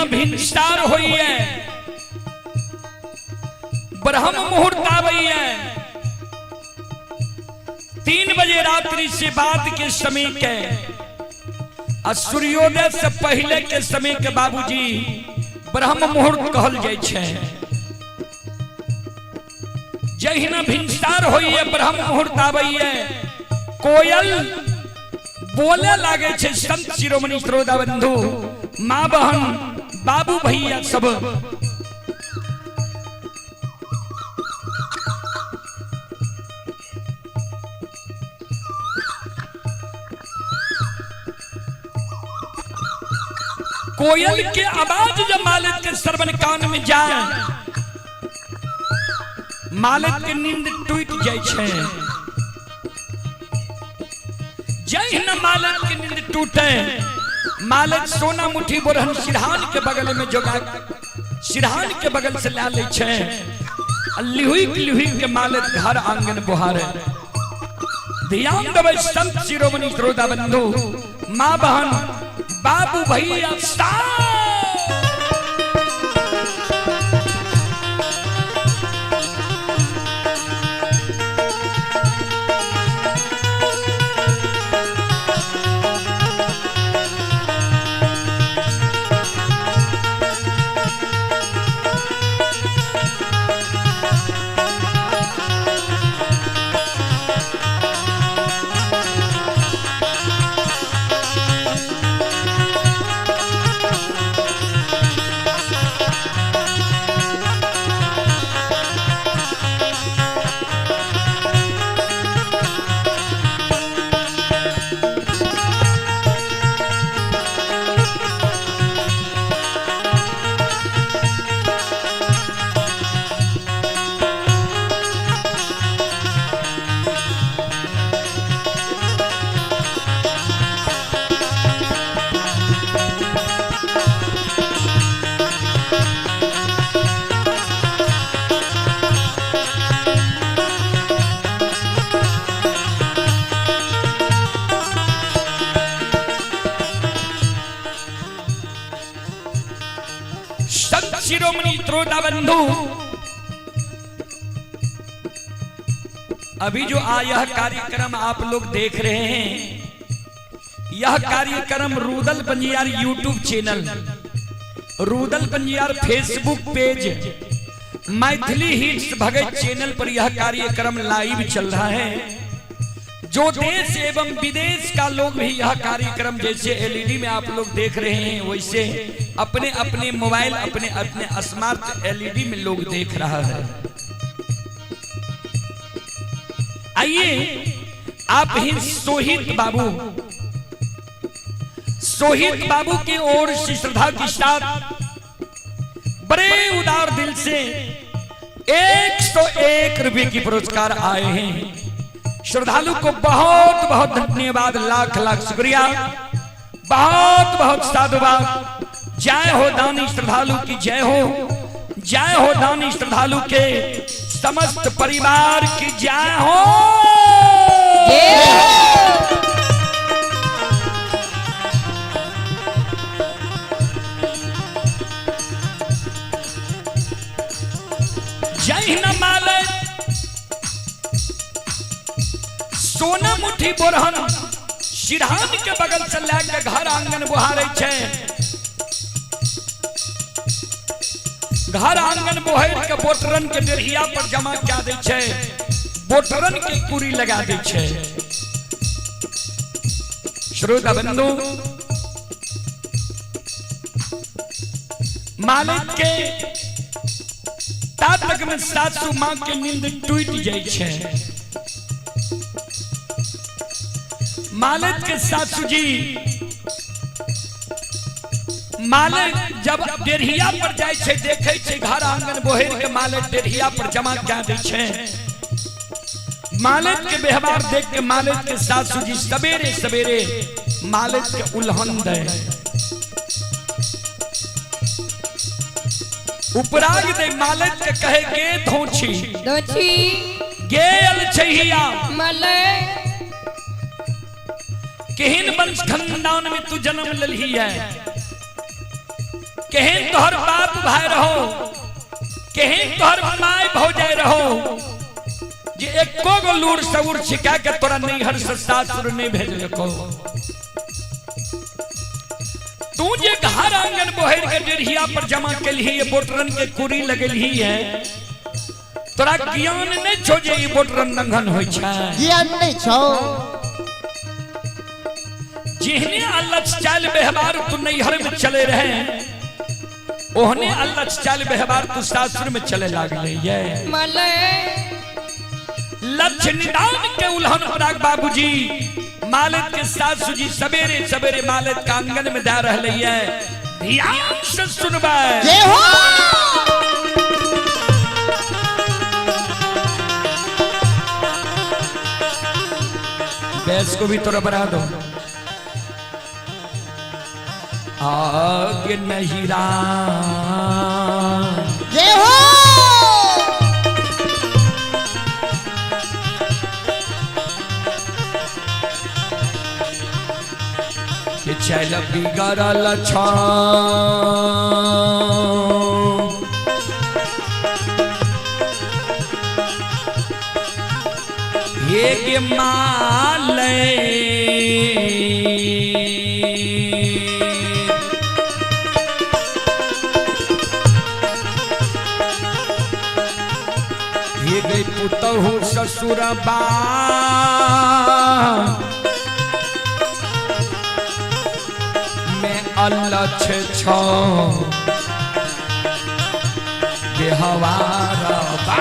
जहिना भिनसार होइए, ब्रह्म मुहूर्त आबैए, 3 बजे रात्रि से बाद के समय के आ सूर्योदय से पहले के समय के बाबूजी ब्रह्म मुहूर्त कहल जाइ छै। जहिना भिनसार होइए, ब्रह्म मुहूर्त आबैए, कोयल बोले लागे छै। संत शिरोमणि श्रोता बंधु, माँ बहन, बाबू भैया सब, कोयल के आवाज जब मालिक के श्रवण कान में जाए, मालिक के नींद टूट जाए छै। जहिना मालिक के नींद टूटे, मालिक सोना मुट्ठी बोरहन सिरहान के बगल में जोगा सिरहान के बगल से ला ले छै। लिहुक लिहुक के मालिक घर आंगन बुहारे। ध्यान देबै संत शिरोमणि श्रोता बंधु, माँ बहन, बाबू भैया सब। संत शिरोमणि श्रोता बंधु, अभी जो यह कार्यक्रम आप लोग देख रहे हैं, यह कार्यक्रम Rudal Panjiyar YouTube channel, Rudal Panjiyar Facebook page, Maithili hits Bhagat channel पर यह कार्यक्रम लाइव चल रहा है। जो देश एवं विदेश का लोग भी यह कार्यक्रम जैसे एलईडी में आप लोग देख रहे हैं, वैसे अपने अपने मोबाइल, अपने अपने स्मार्ट एलईडी में लोग देख रहा है। आइए आप ही सोहित बाबू, सोहित बाबू की ओर से श्रद्धा के साथ बड़े उदार दिल से 101 रुपए की पुरस्कार आए हैं। श्रद्धालु को बहुत बहुत धन्यवाद, लाख लाख शुक्रिया, बहुत बहुत साधुवाद। जय हो दानी श्रद्धालु की जय हो, जय हो दानी श्रद्धालु के समस्त परिवार की जय हो। जय न माले सोना मुट्ठी बोरहन सिरहान के बगल से लए के घर आंगन बुहारे छै। घर आंगन बोहर के बोटरन के डेढ़िया पर जमा कए दै छै, बोटरन के कुरी लगा दै छै। श्रोता बंधु, मालिक के ता तक में सासू माँ के नींद टूट जाइ छै। मालिक के सासू जी, मालिक जब डेढ़िया पर जाइ छै, देखै छै घर आंगन बोहर के मालिक डेढ़िया पर जमा कए दै छै। मालिक के व्यवहार देख के मालिक के सासू जी सवेरे सवेरे मालिक के उल्हन दे, उपराग दे, मालिक के कहे गे धोछी, दोछी, गे अल छहिया, मलय, केहन वंश खानदान में तू जन्म ललही है। केहन तोहर बाप भाई रहो, केहन तोहर माय भौजाई रहो, जे एको गो लूर सऊर छिका के तोरा नैहर से सासुर नहीं भेजलको। तू जे घर आंगन बोहर के डेढ़िया पर जमा केलही, ये बोटरन के कुरी लगेलही है, तोरा ज्ञान नहीं छो जे ई बोटरन नंघन होय छै। ज्ञान नहीं छो। जिहने अल्लाह चाल व्यवहार तू नैहर में चले रहे, ओहने अल्लाह चाल व्यवहार तू सासुर में चले लागले ये। मले लक्ष्य निदान के उल्हन पराग बाबूजी मालिक के सासू जी सवेरे सवेरे मालिक का आंगन में जा रहे है। ध्यान से सुनबे। जय हो। गैस को भी थोड़ा बढ़ा दो। आगे नहीं राम। जय हो। के चल बिगड़ल छा एक माले ये गई पुतहु ससुरबा में अलछ छो बेहवार बा।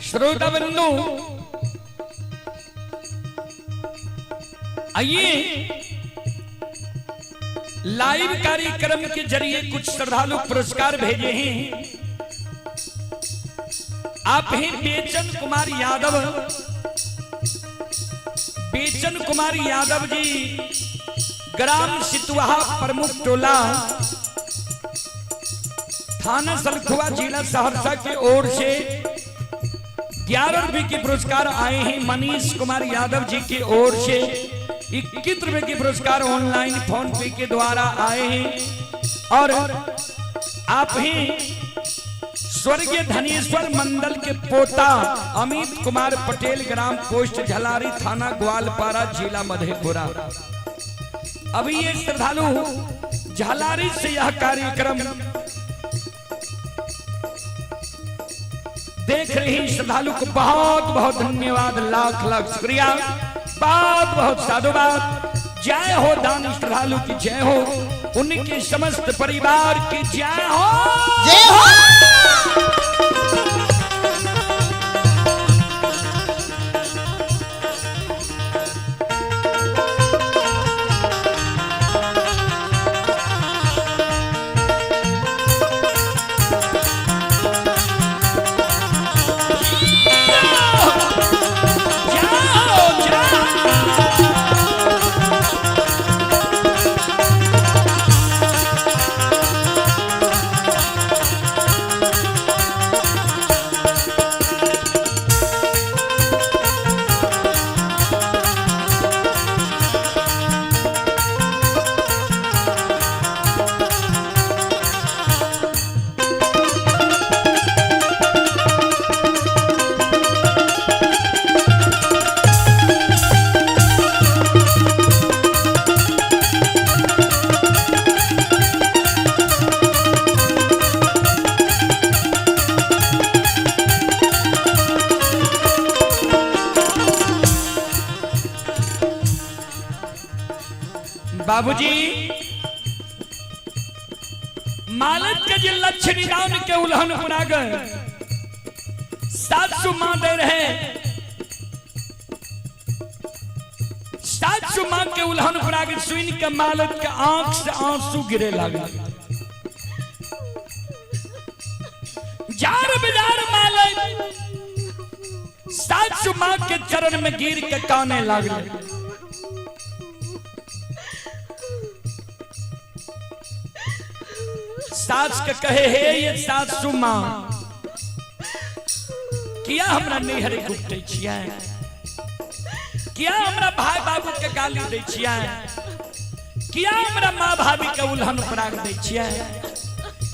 श्रोता बंधु आइए लाइव कार्यक्रम के जरिए कुछ श्रद्धालु पुरस्कार भेजे हैं। आप हैं बेचन कुमार यादव, बेचन कुमार यादव जी, ग्राम सितुहा, प्रमुख टोला, थाना सलखुआ, जिला सहरसा की ओर से 11 रुपए के पुरस्कार आए हैं। मनीष कुमार यादव जी की ओर से 21 रुपए के पुरस्कार ऑनलाइन फोन पे के द्वारा आए हैं। और आप हैं स्वर्गीय धनेश्वर मंडल के पोता अमित कुमार पटेल, ग्राम पोस्ट झलारी, थाना ग्वालपारा, जिला मधेपुरा। अभी ये श्रद्धालु झलारी से यह कार्यक्रम देख रही श्रद्धालु को बहुत बहुत धन्यवाद, लाख लाख शुक्रिया, बहुत बहुत साधुवाद। जय हो दान श्रद्धालु की जय हो, उनके समस्त परिवार की जय हो, जय हो। जय हो, जय हो। बाबूजी मालक के जे लक्ष्य निदान के उल्हन पुरा गए, सासु मां दे रहे, सासु मां के उल्हन पुरा के सुन के मालक के आंख से आंसू गिरे लगे। जार बिजार मालक सासु मां के चरण में गिर के काने लागले। सास के कहे, हे ये सासु मां, किया हमरा नैहर गुप्ते छियै, किया हमरा भाई बाबू के गाली दै छियै, किया हमरा माँ भाभी के उल्हन पराग दै छियै?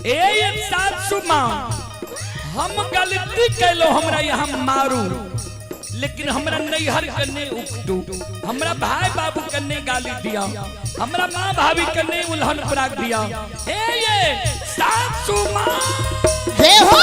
ए ये सासु मां, हम गलती कैलो, हमरा यहाँ मारू, लेकिन हमरा नैहर के नहीं उकटू, हमरा भाई बाबू के नहीं गाली दिया, हमरा माँ भाभी के नहीं उल्हन पराग दिया। ए ये सासु मां, जय हो।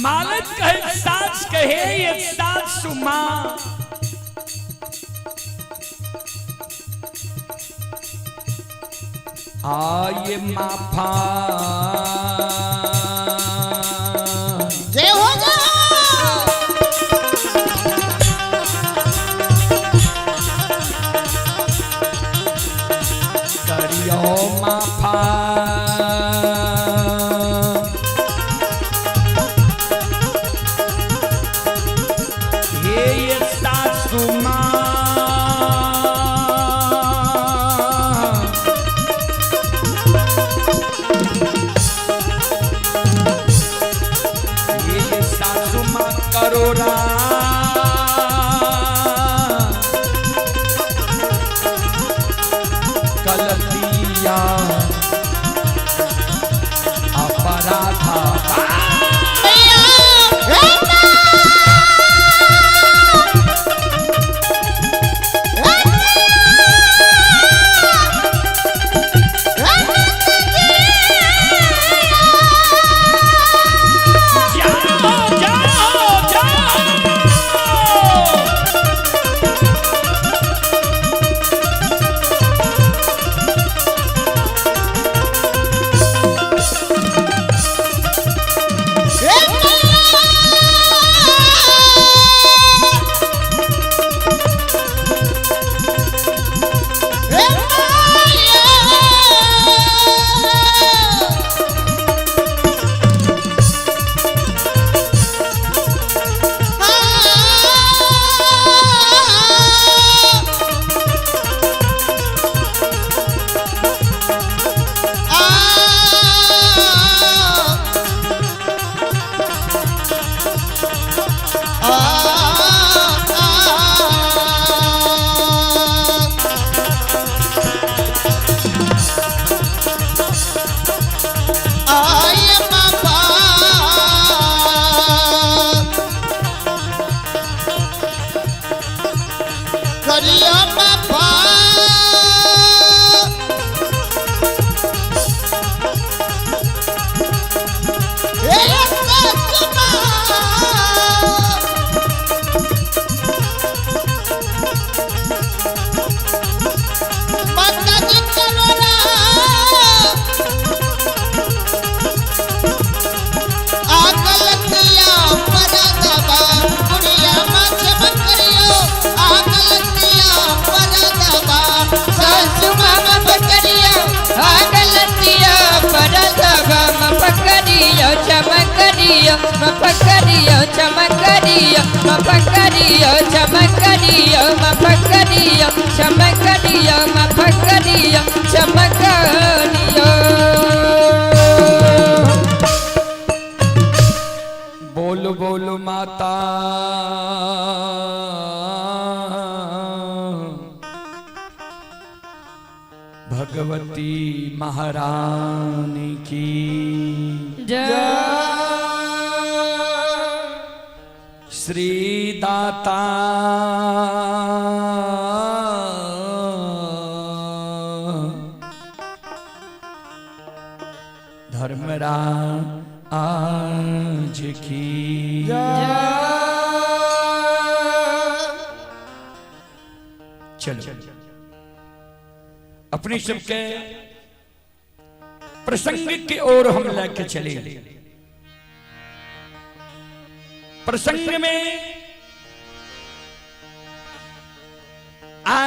मालक कहे सास कहे, ये सासु मां, आये माफा जय हो, जय हो। करियो माफा, हे ये सासु मां, करियो माफा। हे सासु माँ, माता जी करोड़ा आगलतिया परदबा गुड़िया माँ चमकरियो। आगलतिया परदबा सासु मामा पकड़ियो आगलतिया परदबा मपकड़ियो चमकरियो मपकड़ियो चमकरियो मपकड़ियो चमकरियो मपकड़ियो चमकरियो मपकड़ियो चमकरियो। बोल बोल माता भगवती महारानी की जय। श्री दाता धर्मराज की। चलो अपने सबके प्रसंग की ओर हम लेके चले। प्रसंग में आ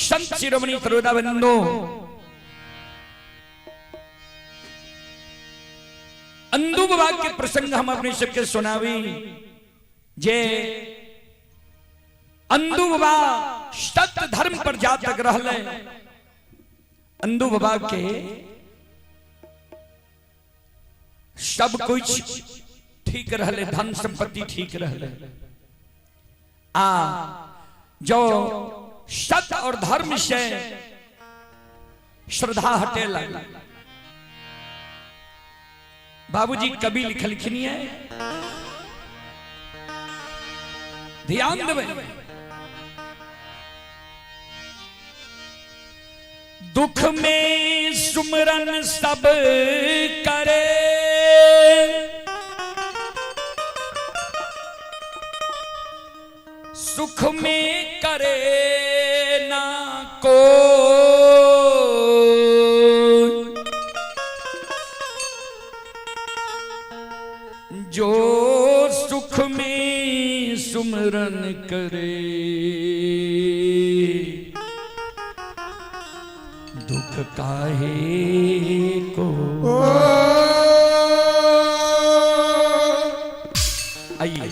संत शिरोमणि सरोदा बंधु अंदू बाबा के प्रसंग हम अपने सबके सुनावी। जे अंदू बाबा सत्य धर्म पर जातक रहले, अंदू बाबा के सब कुछ ठीक रहले, धन संपत्ति ठीक रहले। आ जो सत्य और धर्म से श्रद्धा हटे लगा। बाबूजी कवि लिखलखिन है, ध्यान देवे। दुख में सुमरन सब करे, सुख में करे ना को। जो सुख में सुमरन करे, दुख काहे को। आइए,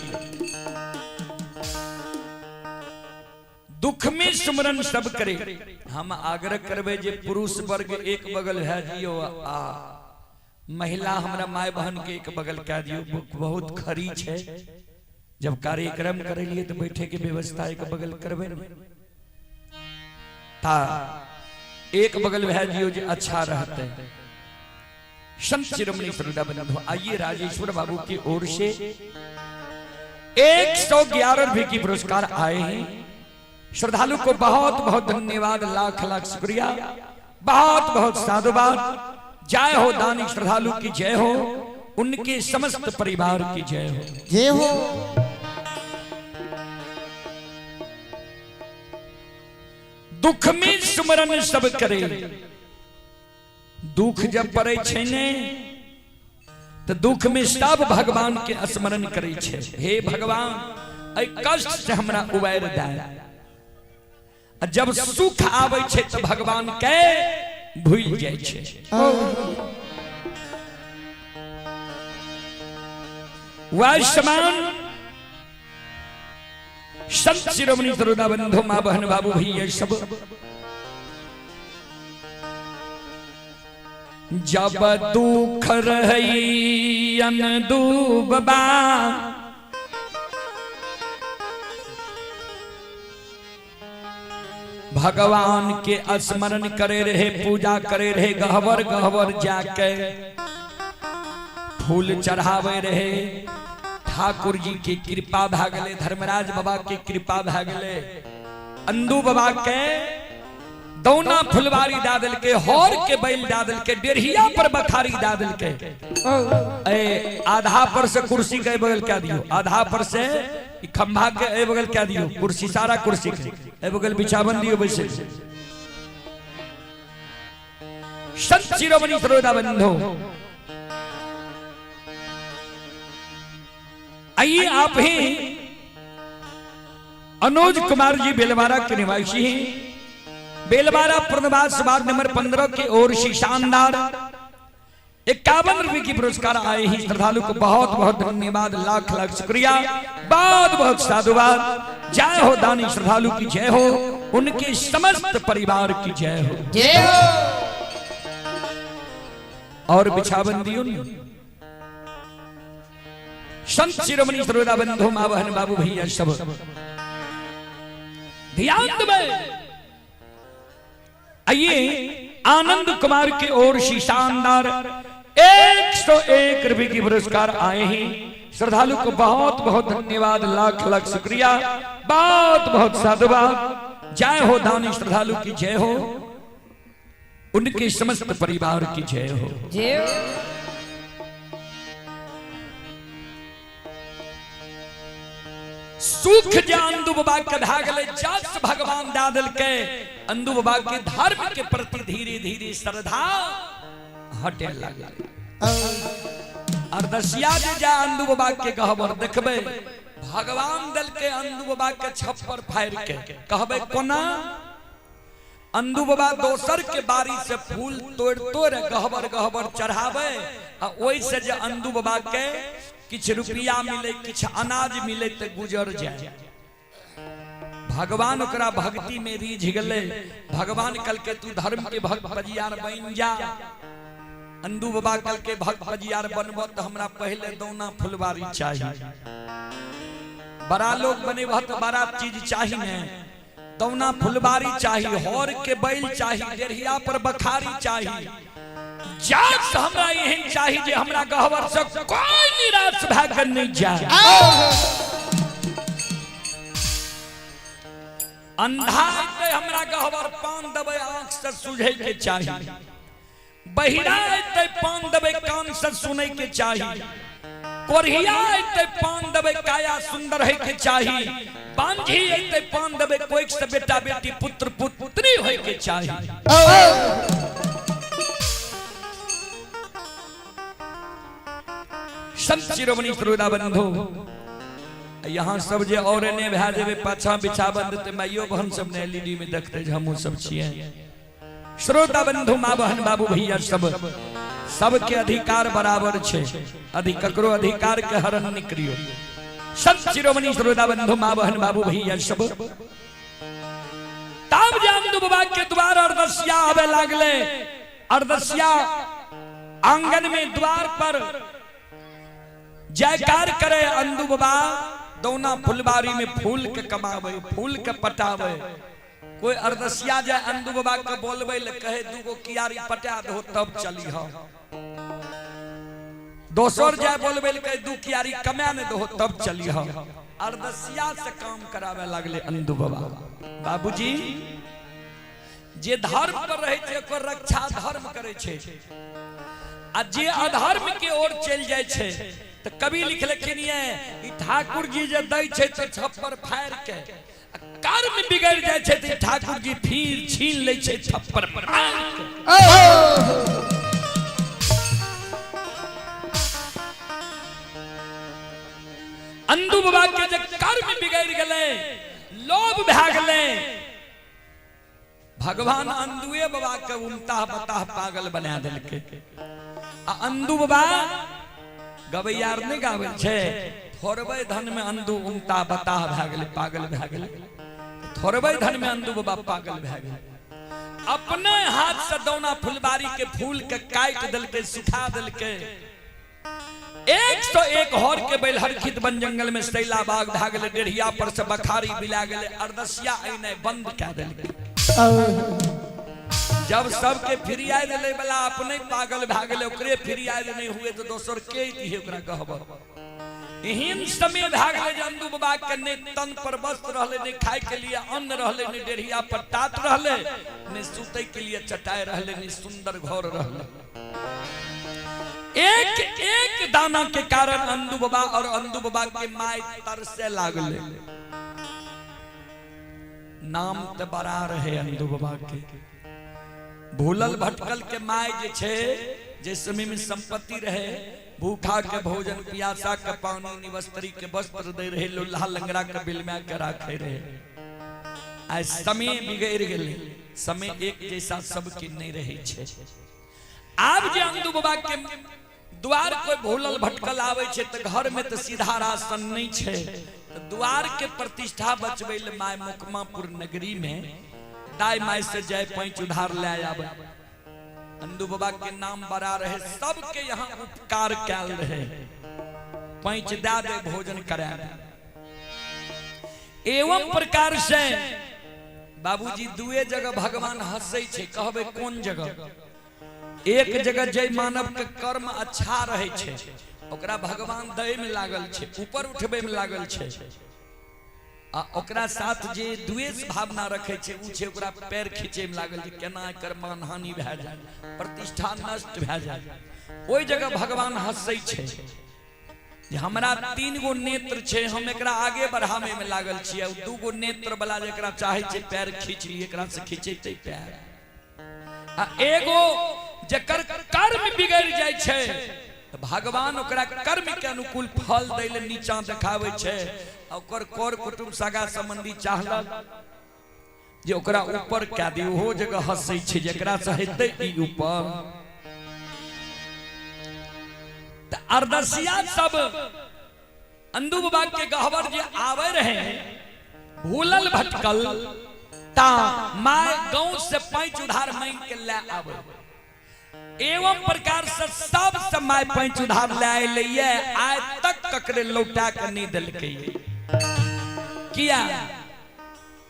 दुख में सुमरन सब करे। हम आग्रह करबे जे पुरुष वर्ग एक बगल है जियो आ महिला हमरा माय बहन के एक बगल कह दियो। बहुत खरीच है, जब कार्यक्रम करे लिए तो बैठे के व्यवस्था एक बगल करबे ने ता एक बगल भै जियो जे अच्छा रहते। संत शिरोमणि श्रद्धा बंधु, आइए राजेश्वर बाबू की ओर से 111 रुपए की पुरस्कार आए हैं। श्रद्धालु को बहुत बहुत धन्यवाद, लाख लाख शुक्रिया, बहुत बहुत साधुवाद। जय हो दानी श्रद्धालु की जय हो, उनके समस्त परिवार की जय हो। जय हो। दुख में सुमरन सब करे। दुख जब पड़े छे ने तो दुख में सब भगवान के स्मरण करे छे। हे भगवान, ऐ कष्ट से हमरा उबार दे। आ जब सुख आवे छे तो भगवान के भूल जाए छे। वह समान संत शिरोमणि सरोदा बंधु माँ बहन बाबू भैया सब जब दुख रही अनदूबा भगवान के स्मरण करे रहे, पूजा करे रहे, गहवर गहवर जाके फूल चढ़ावे रहे, ठाकुर जी के कृपा भए गेलै, धर्मराज बाबा के कृपा भए गेलै। अंदू बाबा के दौना फुलवारी दए देलकै, हर के बैल दए देलकै, डेढ़िया पर बखारी दए देलकै। ए आधा पर से कुर्सी के बगल कह दियो, आधा पर से ई खंभा के ए बगल कह दियो, कुर्सी सारा कुर्सी के ए बगल बिछावन दियो वैसे। संत शिरोमणि सरोदा बंधु, आइए आप ही अनुज कुमार जी बेलवारा के निवासी हैं। बेलवारा पूर्णवास वार्ड नंबर 15 की ओर से शानदार 51 रुपए की पुरस्कार आए ही श्रद्धालु को बहुत बहुत धन्यवाद, लाख लाख शुक्रिया, बहुत बहुत साधुवाद। जय हो दानी श्रद्धालु की जय हो, उनके समस्त परिवार की जय हो, जय हो। और बिछावन दियो ने। संत शिरोमणि सरोदा बंधु माँ बहन बाबू भैया सब ध्यान देवे। आइए आनंद कुमार की ओर से शानदार 101 रुपए की पुरस्कार आए हैं। श्रद्धालु को बहुत बहुत धन्यवाद, लाख लाख शुक्रिया, बहुत बहुत साधुवाद। जय हो दानी श्रद्धालु की जय हो, उनके समस्त परिवार की जय हो, जय हो। सुख जे अंदू बाबा के भए गेलै, जस भगवान दए देलकै, अंदू बाबा के धर्म के प्रति धीरे धीरे श्रद्धा हटे लगल। अरदसिया जे जा अंदू बाबा के गहबर देखबै, भगवान देलकै अंदू बाबा के छप्पर फाड़ि के। कहबै कोना? अंदू बाबा दोसर के बारी से फूल तोड़ तोड़ गहबर गहबर चढ़ावे, आ ओहि से जे अंदू बाबा के किछु रुपया मिले, किछु अनाज मिले तो गुजर जाए। भगवान ओकरा भक्ति में रीझ गेलै। भगवान कहलकै तू धर्म के भक्त पजियार बन जा। अंदू बाबा कहलकै भक्त पजियार बनब तो हमरा पहले दौना फुलवारी चाहिए। बड़ा लोग बनेबह तो बड़ा चीज चाहिए ने, दौना फुलवारी चाहिए, हर के बैल चाहिए, डेढ़िया पर बखारी चाहिए। जात हमरा एहन चाहिए जे हमरा गहवर से कोई निराश भए के नहीं जाए। अंधा अयतै हमरा गहवर पान देबै, आंख से सुझै के चाही। बहिरा अयतै पान देबै, कान से सुनै के चाही। कोढ़िया अयतै पान देबै, काया सुंदर है के चाही। बांझी अयतै पान देबै, कोइक से बेटा बेटी पुत्र पुत्री होय के चाही। संत शिरोमणि श्रोता बंधु, यहाँ सब जे और ने भए जेबै पाछा बिछावन देतै, माइयो बहन सब ने एलईडी में देखते जे हमहूँ सब छियै। श्रोता बंधु माँ बहन बाबू भैया सब, सबके अधिकार बराबर छै, अधिक ककरो अधिकार के हरण नहीं करियो। संत शिरोमणि श्रोता बंधु माँ बहन बाबू भैया सब, तब जान बाबा के द्वार अरदसिया आवे लागले। अरदसिया आंगन में द्वार पर जयकार करे। अंदू बाबा दौना फुलबारी में फूल के कमावे, फूल के पटावे। कोई अरदसिया जाए अंदू बाबा के बोलबे ले, कहे दूगो कियारी पटा दो तब चली हो। दोसर जाए बोलबे ले, कहे दू कियारी कमा ने दो तब चली हो। अरदसिया से काम करावे लागले अंदू बाबा। बाबूजी जे धर्म पर रहे छै ओकर रक्षा धर्म करे छै, आ जे अधर्म के ओर चलि जाइ छै तऽ कवि लिखलखिन ये ई ठाकुर जी जे दै छै तऽ छप्पर फाड़ि के, आ कर्म बिगड़ि जाइ छै तऽ ठाकुर जी फिर छीन लै छै थप्पड़ मारि के। अंदू बाबा के जे कर्म बिगड़ि गेलै, लोभ भए गेलै, भगवान अंदुए बाबा के उमताह बताह पागल बना देलकै। आ अंदू बाबा गवैयार नहि गाबै छै, थोड़बे धन में अंदू उमता बताह भए गेलै, पागल भए गेलै। थोड़बे धन में अंदू बाबा पागल भए गेलै। अपने हाथ से दौना फुलबारी के फूल के काटि देलकै, सुखा देलकै। 101 हर के बैल हरखित बन जंगल में सैला बाग भए गेलै, डेढ़िया पर से बखारी बिला गेलै, अरदसिया अइनाइ बंद कए देलकै। जब सबके फिरियाद लै वाला अपने पागल भए गेलै, ओकरे फिरियाद नहीं हुए तो दोसर के दिहे ओकरा कहब। एहन समय भए गेलै जे अंदू बाबा के नहि तन पर वस्त्र रहलै, नहि खाय के लिए अन्न रहलै, नहि डेढ़िया पर टाट रहलै, नहि सुतै के लिए चटाई रहलै, नहि सुंदर घर रहलै। एक एक दाना के कारण अंदू बाबा और अंदू बाबा के माय तरसे लागले। नाम तऽ बड़ा रहे अंदू बाबा के। भूलल भटकल के माय जे छै, जे समय में संपत्ति रहे, भूखा के भोजन, प्यासा के पानी, निवस्त्री के वस्त्र दे रहे, लोल्हा लंगड़ा के बिलमा के राखे रहे। आइ समय बिगड़ गेलै, समय एक जैसा सबके नहीं रहे छै। आब जे अंदू बाबा के द्वार कोई भूलल भटकल आबै छै तऽ घर में तऽ सीधा राशन नहीं छै, तऽ द्वार के प्रतिष्ठा बचबै ले my Mokmapur नगरी में दाई my से जाय पैंच उधार ले आबै। अंदू बाबा के नाम बड़ा रहे, सबके यहाँ उपकार कैल रहे, पैंच दे दे भोजन करा दे। एवं प्रकार से बाबूजी दुए जगह भगवान हंसै छै। कहबै कोन जगह? एक जगह जय मानव के कर्म अच्छा रहे छै, ओकरा भगवान दै में लागल छै, ऊपर उठबै में लागल छै, आ ओकरा साथ जे द्वेष भावना रखे छै उ छै ओकरा पैर खींचे में लागल छै, केना एकर मानहानि भए जाए, प्रतिष्ठा नष्ट भए जाए। ओहि जगह भगवान हंसै छै जे हमरा 3 गो नेत्र छै, हम एकरा आगे बढ़ावे में लागल छियै, 2 गो नेत्र वाला जेकरा चाहे छै पैर खींच लिए, एकरा से खींचेतै पैर। आ एगो जकर कर्म बिगड़ जाइ छै तऽ भगवान ओकरा कर्म के अनुकूल फल दै ले नीचा देखाबै छै। आ ओकर कर कुटुम्ब सगा संबंधी चाहलक जे ओकरा ऊपर कए दी, ओहो जगह हंसै छै जेकरा से हेतै ई ऊपर। तऽ अरदसिया सब अंदू बाबा के गहबर जे आवे रहे भूलल भटकल, ता my गांव से पैंच उधार मांग के ले आवे। एवं प्रकार से सब से my पैंच उधार ले आए, आय तक ककरे लौटा के नहीं दिलकै। किया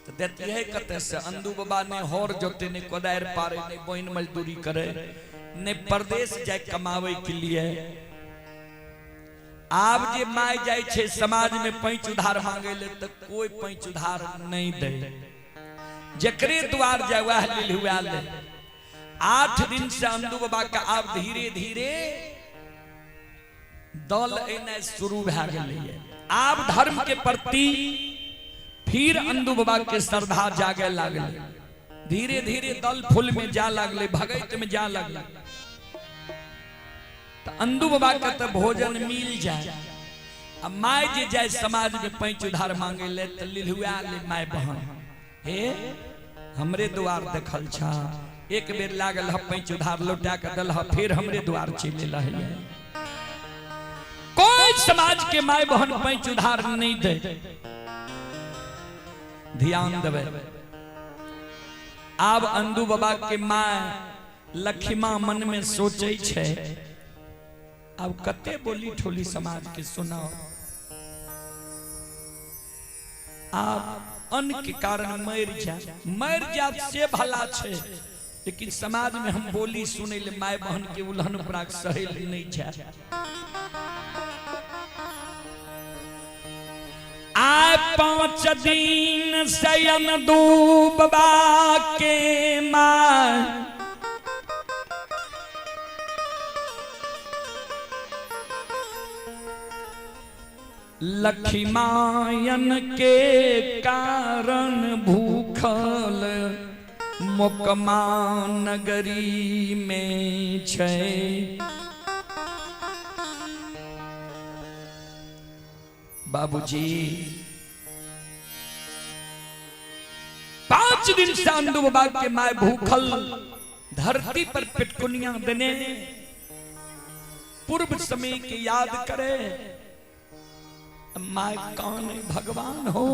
तो देती है कते से? अंदू बाबा ने होर जोते, ने कोदार पारे, ने बोइन मजदूरी करे, ने परदेश जाए कमावे के लिए। आब जे my जाय छै समाज में पैंच उधार मांगे ले तो कोई पैंच उधार नहीं दे, जकरे द्वार जाए वह लेल हुआ ले। 8 दिन से अंदू बाबा के आब धीरे धीरे दल एनाइ शुरू भए गेलै। आब धर्म के प्रति फिर अंदू बाबा के श्रद्धा जागे लागलै, धीरे धीरे दल फूल में जा लागलै, भगैत में जा लागलै। तो अंदू बाबा के तो भोजन मिल जाए। आ my जे जाए समाज में पैंच उधार मांगे ले तो लिलुआ ले my बहन, हे हमरे द्वार देखल छा, एक बेर लागल ह पैंच उधार लौटा के दल ह, फिर हमरे द्वार चलि रहे। कोई समाज के my बहन पैंच उधार नहीं दे, ध्यान देवे। आब अंदू बाबा के my Lakhima मन में सोचे छै, अब कते बोली ठोली समाज के सुनाओ, आप अन्न के कारण मर जाए, मर जाए से भला छै, लेकिन समाज में हम बोली सुने ले my बहन के उल्हन प्राक सहेल नहीं जाए। आय 5 दिन शयन डूबबा के my लखीमायन के कारण भूखल मोकमा नगरी में छै। बाबूजी 5 दिन से अंदू बाबा के my भूखल धरती पर पेटकुनिया देने पूर्व समय के याद करे, my कौन भगवान हो,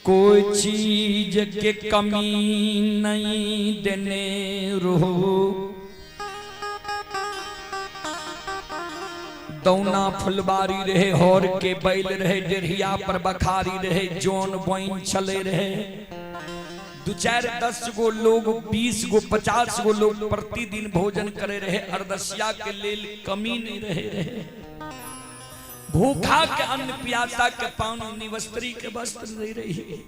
कोई चीज के कमी नहीं देने रहो। दौना फुलबारी रहे, होर के बैल रहे, डेढ़िया पर बखारी रहे, जोन बोइन चले रहे, दू चार 10 गो लोग 20 गो 50 गो लोग प्रतिदिन भोजन करे रहे। अरदसिया के लेल कमी नहीं रहे रहे। भूखा के अन्न, प्यासा के पानी, निवस्त्री के वस्त्र नहीं रही।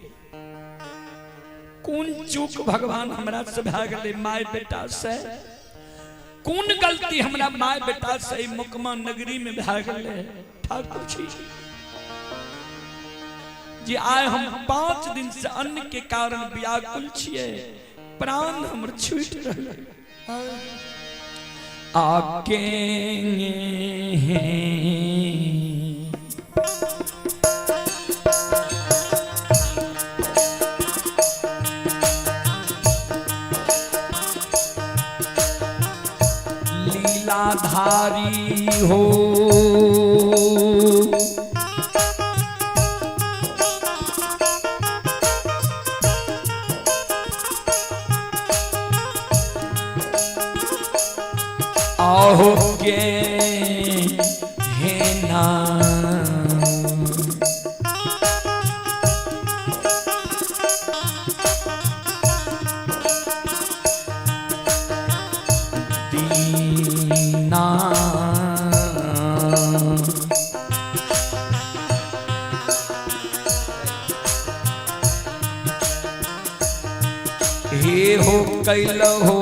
कौन चूक भगवान हमरा से भए गेलै my बेटा से? कौन गलती हमरा my बेटा से मुकमा नगरी में भए गेलै? ठाकुर जी जे आय हम 5 दिन से अन्न के कारण व्याकुल छियै, प्राण हमर छूट रहल। आके लीलाधारी हो, आहो के है ना दीना। हे हो कैल हो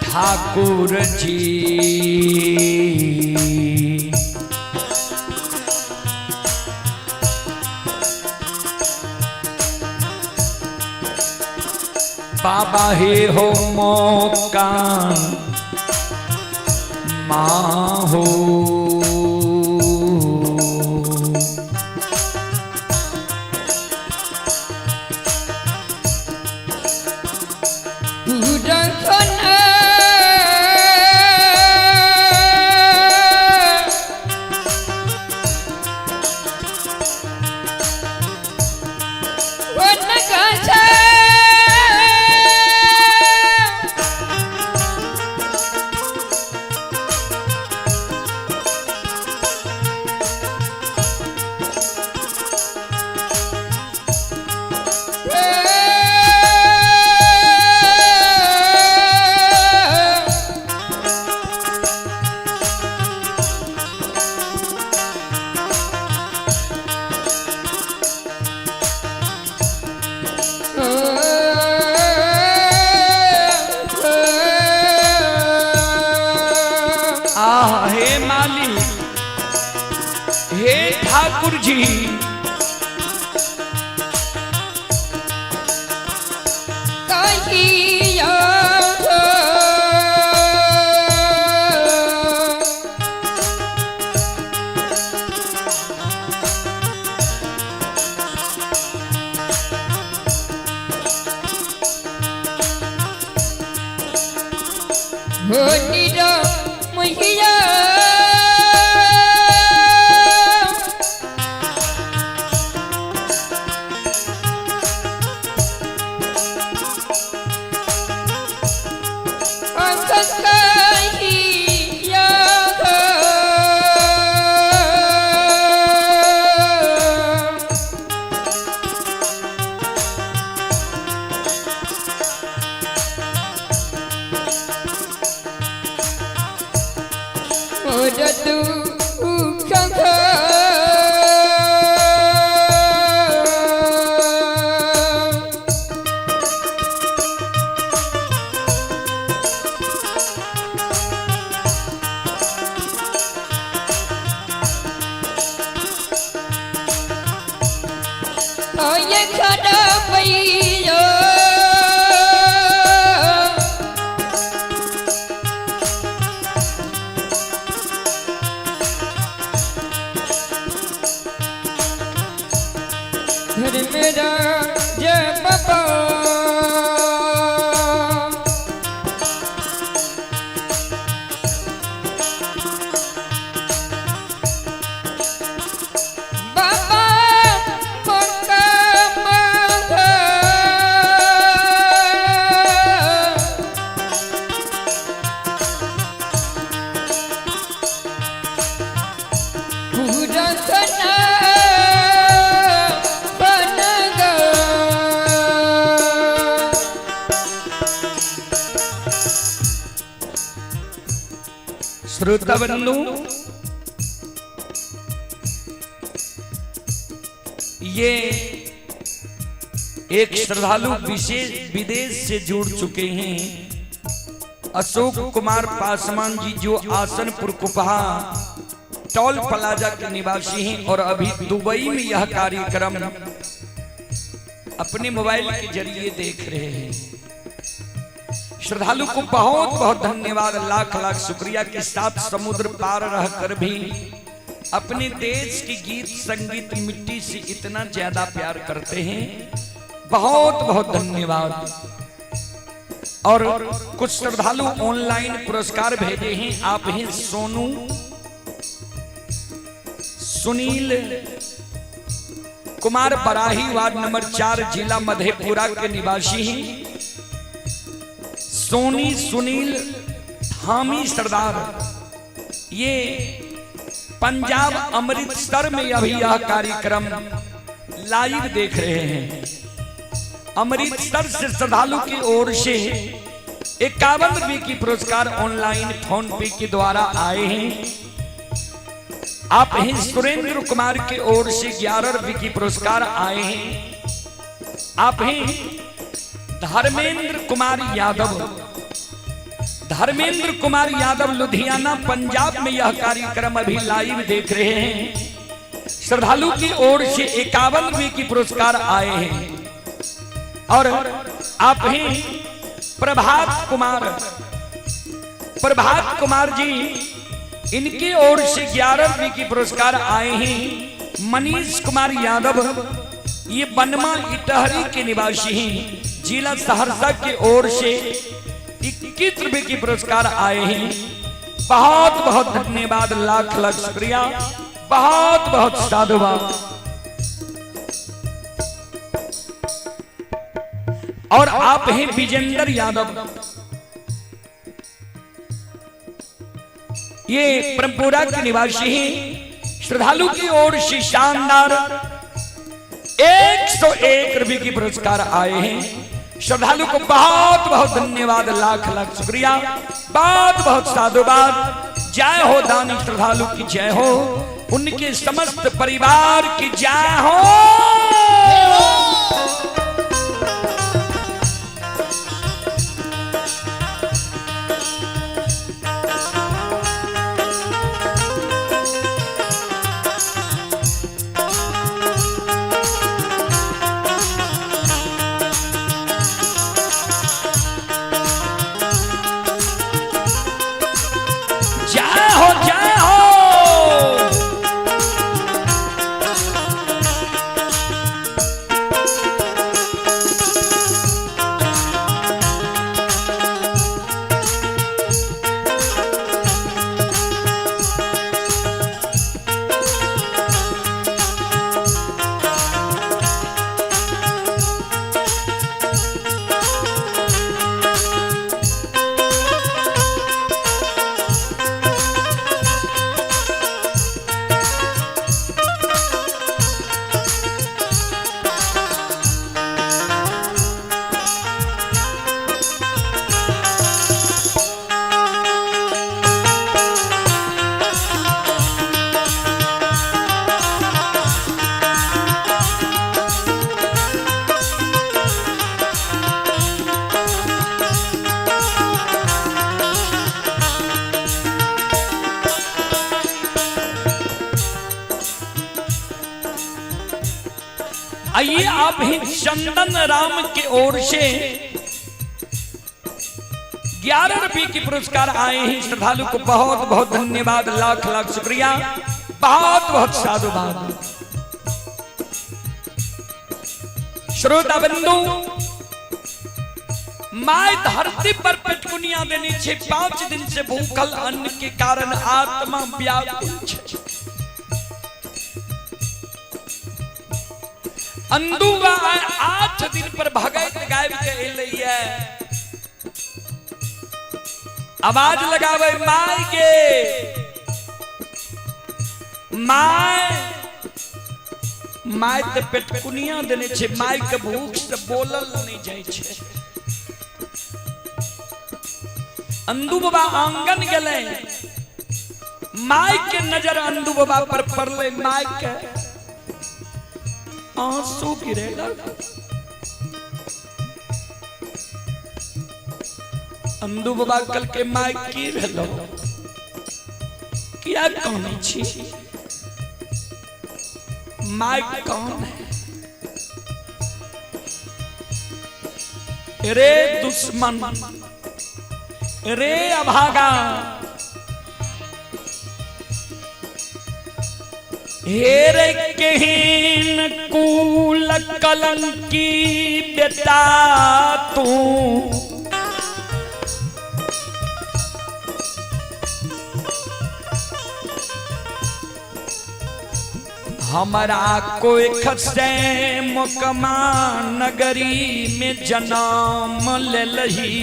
ठाकुर जी। बाबा हे हो मौका माँ हो, आह हे मालिक, हे ठाकुर जी, श्रोता बंधु, ये एक श्रद्धालु विशेष विदेश से जुड़ चुके हैं, अशोक कुमार पासवान जी, जो आसनपुर कुपहा टोल प्लाजा के निवासी हैं और अभी दुबई में यह कार्यक्रम अपने मोबाइल के जरिए देख रहे हैं। श्रद्धालु को बहुत बहुत धन्यवाद, लाख लाख शुक्रिया कि सात समुद्र पार रहकर भी अपने देश की गीत संगीत मिट्टी से इतना ज्यादा प्यार करते हैं। बहुत बहुत धन्यवाद। और कुछ श्रद्धालु ऑनलाइन पुरस्कार भेजे हैं। आप हैं सोनू, सुनील कुमार बराही, वार्ड नंबर 4, जिला मधेपुरा के निवासी हैं। सोनी सुनील धामी सरदार, ये पंजाब अमृतसर में अभी यह कार्यक्रम लाइव देख रहे हैं। अमृतसर से श्रद्धालु की ओर से 51 रुपये की पुरस्कार ऑनलाइन फोन पे के द्वारा आए हैं। आप ही सुरेंद्र कुमार की ओर से 11 रुपये की पुरस्कार आए हैं। आप ही धर्मेंद्र कुमार यादव, धर्मेंद्र कुमार यादव लुधियाना पंजाब में यह कार्यक्रम अभी लाइव देख रहे हैं। श्रद्धालु की ओर से 51 रुपये की पुरस्कार आए हैं। और आप ही प्रभात कुमार, प्रभात कुमार जी, इनकी ओर से 11 रुपये की पुरस्कार आए हैं। मनीष कुमार यादव, ये बनमा इटहरी के निवासी हैं, जिला सहरसा की ओर से 21 रुपए की पुरस्कार आए हैं। बहुत बहुत धन्यवाद, लाख लाख शुक्रिया, बहुत बहुत साधुवाद। और आप हैं विजेंद्र यादव, ये परमपुरा के निवासी हैं। श्रद्धालु की ओर से शानदार 101 रुपए की पुरस्कार आए हैं। श्रद्धालु को बहुत बहुत धन्यवाद, लाख लाख शुक्रिया, बहुत बहुत साधुवाद। जय हो दानी श्रद्धालु की जय हो, उनके समस्त परिवार की जय हो। जय हो, जय हो। आइए आप ही चंदन राम की ओर से 11 रुपए की पुरस्कार आए हैं। श्रद्धालु को बहुत बहुत धन्यवाद, लाख लाख शुक्रिया, बहुत बहुत साधुवाद। श्रोता बंधु, my धरती पर पेटकुनिया देने छे, 5 दिन से भूखल अन्न के कारण आत्मा व्याकुल छे। अंदू 8 दिन पर भगत गायब के एलैया, आवाज लगावे, my गे my, my ते पेटकुनिया देने छे, my के भूख से बोलल नहीं जाइ छे। अंदू बाबा आंगन गेलै। माय के नजर अंदू बाबा पर पड़ले, माय के आंसू गिरे लगल। अंदू बाबा कल के माय की भेलो, किया कौन छी? My कौन है? रे दुश्मन, रे अभागा, हेरे केहन कुल कलंकी बेटा तू, हमारा कोई खसे मोकमा नगरी में जन्म लेलही,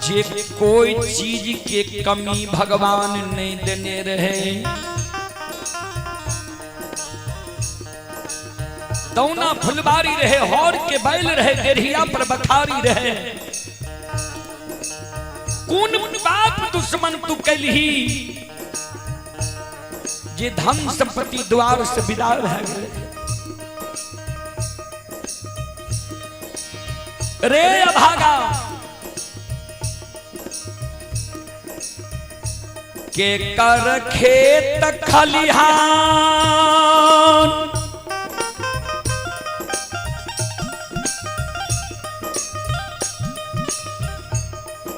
जे कोई चीज के कमी भगवान नहीं देने रहे। दौना फुलबारी रहे, हौर के बैल रहे, डेढ़िया पर बखारी रहे। कौन बाप दुश्मन तू कैलही जे धन संपत्ति द्वार से विदा भए गेलै? रे अभागा, के कर खेत खलिहान,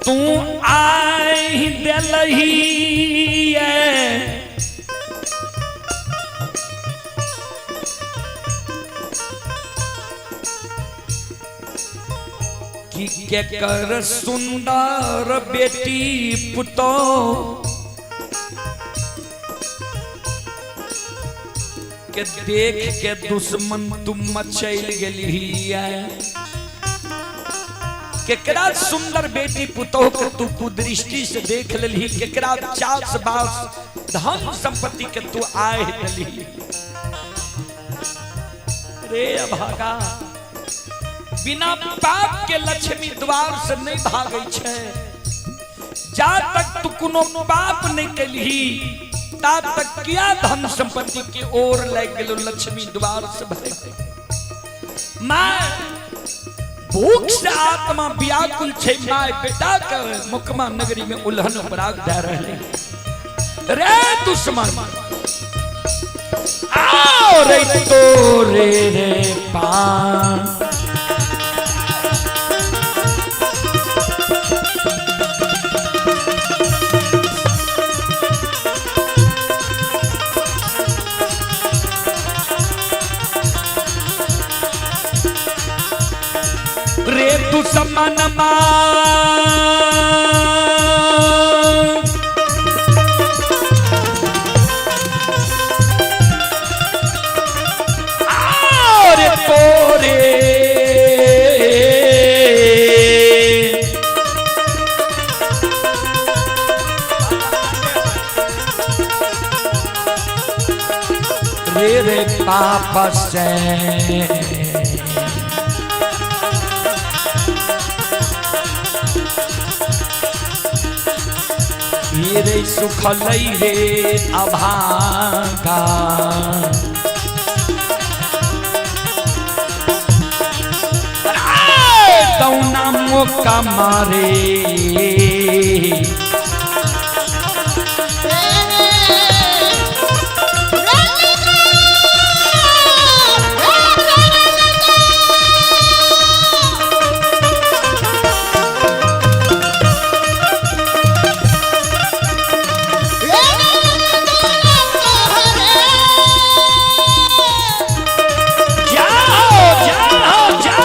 तू आहि देलही, कि के कर सुंदर बेटी पुतो के देख के दुश्मन तुम मचैल गेलही। केकरा सुंदर बेटी पुतोह के तू कुदृष्टि से देख लेलही, केकरा चास बास धन संपत्ति के तू आय देलही। रे अभागा, बिना पाप के लक्ष्मी द्वार से नहीं भागै छै। जा तक तू कोनो पाप नहीं केलही ता तक किया धन संपत्ति के ओर लग गेलो लक्ष्मी द्वार से भाग। माय भूख से आत्मा व्याकुल छै, my बेटा के मुकमा नगरी में उल्हन पराग दे रहे। रे दुश्मन, आओ रे तोरे रे पान, रे दुश्मन मां और तोरे रे रे पाप से रे सुखलई रे अभागा, दौना मौका मारे। जाओ जाओ जाओ।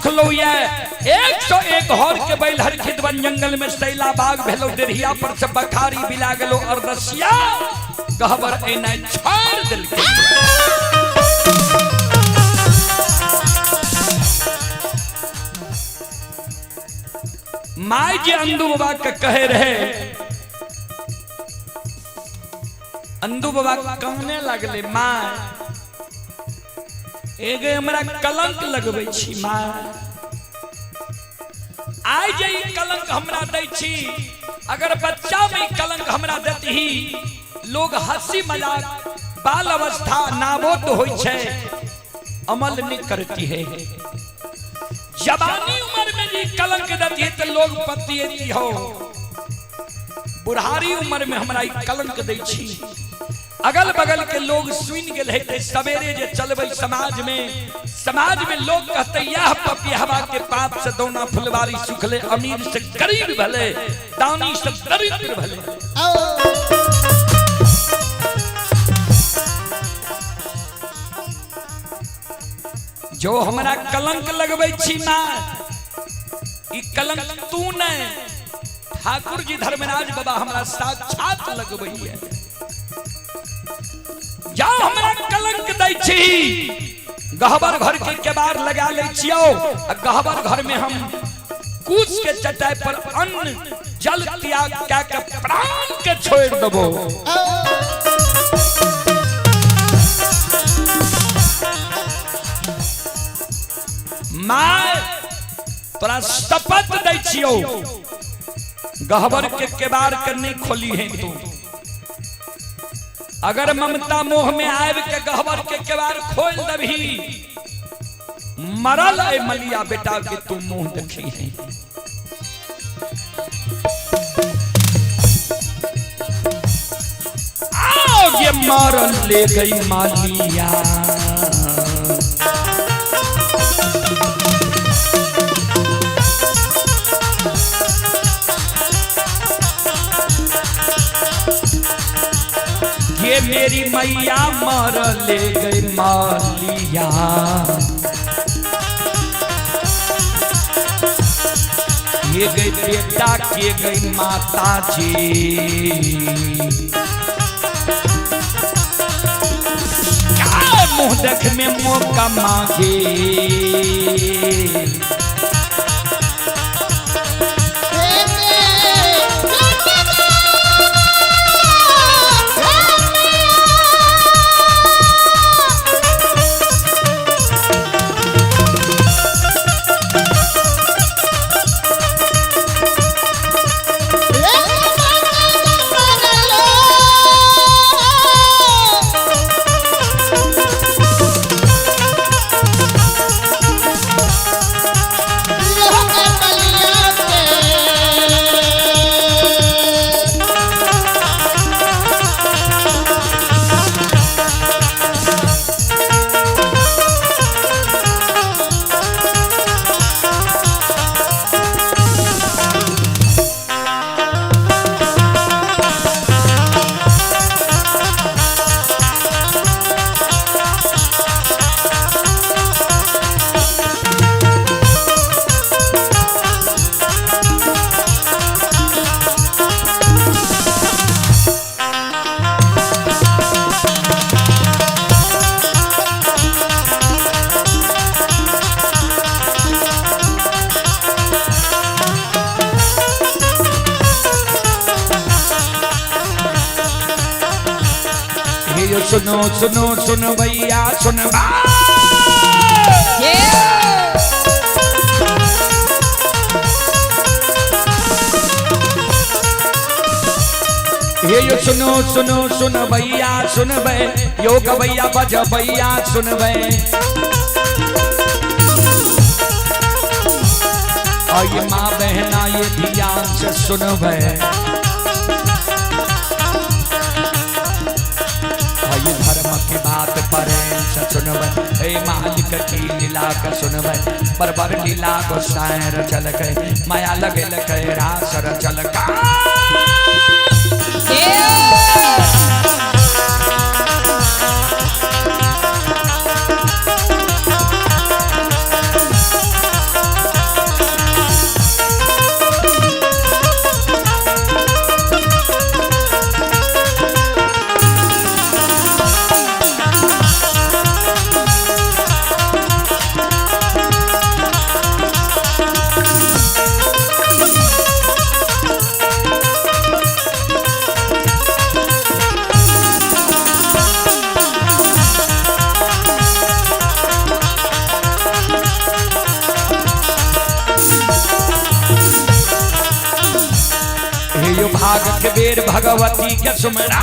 सुखलो ये 101 हर के बैल हर खिदवन जंगल में सैला बाग भेलो देरिया पर से बखारी बिला गेलो अरदसिया गहबर एना छोड़ देलकै। माय जे अंदू बाबा के कहे रहे, अंदू बाबा कहने लगले माय एगे हमरा कलंक लगबै छी माय, आइ जे ई कलंक हमरा दै छी, अगर बच्चा में ई कलंक हमरा देतही लोग हंसी मजाक बाल अवस्था नाबोध होइ छै अमल नहीं करती है। जवानी उम्र में जी कलंक देती है तो लोग पतिएती हो, बुढ़ारी उम्र में हमरा ई कलंक दै छी। अगल बगल के लोग सुन गेल हेतै सवेरे जे चलबै समाज में, समाज में लोग कहते यह पपिहवा के पाप से दौना फुलवारी सुखले, अमीर से गरीब भले, दानी से दरिद्र भले। जो हमरा कलंक लगबै छी मां, ई कलंक तू नहीं ठाकुर जी धर्मराज बाबा हमरा साक्षात लगबै है। जा हमरा कलंक दै छी गहबर घर के केबार लगा लै छियौ, आ गहबर घर में हम कुश के चटाई पर अन्न जल त्याग क्या के प्राण के छोड़ देबो। My तोरा शपथ दै छियौ गहबर के केबार के नहीं खोली है तू, अगर ममता मोह में आब के गहबर के केबार खोल दबही मरल ए मलिया बेटा के तू मुंह देखी है। आओ ये मरल ले गई मालिया, ये मेरी मैया मर ले गई मालिया, ये गई बेटा के गई माता जी, क्या मुंह देख में मौका मांगे। सुनो सुनो सुनो भैया सुन हे यो सुनो सुनो सुन भैया सुन बे योग भैया बज भैया सुन बे और ये माँ बहना ये ध्यान से सुन बे ये धर्म की बात पर सुनबै हे मालिक की लीला का सुनबै बरबर लीला गोसाई रचल के माया लगे लगे रास रचल का। भाग के बेर भगवती के सुमरा।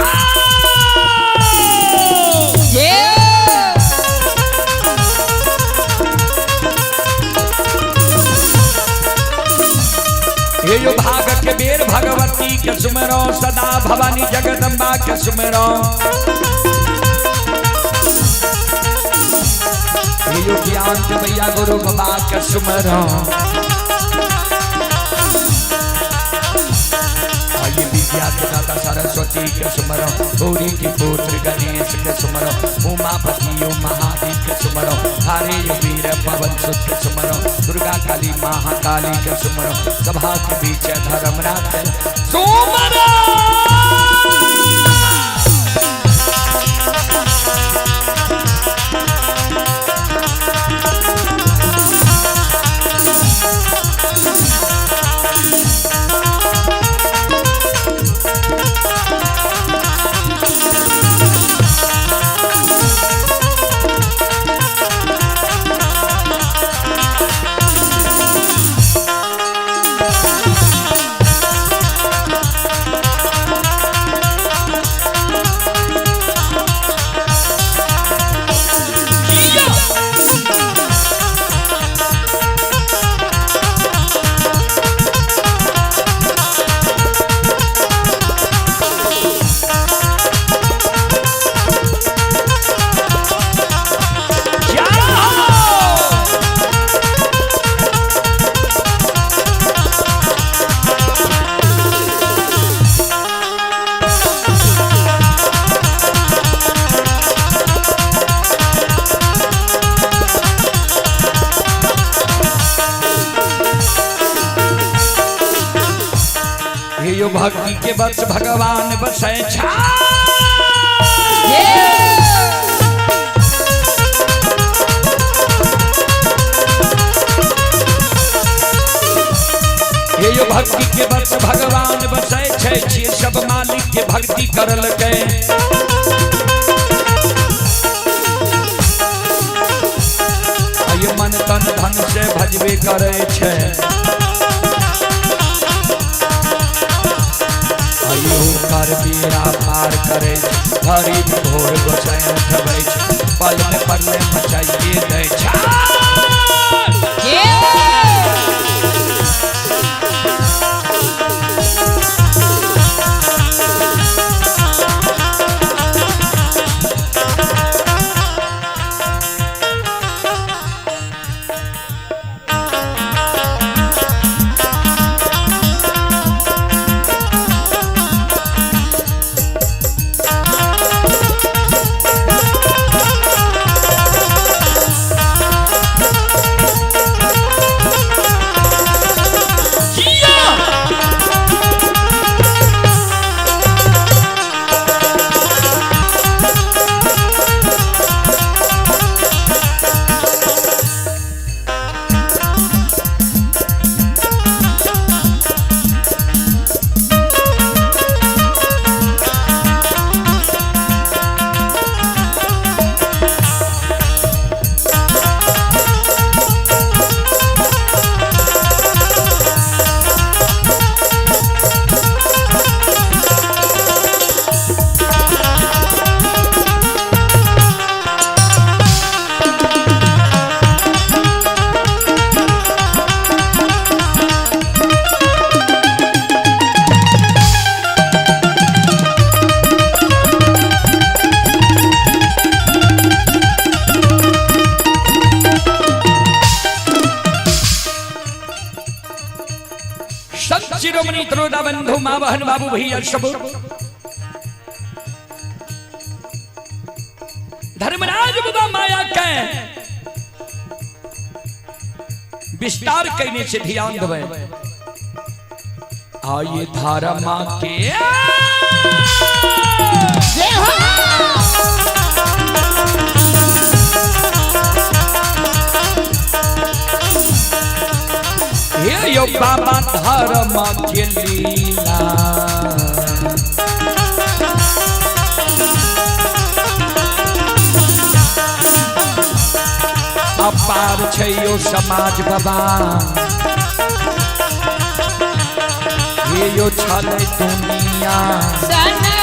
हे यो भाग के बेर भगवती के सुमरो, सदा भवानी जगदम्बा के सुमरो। हे यो ज्ञान के भैया गुरु बाबा के सुमरो। आइए विद्या के दाता सरस्वती के सुमरो, गौरी के पुत्र गणेश के सुमरो, उमापति यो महादेव के सुमरो, हरे यो वीर पवन सुत के सुमरो, दुर्गा काली महाकाली के सुमरो, सभा के बीच धर्मराज के सुमरो। यो भक्ति के बस भगवान बसै छा। हे यो भक्ति के बस भगवान बसै छै, जे सब मालिक के भक्ति करलकै। ये मन तन धन से भजबे करै छै। कर बेड़ा पार करे, घड़ी में भोर गोसाई उठबै छै, पल में परले मचाइए दै छै। शिरोमणि त्रोदा बंधु माँ बहन बाबू भैया सब धर्मराज बाबा माया के विस्तार करने से ध्यान दवे। आइए धारा माँ के यो बाबा धर्म के लीला अपार छै यो समाज बाबा, हे हे यो छल दुनिया। सना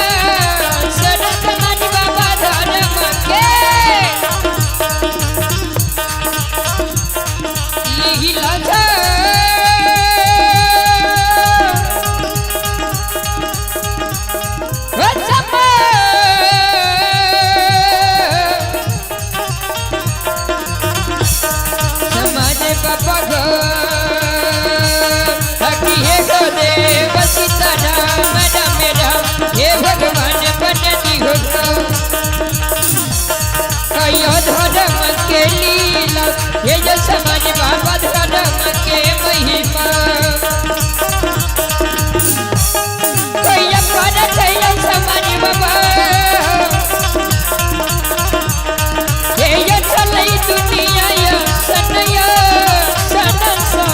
समाज बाबा धर्म के लीला समाज बाबा गो हे गो देव सीताराम राम राम हे भगवान बनती हो कयो धर्म के लीला हे जो समाज बाबा धर्म के महिमा कयो पर कयो समाज बाबा हे यो चलै दुनिया या सनया सनसा।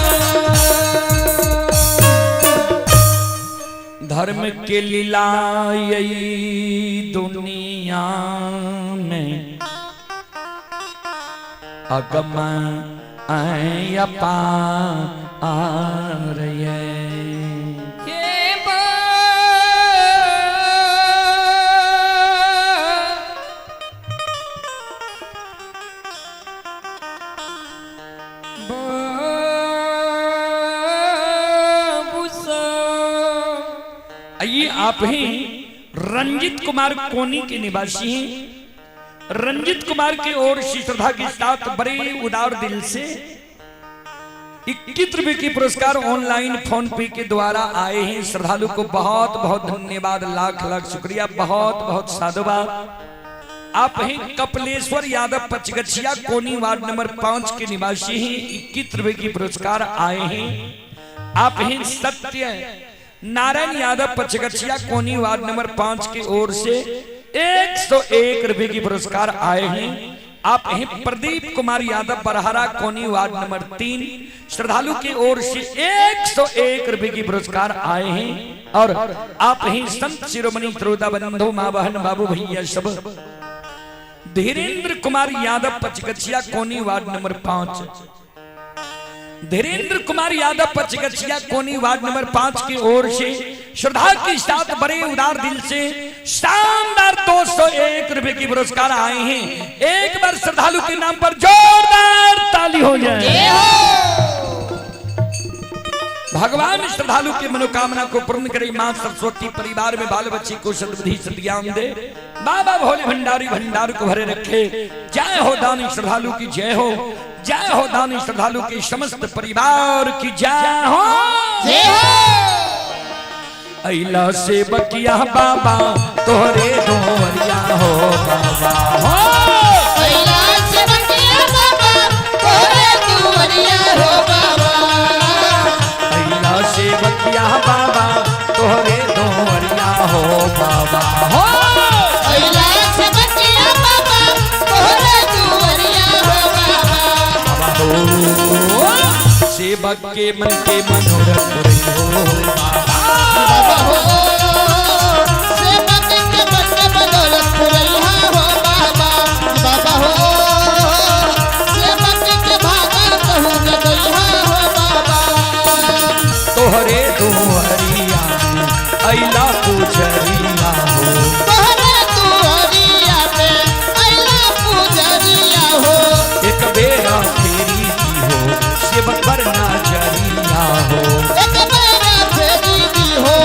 धर्म के लीला यही दुनिया में अगम अपार ये। हे आइए आप ही रंजित कुमार कोनी के निवासी हैं। रंजित कुमार की ओर से श्रद्धा के साथ बड़े उदार दिल से 21 रुपए की पुरस्कार ऑनलाइन फोन पे के द्वारा आए हैं। श्रद्धालु को बहुत बहुत धन्यवाद, लाख लाख शुक्रिया, बहुत बहुत साधुवाद। आप हैं कपलेश्वर यादव पचगछिया कोनी वार्ड नंबर 5 के निवासी हैं। 21 रुपए की पुरस्कार आए हैं। आप हैं सत्य नारायण यादव पचगछिया कोनी वार्ड नंबर 5 की ओर से 101 रुपए की पुरस्कार आए हैं। आप हैं प्रदीप कुमार यादव बरहरा कोनी वार्ड नंबर 3 श्रद्धालु की ओर से 101 रुपए की पुरस्कार आए हैं। और आप हैं संत शिरोमणि त्रोदा बंधु माँ बहन बाबू भैया सब धीरेन्द्र कुमार यादव पचगछिया कोनी वार्ड नंबर 5 धीरेन्द्र कुमार यादव पचगछिया कोनी वार्ड नंबर 5 की ओर से श्रद्धा के साथ बड़े उदार दिल से शानदार 201 रुपए की पुरस्कार आए हैं। एक बार श्रद्धालु के नाम पर जोरदार ताली हो जाए। भगवान श्रद्धालु की मनोकामना को पूर्ण करे। मां सरस्वती परिवार में बाल बच्चे को सद्बुद्धि सद्ज्ञान दे। बाबा भोले भंडारी भंडार को भरे रखे। जय हो दानी श्रद्धालु की जय हो, जय हो दानी श्रद्धालु के समस्त परिवार की जय हो, जय हो। अइला से बकिया बाबा तोहरे दोहरिया हो बाबा हो। अइला से बकिया बाबा तोहरे दुआरिया हो बाबा। अइला से बकिया बाबा तोहरे दोहरिया हो बाबा हो। अइला से बकिया बाबा तोहरे दुआरिया हो बाबा। बाबा हो सेवक के मन के मनोरथ हो बाबा। बाबा हो सेवक के मन के मनोरथ पुरैया हो बाबा। बाबा हो सेवक के भागा कहूँ जगैया हो बाबा। तोहरे दुहरिया अइला पुजरिया हो। तोहरे दुहरिया पे अइला पुजरिया हो। एक बेरा फेरी दी हो सेवक पर नजरिया हो। एक बेरा फेरी दी हो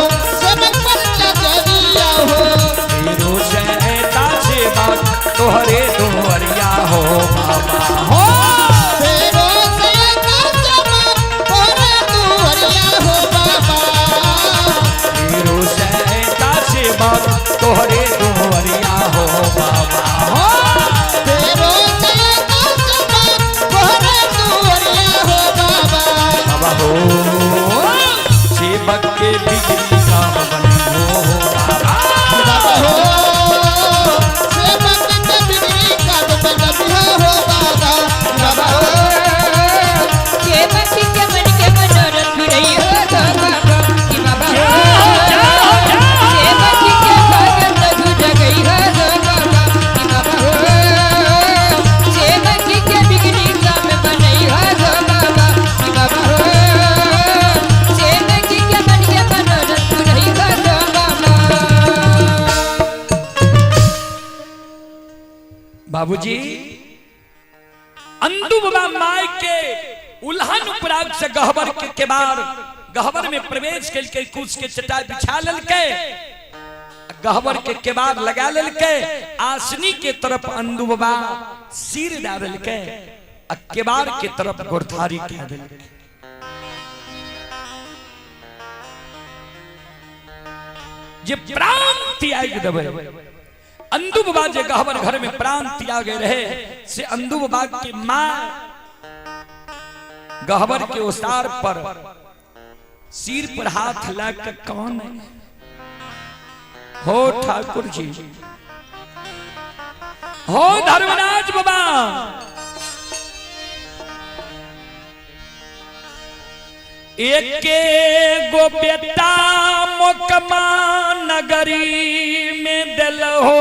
सेवक पर नजरिया हो। मेरो सहता सेवक तोहरे दुहरिया हो बाबा हो। फेरो सहता सेवक तोहरे दुहरिया हो बाबा। मेरो सहता सेवक तोहरे दुहरिया हो बाबा हो। फेरो सहता सेवक तोहरे दुहरिया हो बाबा। बाबा हो सेवक के बिगड़ी काम बनी हो बाबा। बाबा हो सेवक के बिगड़ी काम बनी हो बाबा। बाबा हो के मखी के मन के मनोरथ पुरैया हो बाबा कि बाबा हो। के मखी के भागत बाबूजी अंदू बाबा my के उल्हन उपराग से गहबर के केबार गहबर में प्रवेश के कुश के चटाई बिछा ललके, गहबर के केबार लगा ललके, आसनी के तरफ अंदू बाबा सिर डालके आ केबार के तरफ गोरधारी कह देलके। जे प्राण त्याग देवे अंदू बाबा जे गहबर घर में प्राण त्याग रहे से अंदू बाबा के मां गहबर के ओसार पर सिर पर हाथ ला के कौन है हो ठाकुर जी, हो धर्मराज बाबा, एके गो बेटा मोकमा नगरी में दिल हो,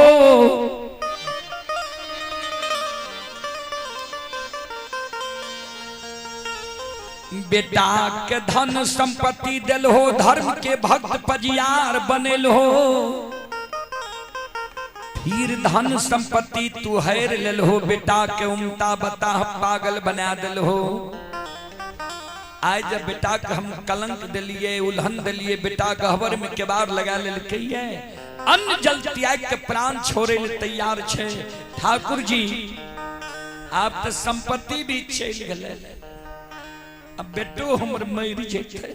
बेटा के धन संपत्ति दिल हो, धर्म के भक्त पजियार बनेल हो, फिर धन संपत्ति तू हैर लेल हो, बेटा के उमता बता पागल बना दिल हो। आज जब बेटा के हम कलंक दिलिए, उल्हन दिलिए, बेटा गहबर में केबार लगा लेलकै, अन्न जल त्याग के प्राण छोड़े ले तैयार छे। ठाकुर जी आप तो संपत्ति भी चल गए, अब बेटो हमर मर जेतै।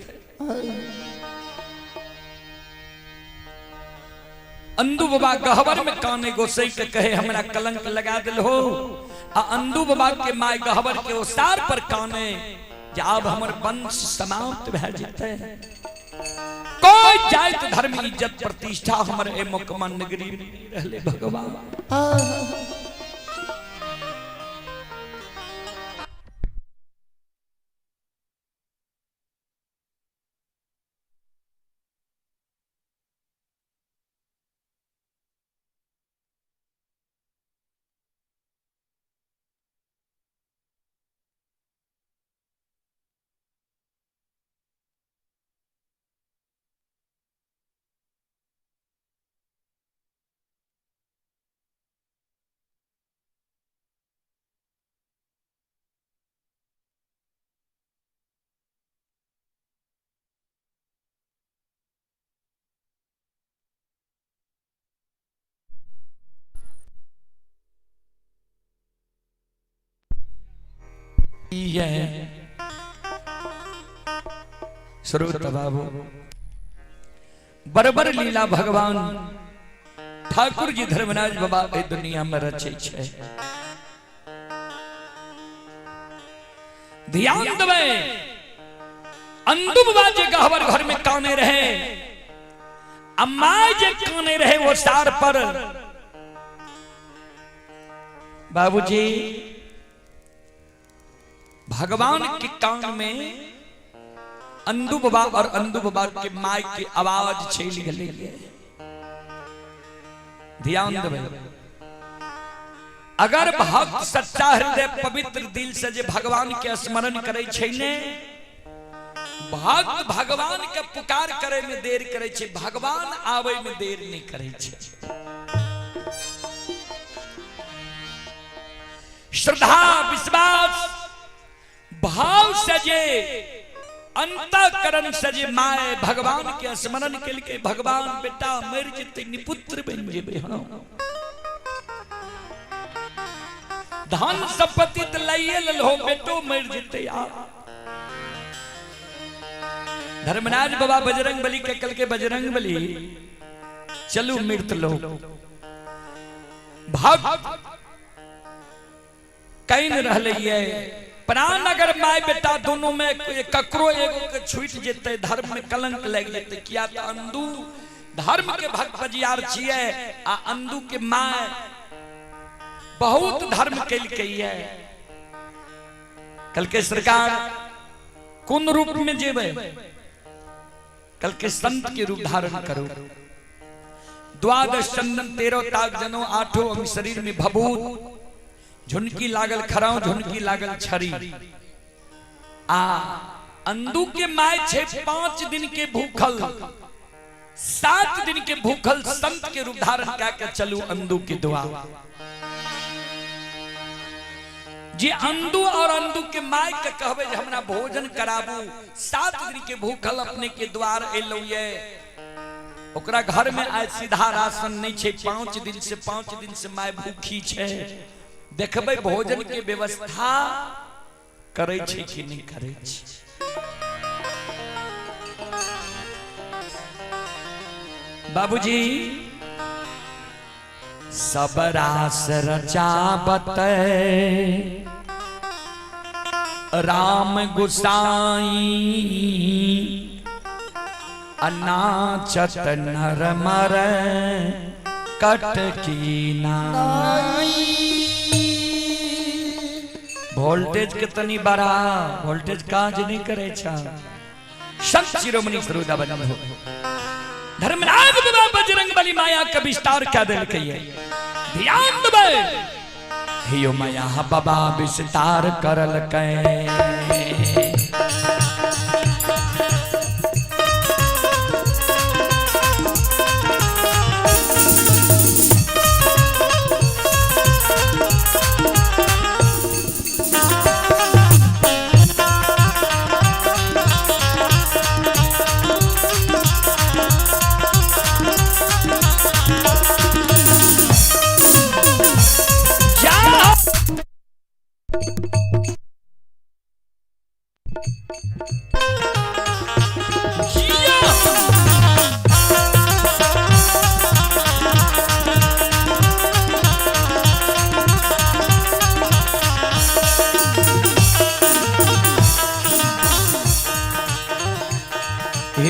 अंदू बाबा गहबर में काने गोसई के कहे हमरा कलंक लगा दिल हो, आ अंदू बाबा के my गहबर के ओसार पर काने जब हमर वंश समाप्त भए जेतै, कोई जात धर्म इज्जत प्रतिष्ठा हमर ए मोकमा नगरी में नहीं रहले भगवान। श्रोता बाबू बरबर लीला भगवान ठाकुर जी धर्मराज बाबा ए दुनिया में रचे छे। ध्यान देवे अंदू बाबा जे गहबर घर में काने रहे, अम्मा जे काने रहे वो सार पर, बाबूजी भगवान के कान में अंदू बाबा और अंदू बाबा के my की आवाज चल गई। ध्यान देवे अगर भक्त सच्चा हृदय पवित्र दिल से जे भगवान के स्मरण करे छै ने, भक्त भगवान के पुकार करे में देर करे छै, भगवान आवे में देर नहीं करे छै। श्रद्धा विश्वास भाव से जे अंतःकरण से जे my भगवान के स्मरण के भगवान बेटा मर जेतै निपुत्र बन जेबै, हम धन संपत्ति त लइए लेलहो बेटो मर जेतै। आ धर्मराज बाबा बजरंग बली के कल के बजरंग बली चलू मृत लो भक्त can रहले प्राण अगर my बेटा दोनों में ककरो एगो के छूट जेतै धर्म में कलंक लग जेतै, किया त अंदू धर्म के भक्त बजियार छियै आ अंदू के my बहुत धर्म केलकै। कल के सरकार कोन रूप में जेबै? कल के संत के रूप धारण करो। द्वादश चंदन 13 ताग जनो आठों अंग शरीर में भभूत, झुनकी लागल खराव झुनकी लागल छड़ी। आ अंदू के my छे 5 दिन के भूखल 7 दिन के भूखल संत के रूप धारण क्या के चलू अंदू के दुआ। जे अंदू और अंदू के माय के कहबे जे हमरा भोजन कराबू, 7 दिन के भूखल अपने के द्वार एलौ ये, ओकरा घर में आज सीधा राशन नहीं छे, 5 दिन से 5 दिन से my भूखी छे, देखबै भोजन के व्यवस्था करै छे कि नहीं करै छे। बाबूजी सब रास रचाबत राम गुसाई, अनाचत नर मर कटकी नाई। वोल्टेज के तनी बढ़ा, वोल्टेज काज नहीं करे छा। संत शिरोमणि सरोदा बंधु धर्मराज बाबा बजरंग बली माया का विस्तार क्या दिल के ध्यान दबे हियो माया बाबा विस्तार करल के।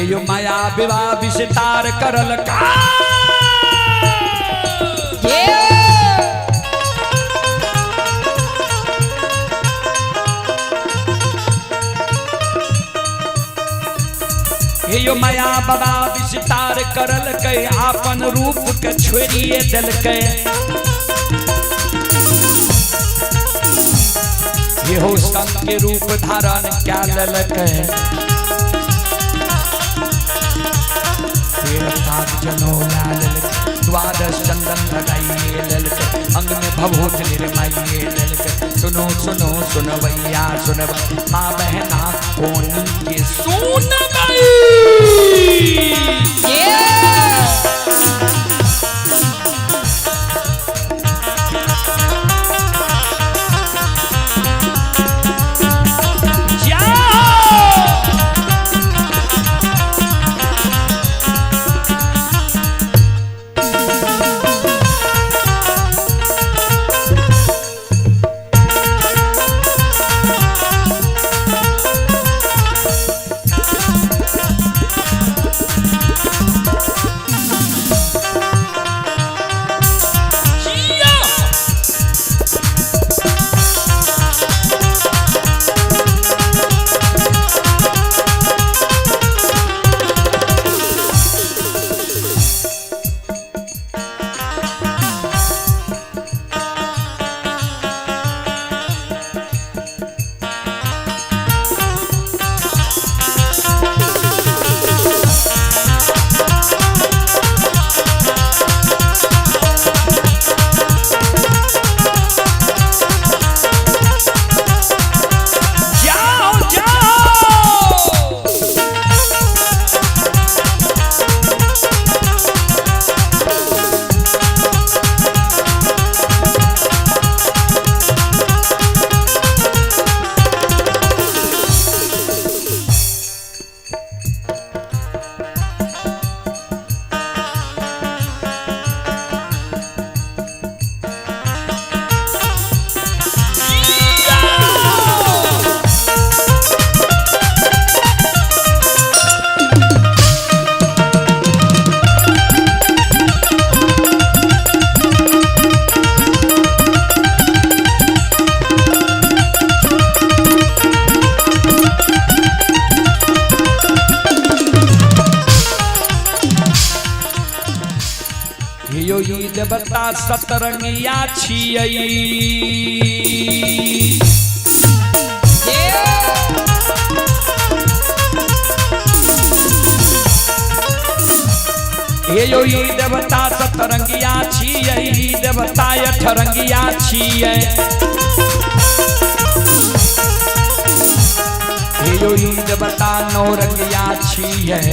यो माया विवाह विस्तार करल का। यो माया बाबा विस्तार करल के आपन रूप के छोड़िए दिल के। ये संत के रूप धारण क्या ललक द्वादश चंदन लगाइए ललक, अंग में भभूत निर्माइए ललक। सुनो सुनो सुनवैया सुनव माँ बहना कोनी के सुन गई। देवता सतरंगिया छियै। हे यो ई देवता सतरंगिया छियै, देवता अठरंगिया छियै। हे यो ईद बता नौरंगिया छियै।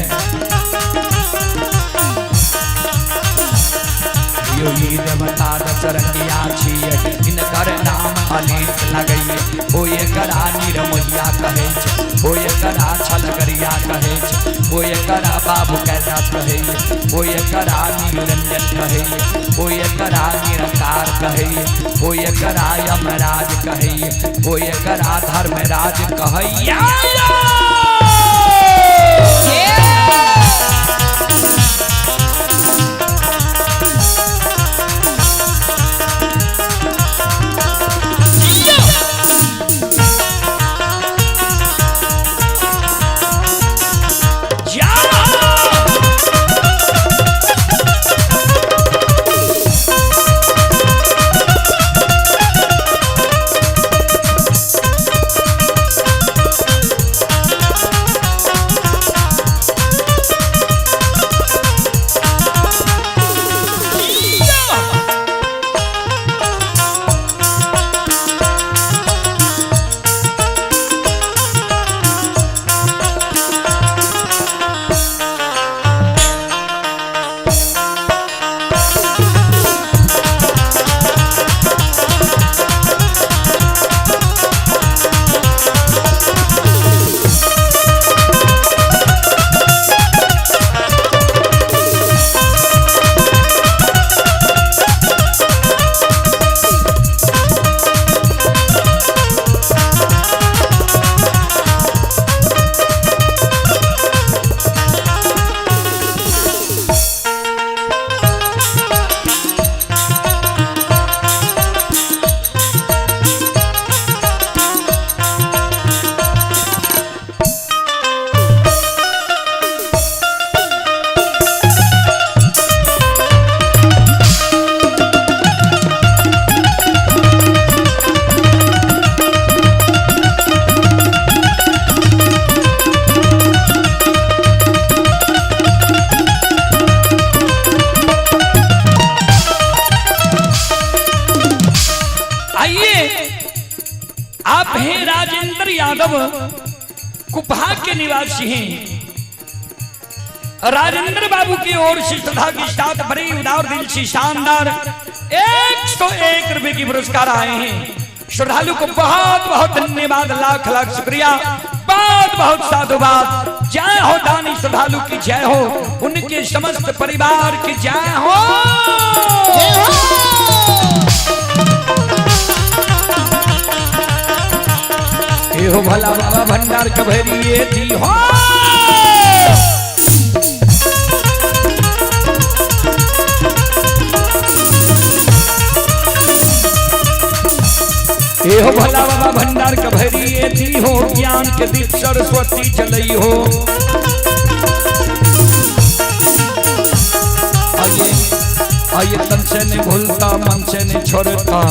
यो ईद बता दशरंगिया छियै, इनकर नाम अनेक लगैये। ओ एकरा निरमोहिया कहै छै, ओ एकरा छलगरिया कहै छै, ओ एकरा बाबू कैलाश कहैये, ओ एकरा निरंजन कहैये, ओ एकरा निरंकार कहैये, ओ एकरा यमराज कहैये, ओ एकरा धर्मराज कहैये। जा! आइए, आप हैं राजेंद्र यादव, कुपहा के निवासी हैं। राजेंद्र बाबू की ओर से श्रद्धा के साथ बड़े उदार दिल से शानदार 101 रुपए की पुरस्कार आए हैं। श्रद्धालु को बहुत बहुत धन्यवाद, लाख लाख शुक्रिया, बहुत बहुत साधुवाद। जय हो दानी श्रद्धालु की जय हो, उनके समस्त परिवार की जय हो। जय हो। हे हो भला बाबा भंडार कभरिए दी हो। हे हो भला बाबा भंडार कभरिए दी हो, ज्ञान के दीप सरस्वती जलई हो। आइए आइए, तन से नहीं भूलता मन से नहीं छोड़ता।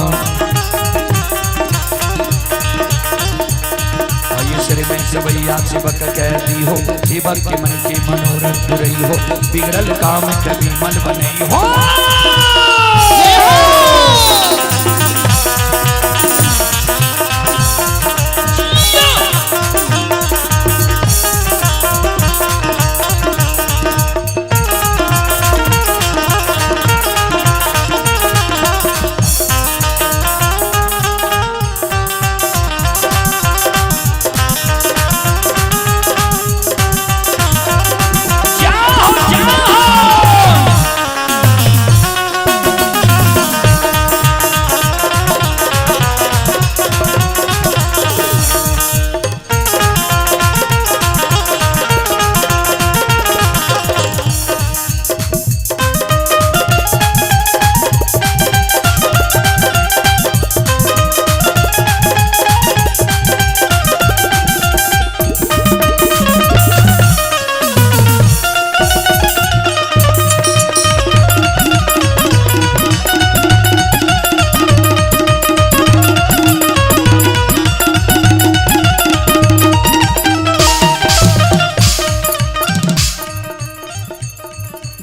श्री में सबैया सेवक कह दी हो, सेवक के मन के मनोरथ पुरई हो, बिगड़ल काम कभी मन बनई हो। जय हो। जाओ जाओ।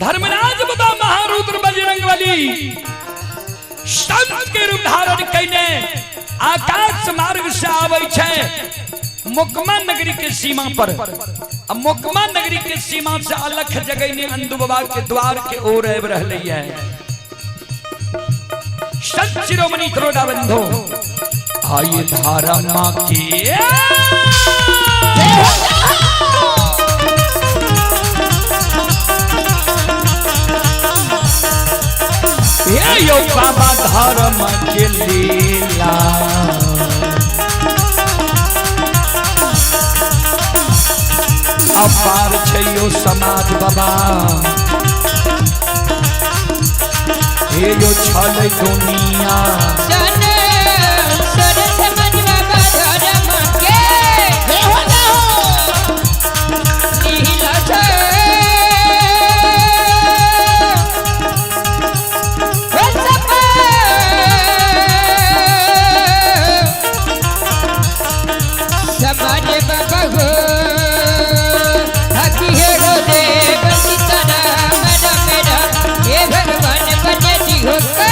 धर्मराज बाबा महारुद्र बजरंग बली संत के रूप धारण कैने आकाश मार्ग से आबै छै मोकमा नगरी के सीमा पर। आ मोकमा नगरी के सीमा से अलख जगह अंदू बाबा के द्वार के ओर आबि रहलै है। संत शिरोमणि त्रोडा बंधो आइए धारा माँ के हे यो बाबा धर्म के लीला। अपार छै यो समाज बाबा, हे यो छल दुनिया। सन सर समाज बाबा धर्म के जय हो जय हो। लीला से हो सब समाज बाबा हो हकी हे रो देव सीताराम राम राम हे भगवान बने दिहो को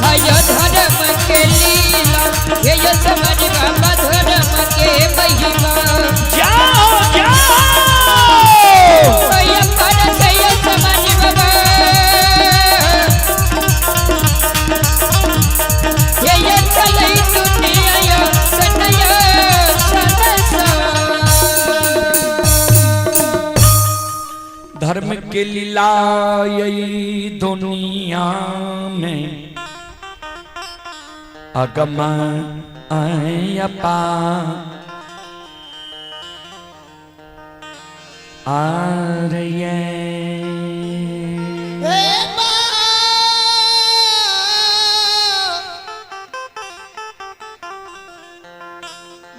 हयो धर्म के लीला, हे यो समाज बाबा धर्म के महिमा। जाओ जाओ। हयो पर यो समाज बाबा, हे यो चलै दुनिया यो सनया सनसा। धर्म के लीला यही दुनिया में अगम अपार आर ये। हे बा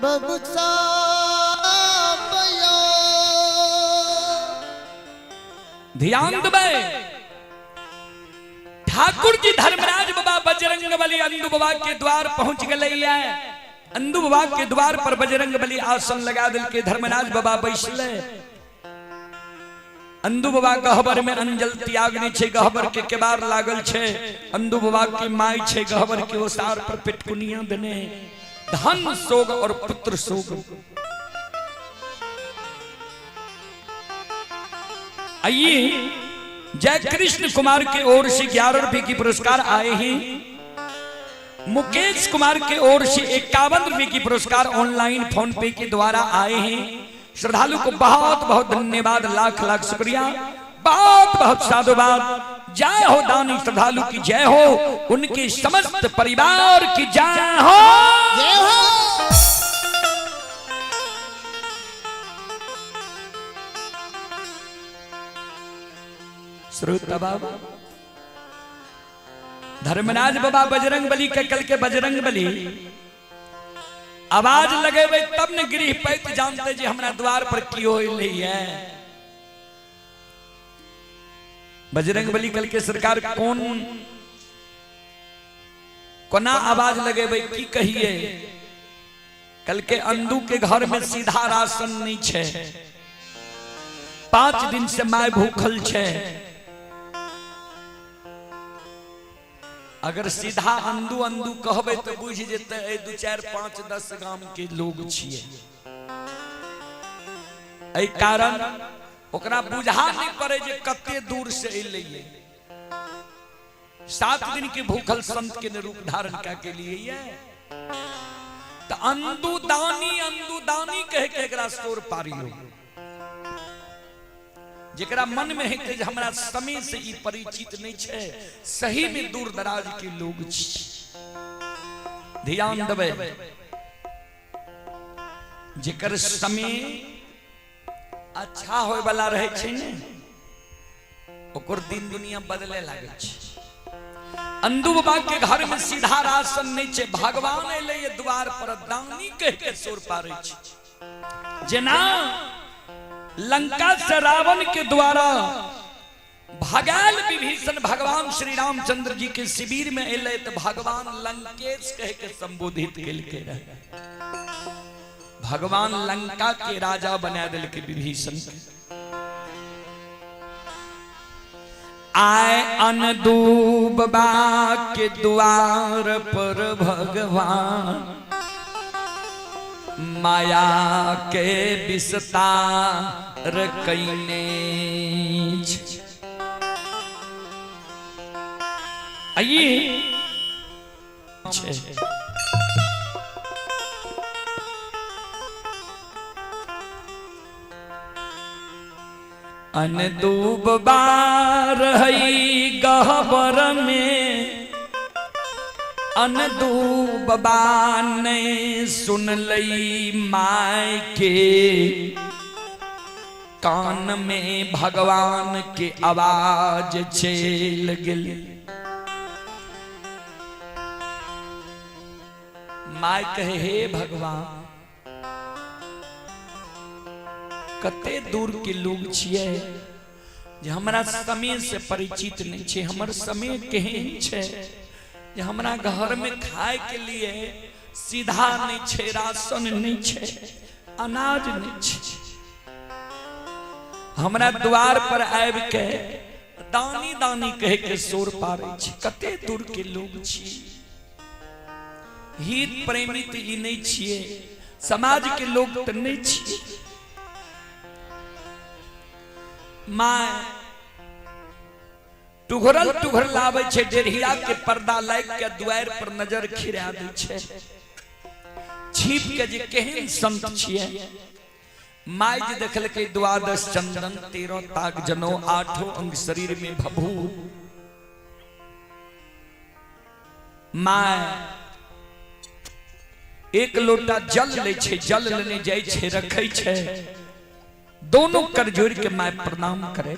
बबुचा बयो। ध्यान देबै, ठाकुर जी धर्मराज बाबा बजरंग बली अंदू बाबा के द्वार पहुंच गए। अंदू बाबा के द्वार पर बजरंग बली आसन लगा दिल के धर्मराज बाबा बैसले। अंदू बाबा गहबर में अंजल त्यागने छे, गहबर के केबार लागल छे। अंदू बाबा की माई छे गहबर के ओसार पर पेटकुनिया देने, धन सोग और पुत्र सोग। आइए, जय कृष्ण कुमार के ओर से 11 रुपए की पुरस्कार आए हैं। मुकेश कुमार के ओर से 51 रुपए की पुरस्कार ऑनलाइन फोन पे के द्वारा आए हैं। श्रद्धालु को बहुत बहुत धन्यवाद, लाख लाख शुक्रिया, बहुत बहुत साधुवाद। जय हो दानी श्रद्धालु की जय हो, उनके समस्त परिवार की जय हो। जय हो। श्रोता बाबा धर्मराज बाबा बजरंग बली के कल के बजरंग बली आवाज लगेबै तब ने गृह पैत जानते जे हमरा द्वार पर की होइले है। बजरंग बली कल के सरकार कौन कोना आवाज लगेबै की कहिए। कल के अंदू के घर में सीधा राशन नहीं छे, 5 दिन से my भूखल छे। अगर सीधा अंदू अंदू कहबे तो बुझ जेते ए 2 4 5 10 गाम के लोग छिए। एहि कारण ओकरा बुझा नहीं पड़े जे कते दूर से अइलै। 7 दिन के भूखल संत के रूप धारण कै के लिए ये तो अंदू दानी कह के एकरा शोर पारियो। जेकरा मन में हेतै जे हमरा समय से ई परिचित नहीं छे, सही में दूर दराज के लोग छी। ध्यान देबै, जेकर समय अच्छा होय वाला रहे छै ने, ओकर दिन दुनिया बदले लागे छै। अंदू बाबा के घर में सीधा राशन नहीं छे, भगवान अइलै ये द्वार पर दानी कह के शोर पारै छै। जेना लंका से रावण के द्वारा भगाल विभीषण भगवान श्री रामचंद्र जी के शिविर में अइलै तो भगवान लंकेश कह के संबोधित केलकै रहे। भगवान लंका के राजा बना दिलकै विभीषण के। आय अनदूबा के द्वार पर भगवान माया के विस्तार कैने छै। आइए छै। अनदूब बार हई गहबर में, अनदूब ने सुन लई my के कान में भगवान के आवाज चल गेल। My कहे हे भगवान, कते दूर के लोग छियै जे हमरा समय से परिचित नहीं छै, हमर समय केहन छै जे हमरा घर में खाए के लिए सीधा नहीं छै, राशन नहीं छै, अनाज नहीं छै। हमरा द्वार पर आबि के दानी दानी कह के शोर पारै छै। कते दूर के लोग छी, हित प्रेमी तऽ ई नहीं छियै, समाज के लोग तऽ नहीं छियै। माय टुघरल टुघरल आबै छै, डेढ़िया के पर्दा लागि के दुआरि पर नजर खिरा दै छै, छिप के जे केहन संत छियै। My जे देखलकै द्वादश चंदन 13 ताक जनो आठो अंग शरीर में भभूत। My एक लोटा जल लै छै, जल लेने जाइ छै, रखै छै, दोनों कर जोड़ के my प्रणाम करे।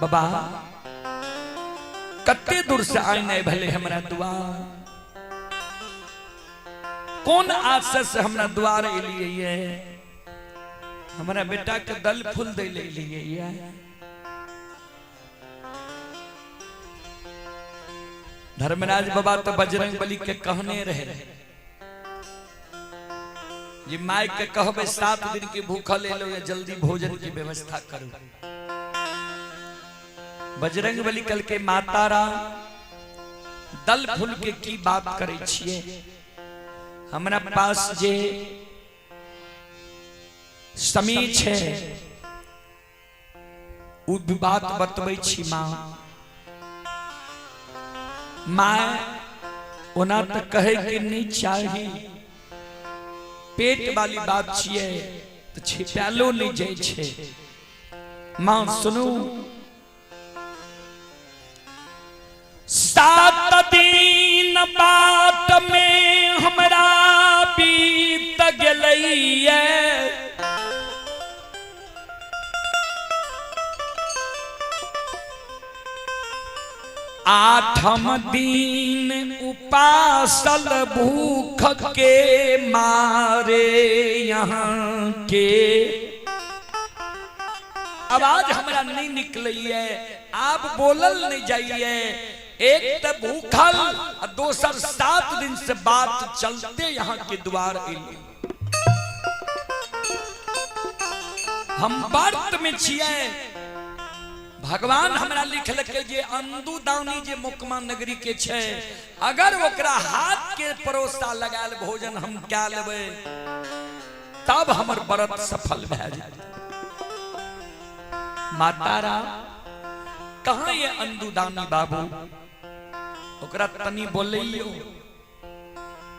बाबा कते दूर से आइ नहीं भले हमरा द्वार, कौन आशय से हमरा द्वार एलिए ये, हमरा बेटा के दल फूल दे ले एलिए ये। धर्मराज बाबा तो बजरंग बली के कहने रहे जे my के कहबे 7 दिन के भूखल एलो या जल्दी भोजन की व्यवस्था करू। बजरंग बली कल के माता राम दल फूल के की बात करे छिए, हमरा पास जे समय छै उ बात बतबै छी। माँ माँ ओना तऽ कहे के नहीं चाही, पेट वाली बात छिए तऽ छिपालो नहीं जाइ छै। माँ सुनू, 7 दिन बाट में हमरा बीत गेलैये, आठम दिन उपासल भूख के मारे यहाँ के आवाज हमरा नहीं निकलैये, आप बोलल नहीं जाइए। एक तो भूखल आ दोसर 7 दिन से बात चलते यहाँ के द्वार एली। हम व्रत में छियै, भगवान हमरा लिखलकै जे अंदू दानी जे मोकमा नगरी के छै, अगर ओकरा हाथ के परोसा लगायल भोजन हम कए लेबै तब हमर व्रत सफल भए जायत। माता राम कहाँ ये अंदू दानी बाबू, ओकरा तनी बोलैयो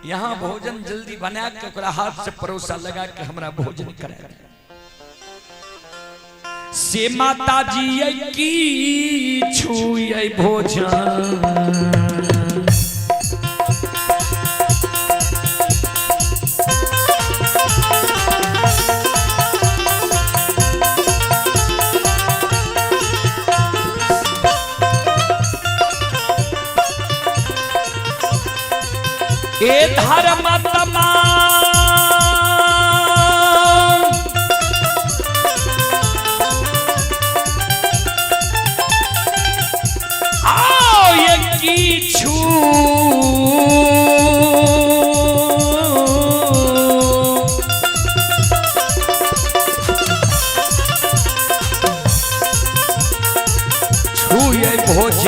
यहाँ भोजन जल्दी बना के ओकरा हाथ से परोसा लगा के हमरा भोजन करा दे। से माता जी ये की छुए भोजन, ए धर्मात्मा आओ ये की छू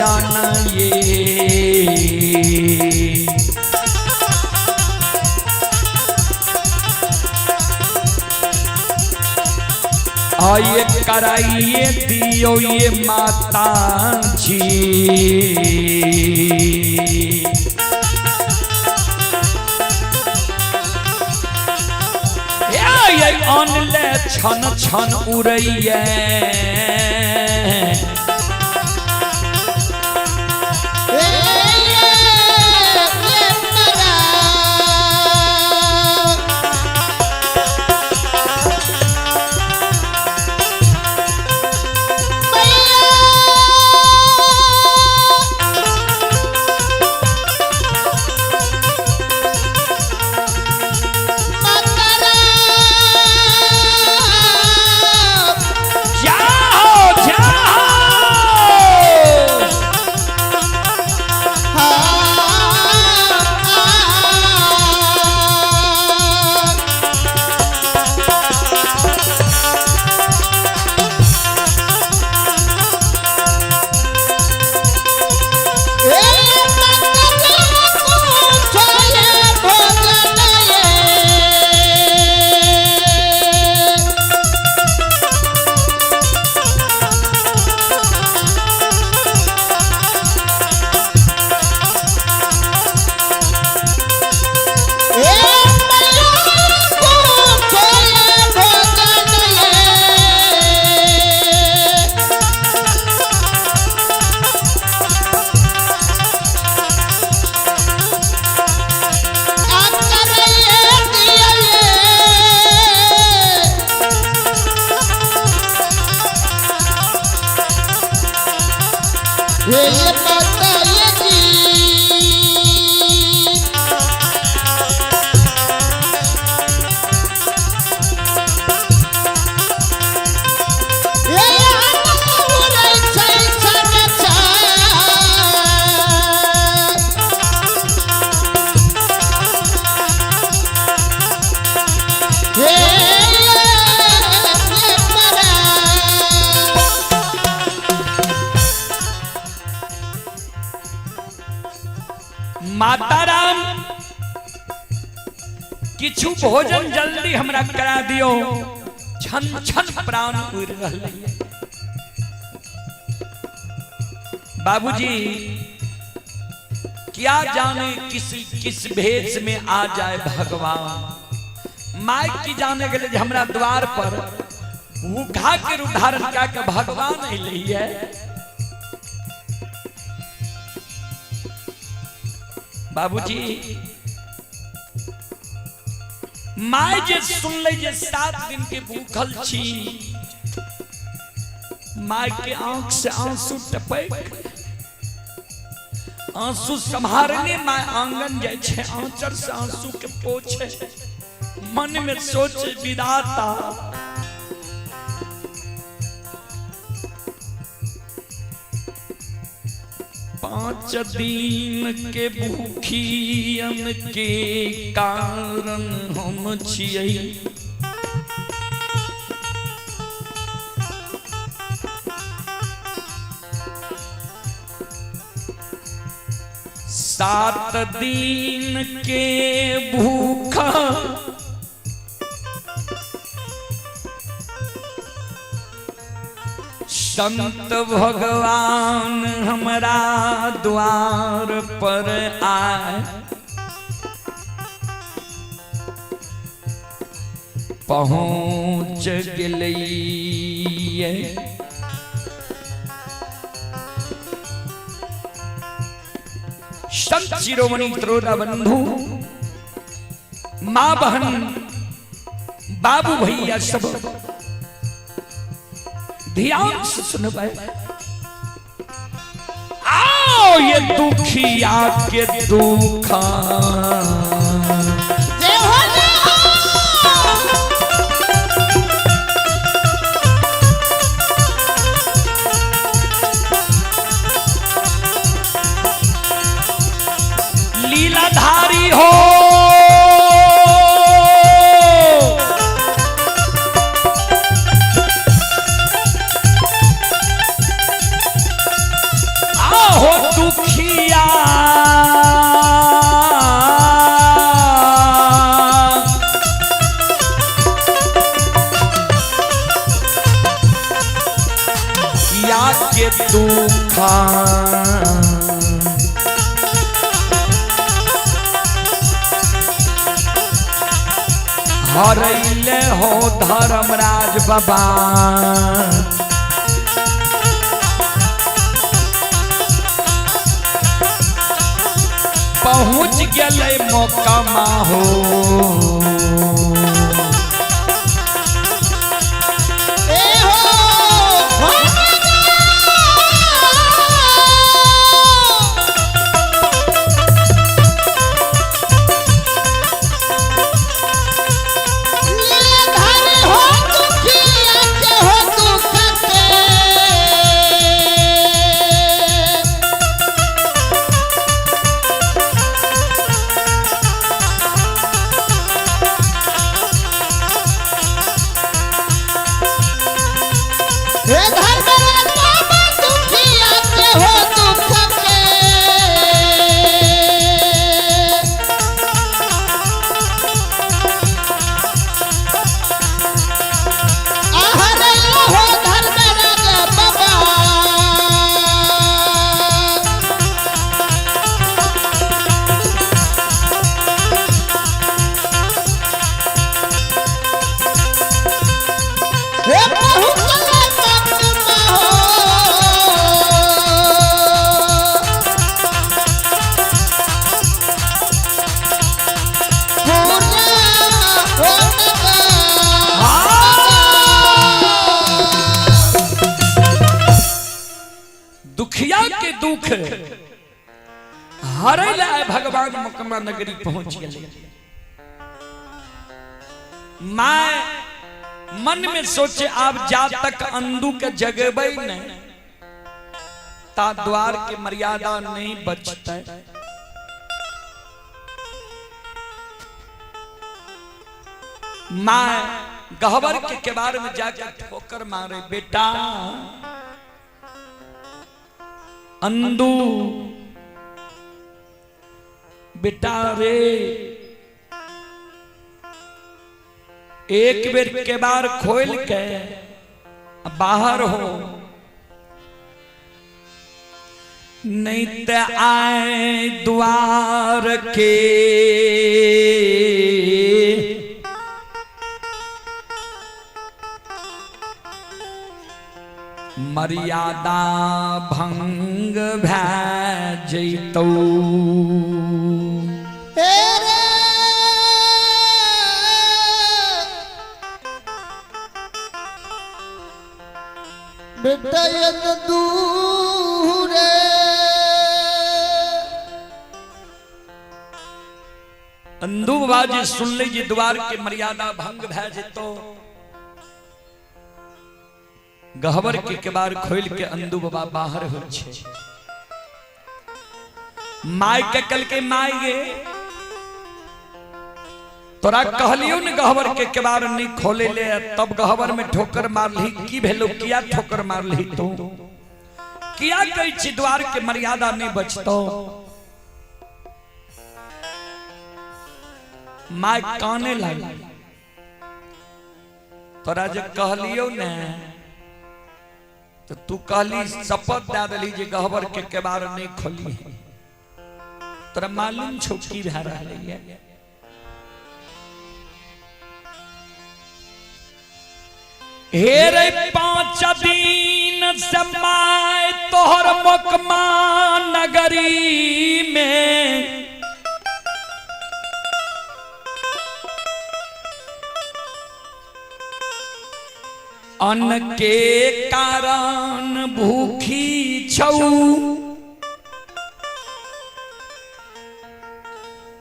भोजन ये। आइए कराइए दियो ये माता जी। ये अनले छन छन उड़ैये। जाओ जाओ। माताराम किछु भोजन जल्दी हमरा करा दियो, छन छन प्राण उड़ रहलै। बाबूजी क्या जाने किस किस भेष में आ जाए भगवान। माय की जाने के लिए हमरा द्वार पर भूखा के रूप धारण कऽ के भगवान अयलै है। बाबूजी my जे सुनले जे 7 दिन के भूखल छी, my के आंख से आंसू टपक, आंसू सम्हारने my आंगन जाय छै, आंचर से आंसू के पोछे, मन में सोचे विधाता पांच दिन के भूखियन के कारण हम छियै। सात दिन के भूखा संत भगवान हमरा द्वार पर आए, पहुँच गेलियै। संत शिरोमणि त्रोदा बंधु, माँ बहन बाबू भैया सब ध्यान से सुनबै। आओ ये दुखिया के दुखा लीलाधारी हो, के दुख हरैले हो धर्मराज बाबा। पहुंच गेलै मोकमा हो। ए हो लीलाधारी हो दुखिया के हो दुख के। हे धर्मराज बाबा दुखिया के हो दुख के। आहरे हो धर्मराज बाबा। हे पहुँचले मकमा हो। पूरा हो दुखिया के दुख हरे लाए भगवान मोकमा नगरी पहुंच गए। मां मन में सोचे आप जा तक अंदू के जगेबै नहीं ता द्वार के मर्यादा नहीं बचता। मां गहबर के केबार में जाकर ठोकर मारे, बेटा अंदू बेटा रे, एक बेर केबार खोल के बाहर हो, नहीं ते आए द्वार के मर्यादा भंग भै जैतौ। हे रे बेटा यद दूरे अंदू बाबा जी सुन ली जी द्वार के मर्यादा भंग भै जैतौ। गहबर के केबार खोल के अंदू बाबा बाहर हो छे। My के कल के माय गे तोरा कहलियो ने गहबर के केबार नहीं खोले ले, तब गहबर में ठोकर मारली, की भेलो किया ठोकर मारली तू, किया कहै छी द्वार के मर्यादा नहीं बचतो। My काने लागल, तोरा जे कहलियो ने तो तू कहली शपथ दे देली जे गहबर के केबार नहीं खोली, तोरा मालूम छौ की भए रहलै ये। हे रे 5 दिन समय तोहर मोकमा नगरी में, अन्न के कारण भूखी छौ,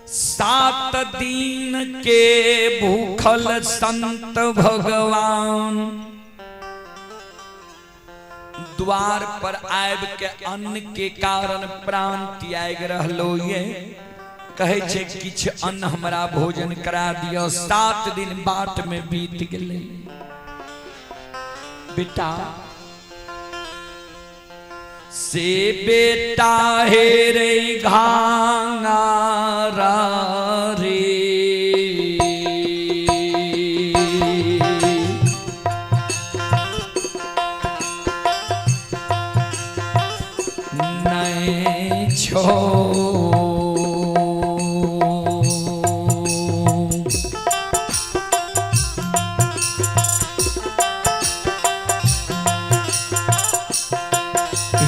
7 दिन के भूखल संत भगवान द्वार पर आबि के अन्न के कारण प्राण त्याग रहलो ये, कहे छे किछ अन्न हमरा भोजन करा दियो। 7 दिन बाट में बीत गेलै। बेटा से बेटा हे रे घांगारा रे,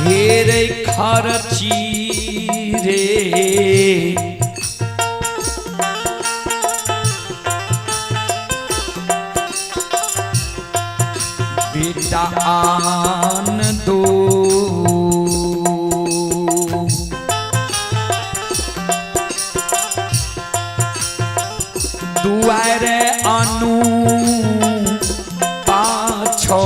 हेरे खर्ची रे। बेटा आन दो, दुआरे अनु पाछो।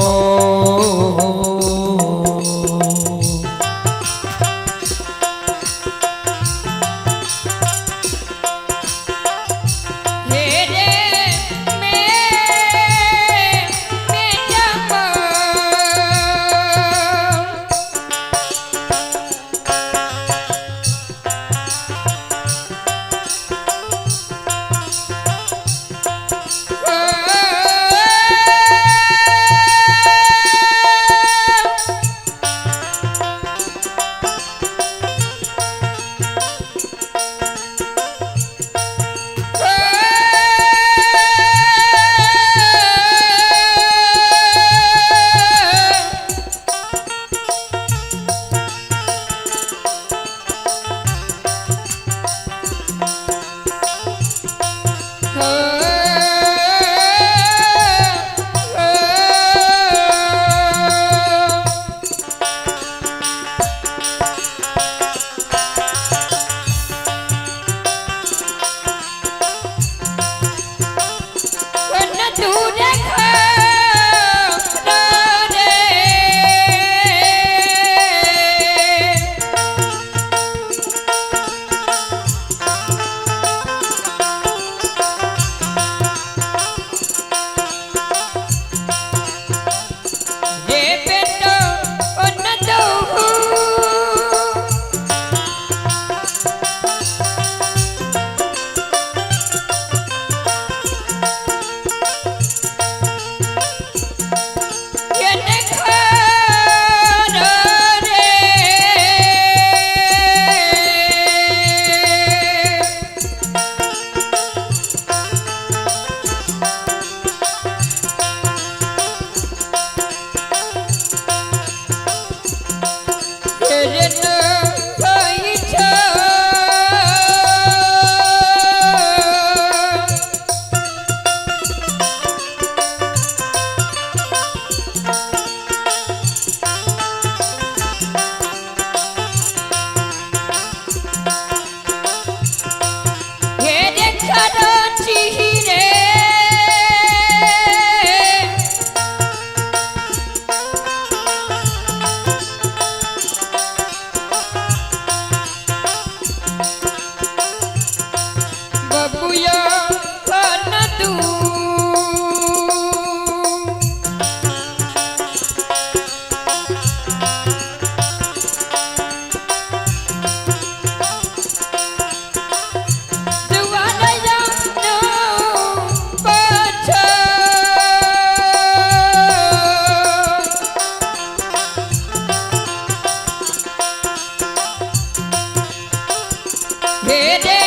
हे रे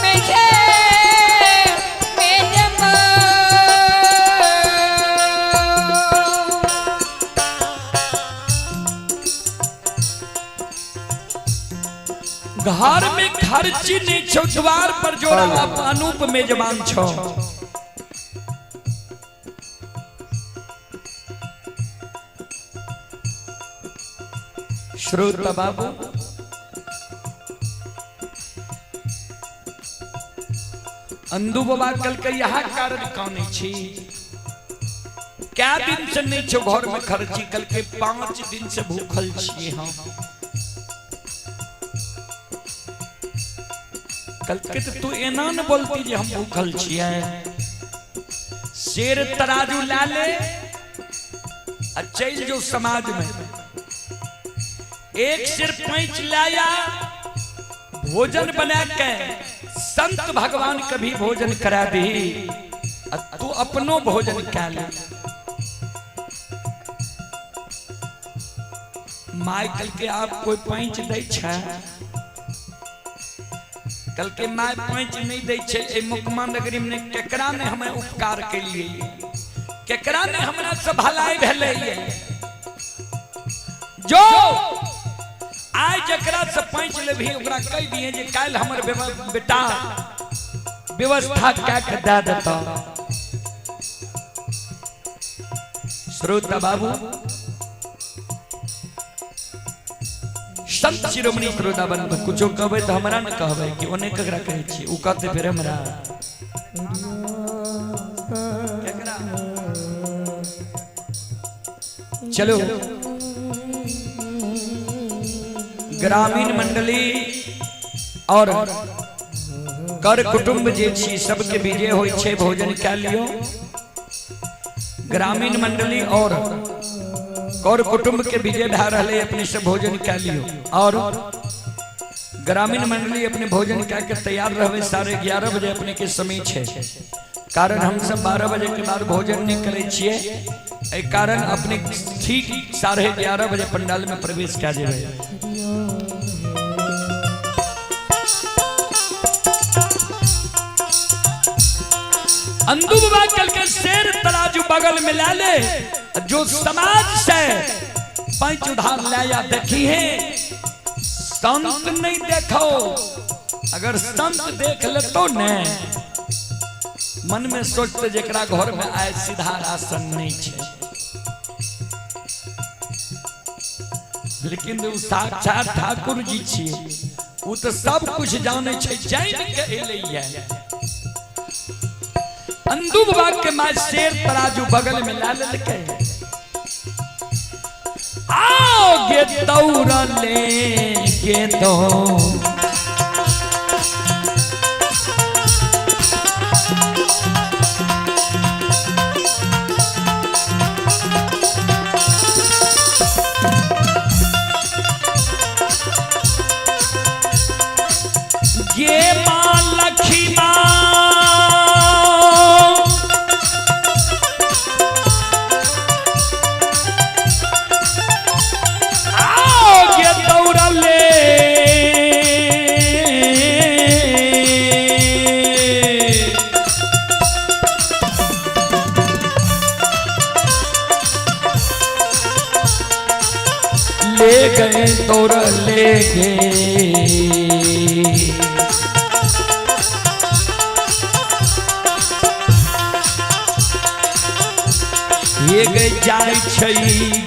मैं जमा। घर में खर्ची नहीं छो, द्वार पर जोड़ा अनूप मेजबान छो। श्रोता बाबू, अंदू बाबा कल के यहाँ कारण कौन छी? क्या दिन से नहीं छो घर में खर्ची? कल के 5 दिन से भूखल छी हम। कल के तो तू एना न बोलती जे हम भूखल छियै। शेर तराजू ला ले आ चल जो समाज में, एक सिर पैंच लाया भोजन बना के संत भगवान कभी भोजन करा दी, आ तू अपनो भोजन कह ले। My कल के आप कोई पैंच दै छै? कल के my पैंच नहीं दै छै। ए मुकमा नगरी में केकरा ने हमें उपकार के लिए, केकरा ने हमरा से भलाई भेलै? जो आइ जकरा से पैंच लेबही ओकरा कहि दिहे जे काल्हि हमर बेटा व्यवस्था कए के दए देता। श्रोता बाबू, संत शिरोमणि श्रोता बन, कुछो कहबै तऽ हमरा ने कहबै कि ओने ककरा कहै छियै, ओ कहते फेर हमरा केकरा? चलो ग्रामीण मंडली और कर कुटुंब जे छी सबके विजय होइ छै, भोजन कए लियो। ग्रामीण मंडली और कर कुटुंब के विजय भए रहलै, अपने से भोजन कए लियो। और ग्रामीण मंडली अपने भोजन कए के तैयार रहबै, 11:30 बजे अपने के समय छै, कारण हम सब 12 बजे के बाद भोजन नहीं करै छियै, एहि कारण अपने ठीक 11:30 बजे पंडाल में प्रवेश कए जेबै। अंदू बाबा कल के शेर तराजू बगल में ला ले, जो समाज से पैंच उधार लाया देखी है, संत नहीं देखो, अगर संत देख ले तो ने मन में सोचते जेकरा घर में आए सीधा राशन नहीं छे, लेकिन उ साक्षात ठाकुर जी छिए, उ तो सब कुछ जाने छे, जान के एलैया। अंदू बाबा के मां शेर तराजू बगल में ला लेलकै, आओ गे दौड़ले गे दो गे मां लखीमा, आओ गे दौड़ले ले गए दौड़ले गे। ये गए जाय छै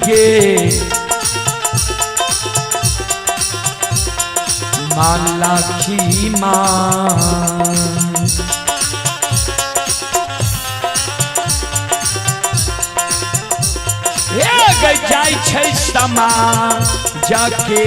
गे मां लाखी मां, हे गई जाय छै समा जाके।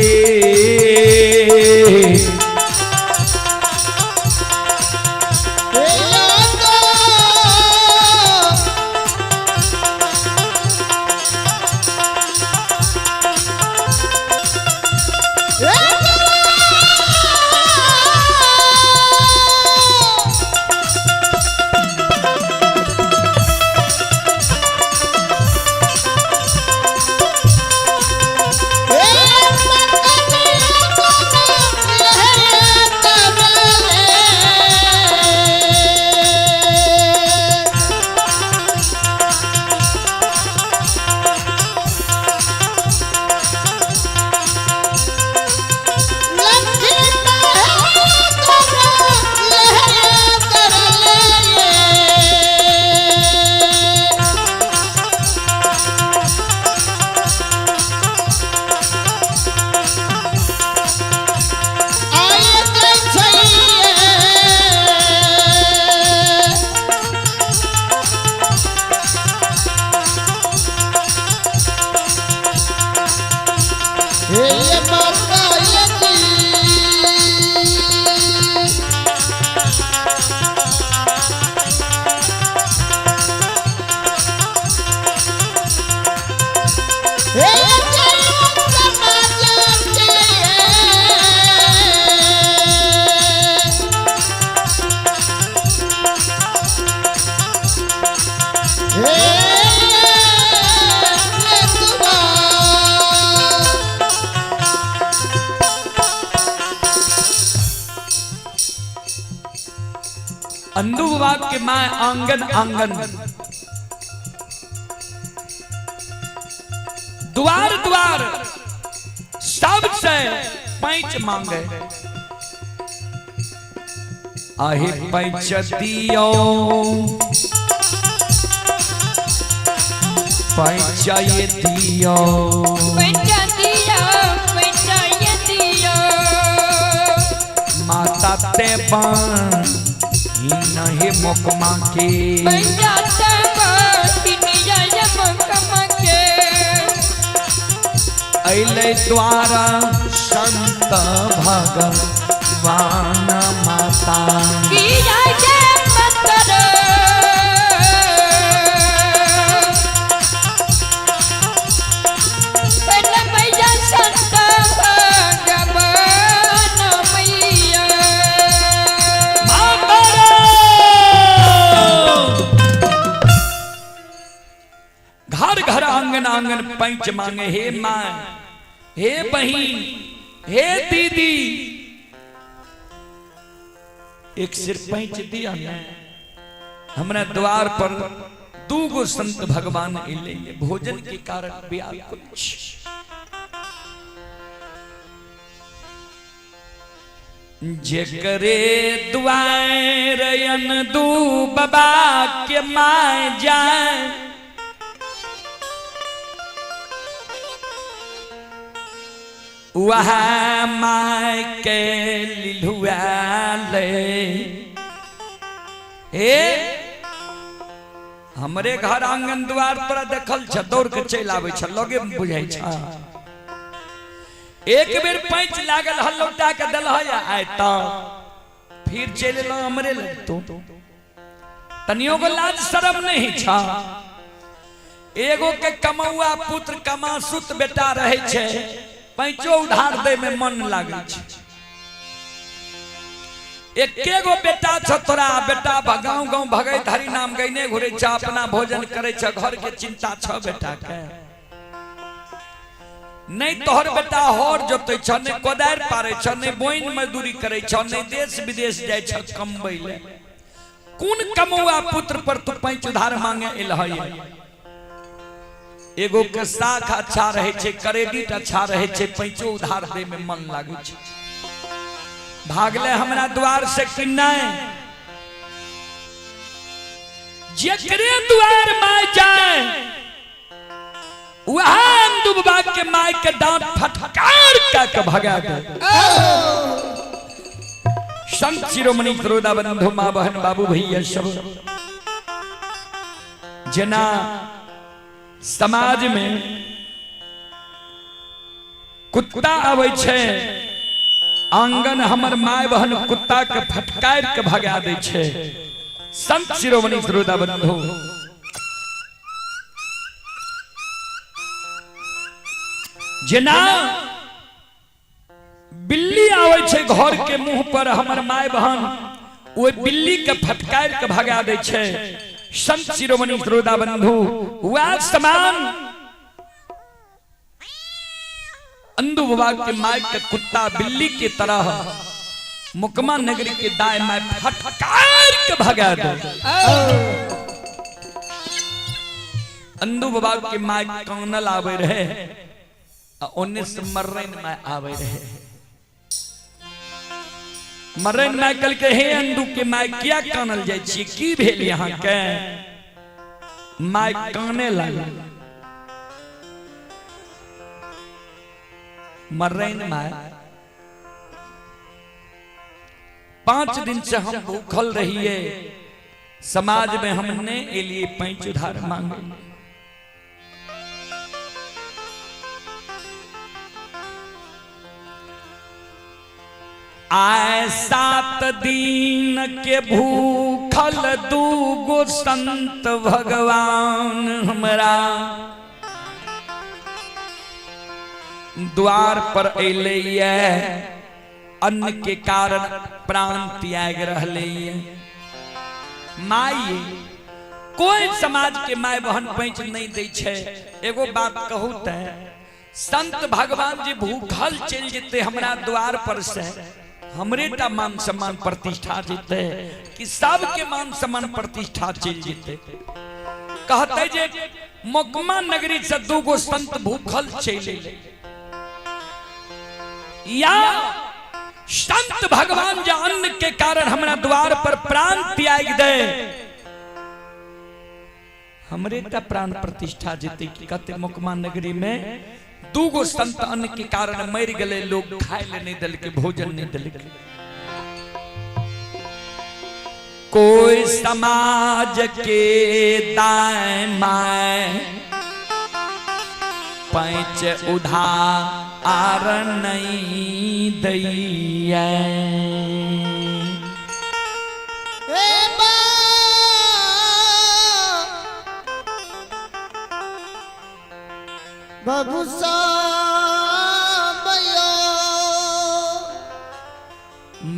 अंदू बाबा के मां आंगन आंगन द्वार द्वार सबसे पैंच मांगे। आहे पैंच दियो, पैंच ये दियो, पैंचा दियो, पैंचा ये दियो। माता ते बन ही मोकमा के। पैंचा ते बन ये मोकमा के। अइले द्वारा संत भगवान माता। किया के पत्थर पहले मैया संत भगवान मैया। माता घर घर आंगन आंगन पैंच मांगे, हे माँ, हे बहिन, हे दीदी, एक सिर पैंच दिया ने। हमरा द्वार पर दू गो संत भगवान अइले, भोजन के कारण व्याकुल छी। जेकरे द्वार दू बाबा के my जाए, वह my के लिलुआ ले। हे हमरे घर आंगन द्वार तोरा देखल छ, दौड़ के चलि आबै छ, लगे में बुझाइ छ। एक बेर पैंच लागल हल लौटा के देल है, आय त फिर चलि एलौ हमरे लग। तो तनियो को लाज शरम नहीं छ। एगो के कमौआ पुत्र कमासुत बेटा रहे छै, पैंचो उधार दे में मन लागै छै। एके गो बेटा छ तोरा, बेटा गाँव गाँव भगैत हरि नाम गईने घुरे छ, अपना भोजन करे छ, घर के चिंता छ बेटा के। नहीं तोहर बेटा हर जोते छ, नहीं कोदारि पारे छ, नहीं बोइन मजदूरी करे छ, नहीं देश विदेश जाय छ कमबै ले। कोन कमौआ पुत्र पर तू पैंच उधार मांगे एल है? एगो के साख अच्छा रहे छै, क्रेडिट अच्छा रहे छै, पैंचो उधार दे में मन लागै छै। भागले हमरा द्वार से कि नहीं? जेकरे द्वार my जाए वह दुबा के my के डांट फटकार के भगा दे। संत शिरोमणि क्रोधा बंधु माँ बहन बाबू भैया सब, जना समाज में कुत्ता आबै छै आंगन, हमर my बहन कुत्ता के फटकार के भगा दै छै। संत शिरोमणि श्रोता बंधु, जेना बिल्ली आबै छै घर के मुंह पर, हमर my बहन ओहि बिल्ली के फटकार के भगा दै छै। संत शिरोमणि श्रोता बंधु, वह समान अंधु बाबा के my के कुत्ता बिल्ली के तरह मुकमा नगरी के दाएं my फटकार के भगा दे। अंधु बाबा के my कानल आवे रहे, आ ओने से मर्रन my आवे रहे। मर्रन my कल के, हे अंधु के my, क्या कानल जाय छी, की भेल यहाँ के? My काने लागल। मर्रन my, 5 दिन से हम भूखल रहिए, समाज में हमने एलिए पैंच उधार मांगे। आए 7 दिन के भूखल दूगो संत भगवान हमरा द्वार पर अइले, अन्न के कारण प्राण त्याग रहले। माई कोई समाज के my बहन पैंच नहीं दै छै। एगो बात कहू ते, संत भगवान जी भूखल चलि जेते हमरा द्वार पर से, हमरे टा मान सम्मान प्रतिष्ठा जेते कि सबके मान सम्मान प्रतिष्ठा चलि जेते? कहते जे मोकमा नगरी से दूगो संत भूखल चलि एलै। या संत भगवान जे अन्न के कारण हमरा द्वार पर प्राण त्याग दे, हमरे टा प्राण प्रतिष्ठा जेते कि कते मोकमा नगरी में दूगो संत अन्न के कारण मर गए, लोग खाए ले नहीं दिलके, भोजन नहीं दिलके। कोई समाज के दाएं माए पैंच उधार नहीं दैया।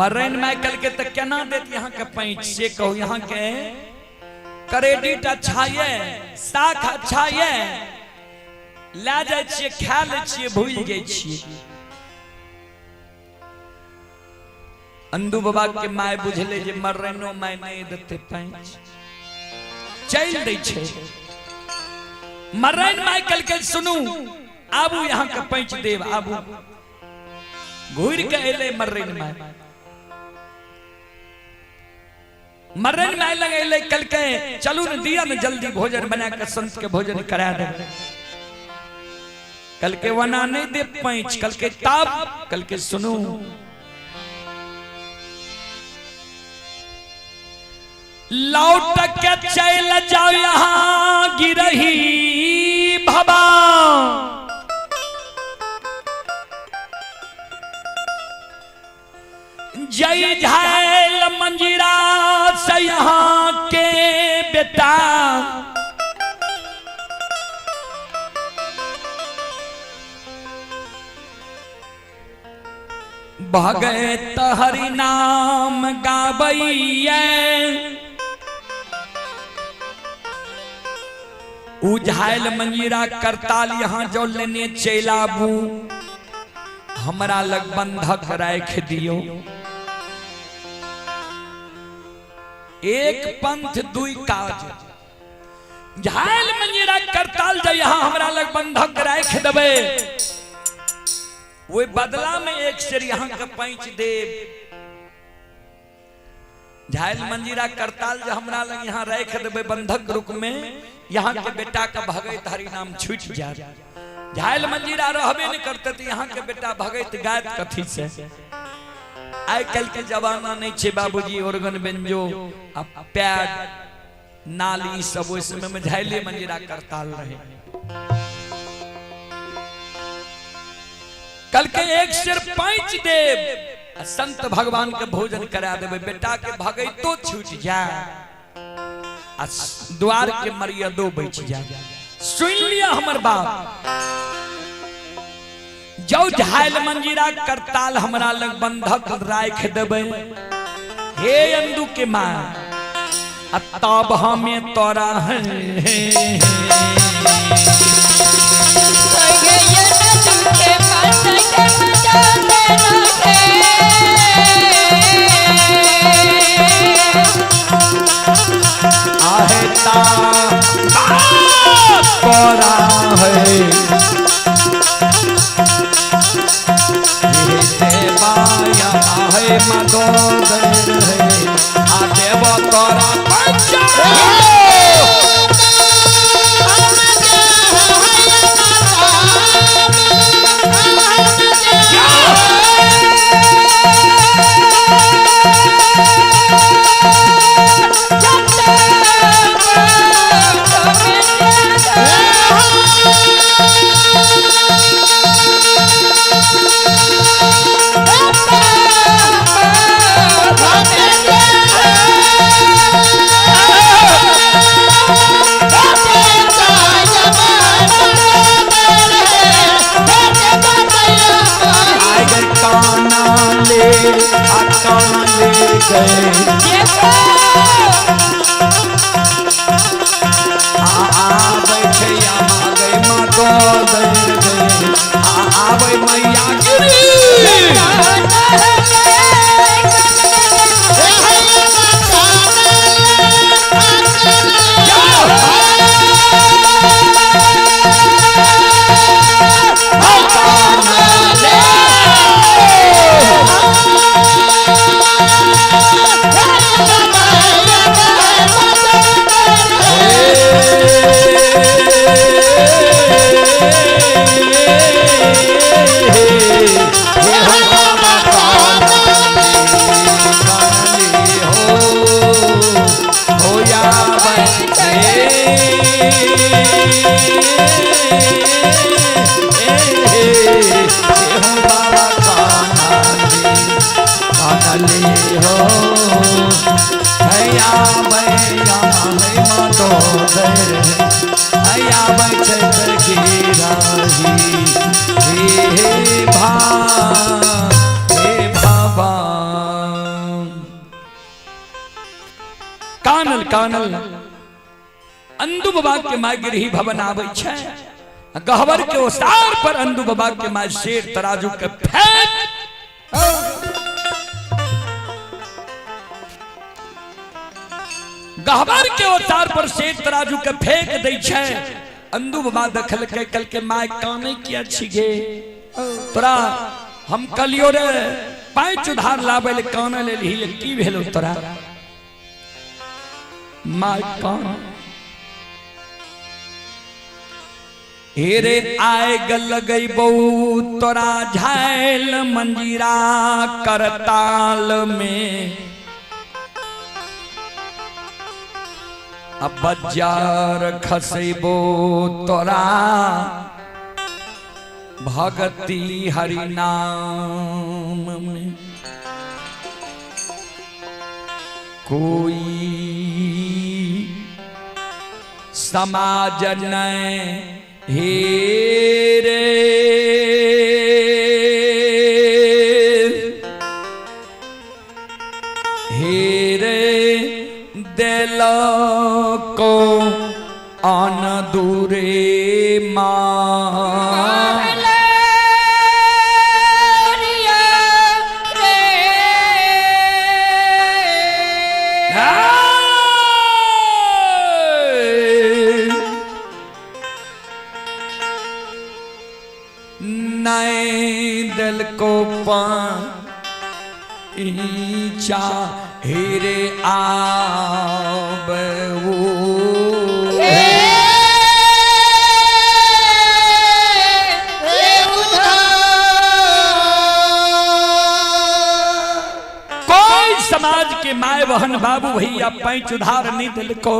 मरन माइकल के तो केना देत यहाँ के पैंच से कहू? यहाँ के क्रेडिट अच्छा ये, साख अच्छा ये, ला जाए छिए, खा ले छिए, भूल जाए छिए। अंदू बाबा के my बुझले जे मरनो my नहीं देते पैंच, चल दै छे। मरन माइकल के सुनू आबू यहाँ के पैंच देव, आबू घूर के एले मरन my. मरन my लग एले कल के चलू न दिया न जल्दी भोजन बना के संत के भोजन करा दे। कल के वना नहीं दे पैंच, कल के ताप, कल के सुनू लौट के चल जाओ यहाँ गिरही भवा, जय झायल मंजीरा से यहाँ के बेटा, भगत हरि नाम गाबैया। उझायल मंजीरा करताल यहाँ जो लेने चलाबू, हमरा लग बंधक राख दियो। एक पंथ दुई काज, झायल मंजीरा करताल जो यहाँ हमरा लग बंधक राख देबे, वो बदला में एक शेर यहाँ के पैंच देव। झायल मंजीरा करताल जो हमरा लग यहाँ राख देबे बंधक रुक में, यहाँ के बेटा का भगत हरि नाम छूट जाए। झायल मंजीरा रहबे नहीं करते तो यहाँ के बेटा भगत गायत कथी से। आइ कल के जमाना नहीं छे बाबूजी, ऑर्गन बेंजो आ पैड नाली सब ओहि समय में झायले मंजीरा करताल रहे। कल के एक सिर पैंच देव संत भगवान के भोजन करा देवे, बेटा के भगतो छूट जाए आ द्वार के मर्यादो बच जाए। सुन लिया हमर बाप, जो झायल मंजीरा करताल हमरा लग बंधक राख देवे, हे अंदू के मां तब हमें तोरा है। तोरा है देवाया है मदोदर है आ देव तोरा पंचा। आबै मैया गिरी। हो बाबा कानले कानले हो हैया मैया है मातो दर हैया बचत की राही हे भा हे बाबा। कानल कानल अंदू बाबा के माय गिरही भवन आबै छै, गहबर के ओसार पर अंदू बाबा के माय शेर तराजू के फेंक गहबर के ओसार पर शेर तराजू के फेंक दै छै। अंदू बाबा देखलकै, कहलकै माय काने किया छिगे तोरा, हम कलियो रे पाँच उधार लाबै ले काने लेलही, की भेलो तोरा माय कान? हेरे आग लगैबौ तोरा झायल मंजीरा करताल में, अब बाजार खसेबो तोरा भगती हरि नाम में। कोई समाज नहीं हे रे हे रे दिल को अन दूरे माँ नए दिल को पीछा हेरे आब वो कोई समाज के माय बहन बाबू भैया पैंच उधार नहीं दिल को,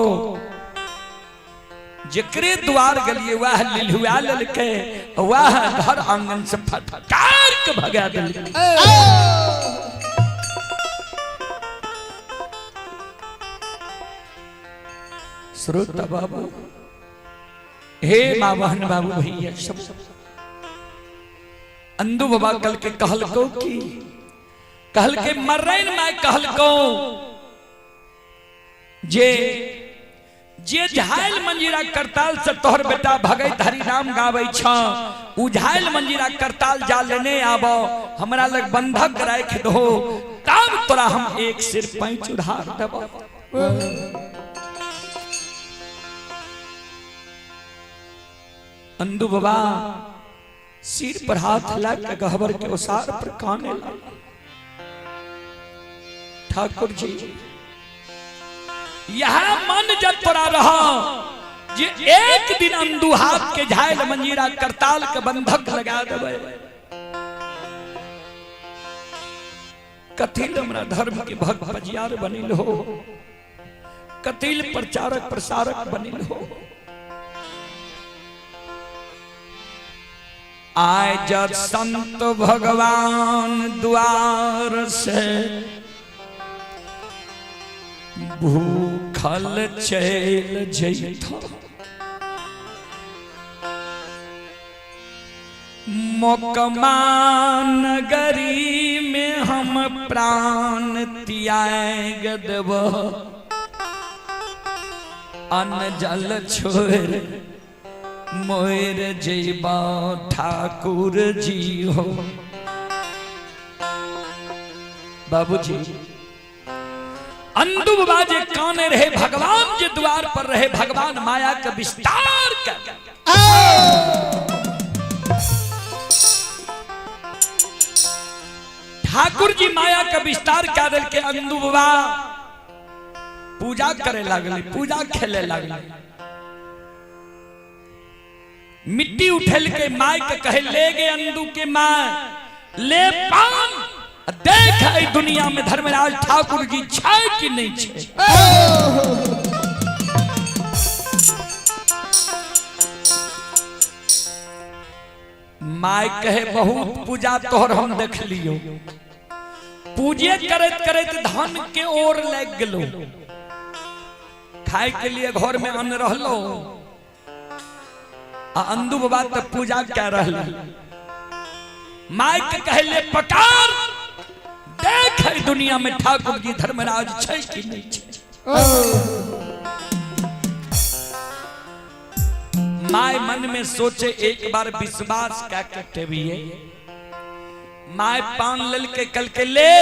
जकरे द्वार गलिए वह लिलुआ ललके, वह घर आंगन से फटकार के भगा दिलके। श्रोता बाबू, हे माँ बहन बाबू भैया सब, अंदू बाबा कल के कहल को की कहल के मर्रैन my कहल को जे जे झायल मंजीरा करताल से तोहर बेटा भगैत हरि नाम गाबै छ, उ झायल मंजीरा करताल जा लेने आबो, हमरा लग बंधक राख दो, तब तोरा हम एक सिर पैंच उधार देबो। अंदू बाबा सिर पर हाथ ला के गहबर के ओसार पर काने लगा। ठाकुर जी यह मन जब तोरा रहा जे एक दिन अंदू हाथ के झायल मंजीरा करताल के बंधक लगा देबै, कथिल हमरा धर्म के भक्त बजियार बनिल हो, कथिल प्रचारक प्रसारक बनिल हो। आय जब संत भगवान द्वार से भूखल चल जैथ, मोकमा नगरी में हम प्राण त्याग देब, अन्न जल छोड़ मोर जैबा ठाकुर जी हो। बाबूजी अंदू बाबा जे काने रहे भगवान जे द्वार पर रहे, भगवान माया के विस्तार कर ठाकुर जी माया के विस्तार कर के अंदू बाबा पूजा करे लगले, पूजा खेले लगले, मिट्टी उठेल के my के कहे ले गे अंदू के my ले पान, देख आई दुनिया में धर्मराज ठाकुर जी छै कि नहीं छै। My कहे बहुत पूजा तोहर हम देख लियो, पूजे करैत करैत धन के ओर लग गेलो, खाए के लिए घर में अन्न रहलो आ अंदू बाबा त पूजा क्या रहल। माय के कहले पकार देख है दुनिया में ठाकुर जी धर्मराज छै कि नहीं छै। My मन में सोचे एक बार विश्वास क्या करते भी है। My पान लल के कल के ले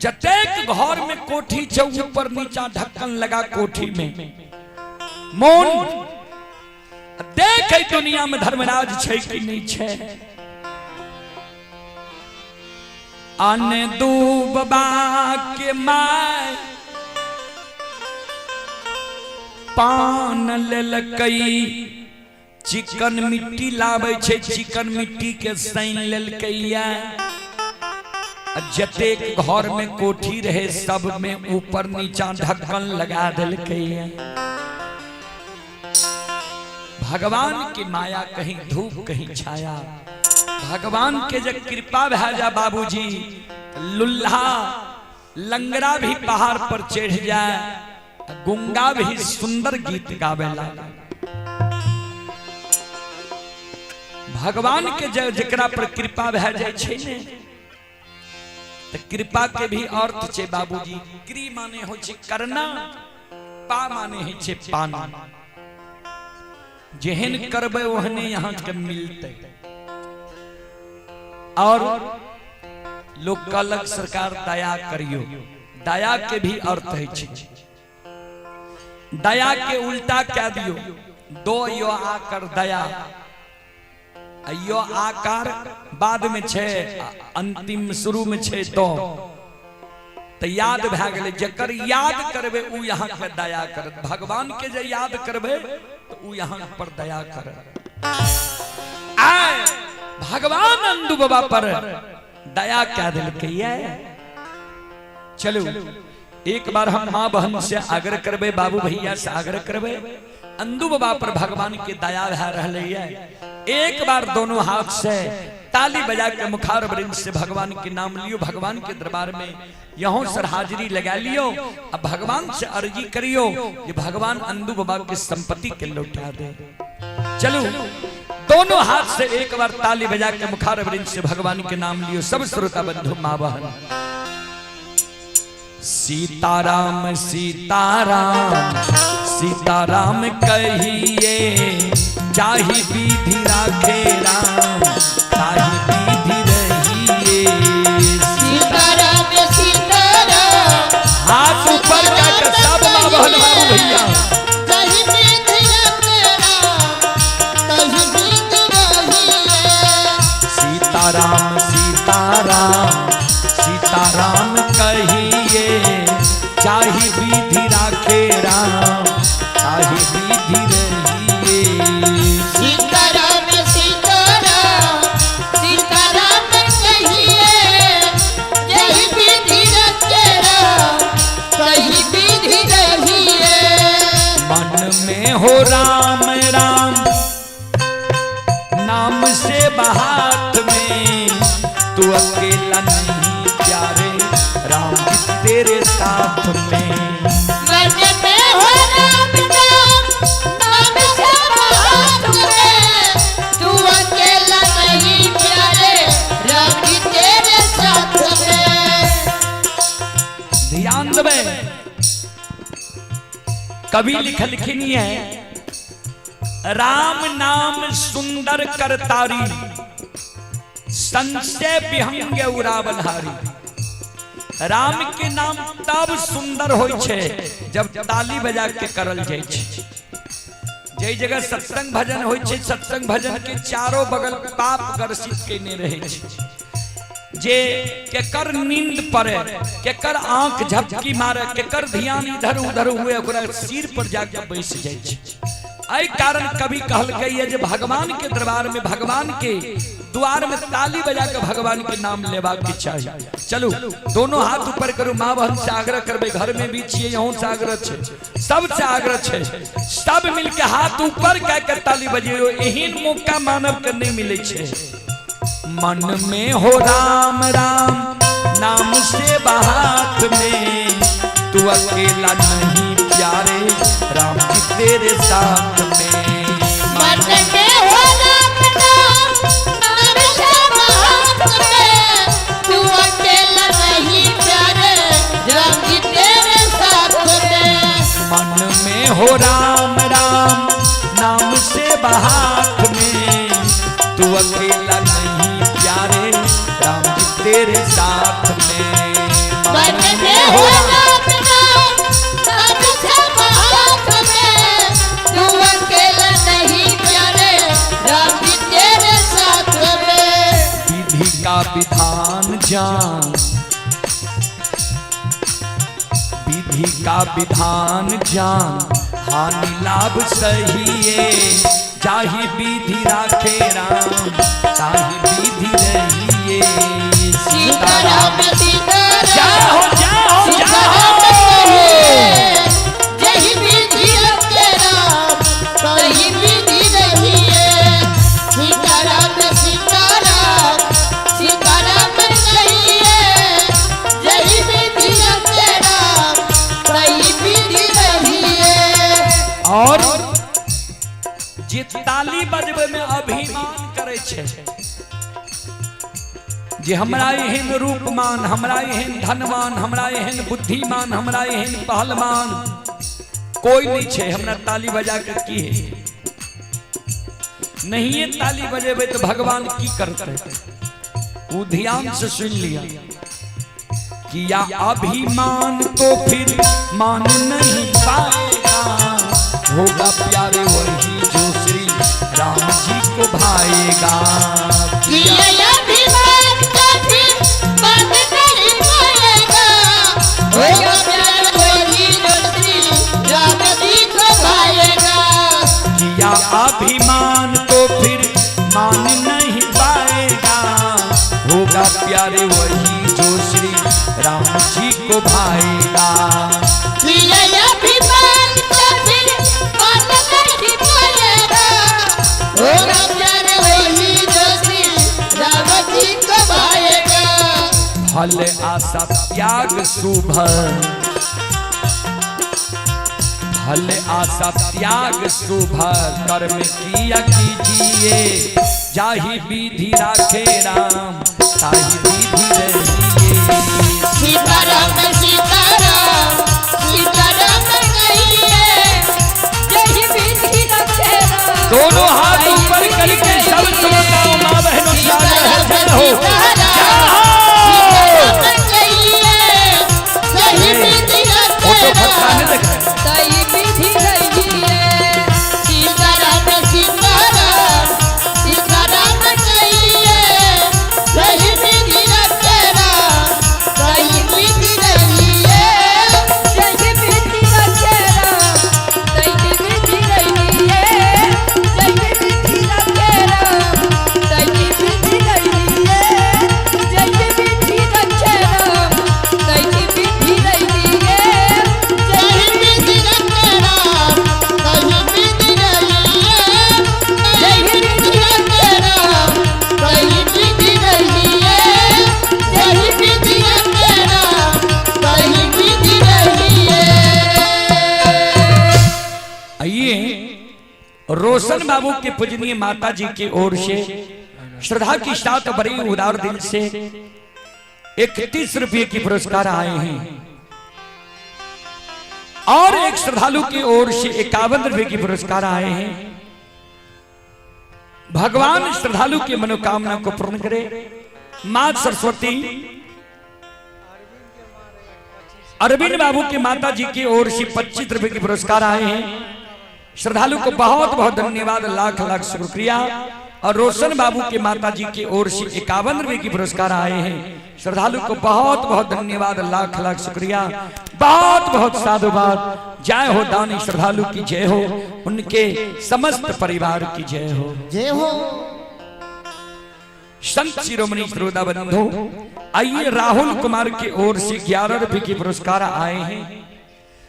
जतेक घर में कोठी छे ऊपर नीचा ढक्कन लगा कोठी में मोन देख दुनिया में धर्मराज छै कि नहीं छै। अन दूबा के my पान लेलकै, चिकन मिट्टी लाबै छै, चिकन मिट्टी के सैन लेलकै। जतेक घर में कोठी रहे सब में ऊपर नीचा ढक्कन लगा देलकै। भगवान की माया कहीं धूप कहीं छाया। भगवान के जब कृपा भै जा बाबूजी, लुल्हा लंगड़ा भी पहाड़ पर चढ़ जाए, गुंगा भी सुंदर गीत गावे लागे। भगवान के जकरा पर कृपा भै जाय छै ने, त कृपा के भी अर्थ छै बाबूजी। क्री माने होइ छै करना, पा माने होइ छै पाना। जेहन करबै ओहने यहाँ के मिलते। और लोग कहलक सरकार दया करियो, दया के भी अर्थ है छै। दया के उल्टा क्या दियो, दो यो आकर दया, यो आकार बाद में छे, अंतिम शुरू में छे दो। तो याद भए गेलै, जकर याद करबे उ यहाँ के दया करत। भगवान के जे याद करबे तो उ यहाँ पर दया करत। आय भगवान अंदू बाबा पर दया क्या दिलकै। चलू एक बार हम माँ बहन से आग्रह करबे, बाबू भैया से आग्रह करबे, अंदू बाबा पर भगवान के दया भए रहलै है। एक बार दोनों हाथ से ताली बजा के मुखार वृंद से भगवान के नाम लियो, भगवान के दरबार में यहों सर हाजिरी लगा लियो। अब भगवान से अर्जी करियो ये भगवान अंदू बाबा की संपत्ति के लौटा दे। चलो दोनों हाथ से एक बार ताली बजा के मुखार वृंद से भगवान के नाम लियो। सब श्रोता बंधु माँ बहन, सीताराम सीताराम सीताराम कहिए, जाहि विधि राखे राम ताहि विधि रहिए। सीताराम सीताराम, हाथ ऊपर करके सब माँ बहन बाबू भैया, जाहि विधि राखे राम ताहि विधि रहिए। सीताराम सीताराम सीताराम कहिए, जाहि विधि राखे राम ताहि विधि रहिए। सीताराम सीताराम सीताराम कहिए, जाहि विधि राखे राम ताहि विधि रहिए। मन में हो राम राम नाम से बात में, तू अकेला नहीं प्यारे राम जी तेरे साथ में। मन में हो राम नाम नाम से बात में, तू अकेला नहीं प्यारे राम जी तेरे साथ में। ध्यान देवे, कवि लिखलखिन है, राम नाम सुंदर करतारी, संशय विहंग उरावलहारी। राम के नाम तब सुंदर होय छै जब ताली बजा के करल जाय छै। जै जगह सत्संग भजन होय छै, सत्संग भजन के चारों बगल पाप ग्रसित केने रहै छै। जे केकर नींद पड़े, केकर आंख झपकी मारे, केकर ध्यान इधर उधर हुए, ओकरा सिर पर जाके बैस जाय छै। एहि कारण कवि कहलकै जे भगवान के दरबार में भगवान के द्वार में ताली बजा के भगवान के नाम लेवा के चाहिए। चलू दोनों हाथ ऊपर करू, माँ बहन से आग्रह करबे, घर में भी छियै, यहों से आग्रह छै, सबसे आग्रह छै, सब मिलके हाथ ऊपर कह के ताली बजेयो। एहन मौका मानव के नहीं मिले छै। मन में हो राम राम नाम से हाथ में, तू अकेला नहीं प्यारे राम जी तेरे साथ में। मन में हो राम नाम, नाम से हाथ में, तू अकेला नहीं प्यारे राम जी तेरे साथ में। मन में हो राम राम नाम से हाथ में, तू अकेला नहीं प्यारे राम जी तेरे साथ में। मन में हो राम नाम, नाम से हाथ में, तू अकेला नहीं प्यारे राम जी तेरे साथ में। विधि का विधान जान, विधि का विधान जान, हानि लाभ सही है, जाहि विधि राखे राम ताहि विधि रहिए। सीताराम सीताराम जाओ जाओ सीताराम जाओ। जय विधि रखे राम तही विधि रहिए। सीताराम सीताराम सीताराम कहिए, जय विधि रखे राम तही विधि रहिए। और जे ताली बजबे में अभिमान करे छै, जे हमरा एहन रूपमान, हमरा एहन धनवान, हमरा एहन बुद्धिमान, हमरा एहन पहलवान कोई नहीं छै, हमरा ताली बजा के की है? नहीं ताली बजेबे तो भगवान की करते? वो ध्यान से सुन लिया। किया अभिमान तो फिर मान नहीं पाएगा, होगा प्यारे वही जो श्री राम जी को भाएगा। किया अभिमान तो फिर मान नहीं पाएगा, होगा प्यार वही जो श्री राम जी को भाएगा। किया अभिमान तो फिर मान नहीं पाएगा, होगा प्यारे वही जो श्री राम जी को भाएगा। किया अभिमान तो फिर मान नहीं पाएगा, होगा प्यार वही जो श्री राम जी को भाएगा। फल आशा त्याग शुभ, फल आशा त्याग शुभ कर्म किया कीजिए, जाहि विधि राखे राम ताहि विधि रहिए। सीताराम सीताराम सीताराम कहिए, जय विधि रखे राम। दोनों हाथ ऊपर करके सब श्रोताओं माँ बहनों से आग्रह है, जय हो सीताराम कहिए, सही विधि रखे फोटो फटकाने राम। देख रहे हैं। तई विधि रहिए। सीताराम सीताराम सीताराम कहिए, सही विधि रखे राम सही विधि रहिए। जय विधि रखे राम तई विधि रहिए। जय विधि रखे राम तई विधि रहिए। जय विधि रखे राम तई विधि रहिए। सही विधि रखे राम सही विधि रहिए। सही विधि रखे राम सही विधि रहिए। सही विधि रखे राम सही विधि रहिए। आइए रोशन बाबू के पूजनीय माता जी की ओर से श्रद्धा के साथ बड़ी उदार दिल से 31 रुपये की पुरस्कार आए हैं और एक श्रद्धालु की ओर से 51 रुपये की पुरस्कार आए हैं। भगवान श्रद्धालु की मनोकामना को पूर्ण करे। मां सरस्वती अरविंद बाबू के माता जी की ओर से 25 रुपए के पुरस्कार आए हैं। श्रद्धालु को बहुत बहुत धन्यवाद, लाख लाख शुक्रिया। और रोशन बाबू के माता जी की ओर से 51 रुपए की पुरस्कार आए हैं। श्रद्धालु को बहुत बहुत धन्यवाद, लाख लाख शुक्रिया, बहुत बहुत साधुवाद। जय हो दानी श्रद्धालु की जय हो, उनके समस्त परिवार की जय हो। जय हो। संत शिरोमणि श्रोता बंधु, आइए राहुल कुमार की ओर से 11 रुपए की पुरस्कार आए हैं।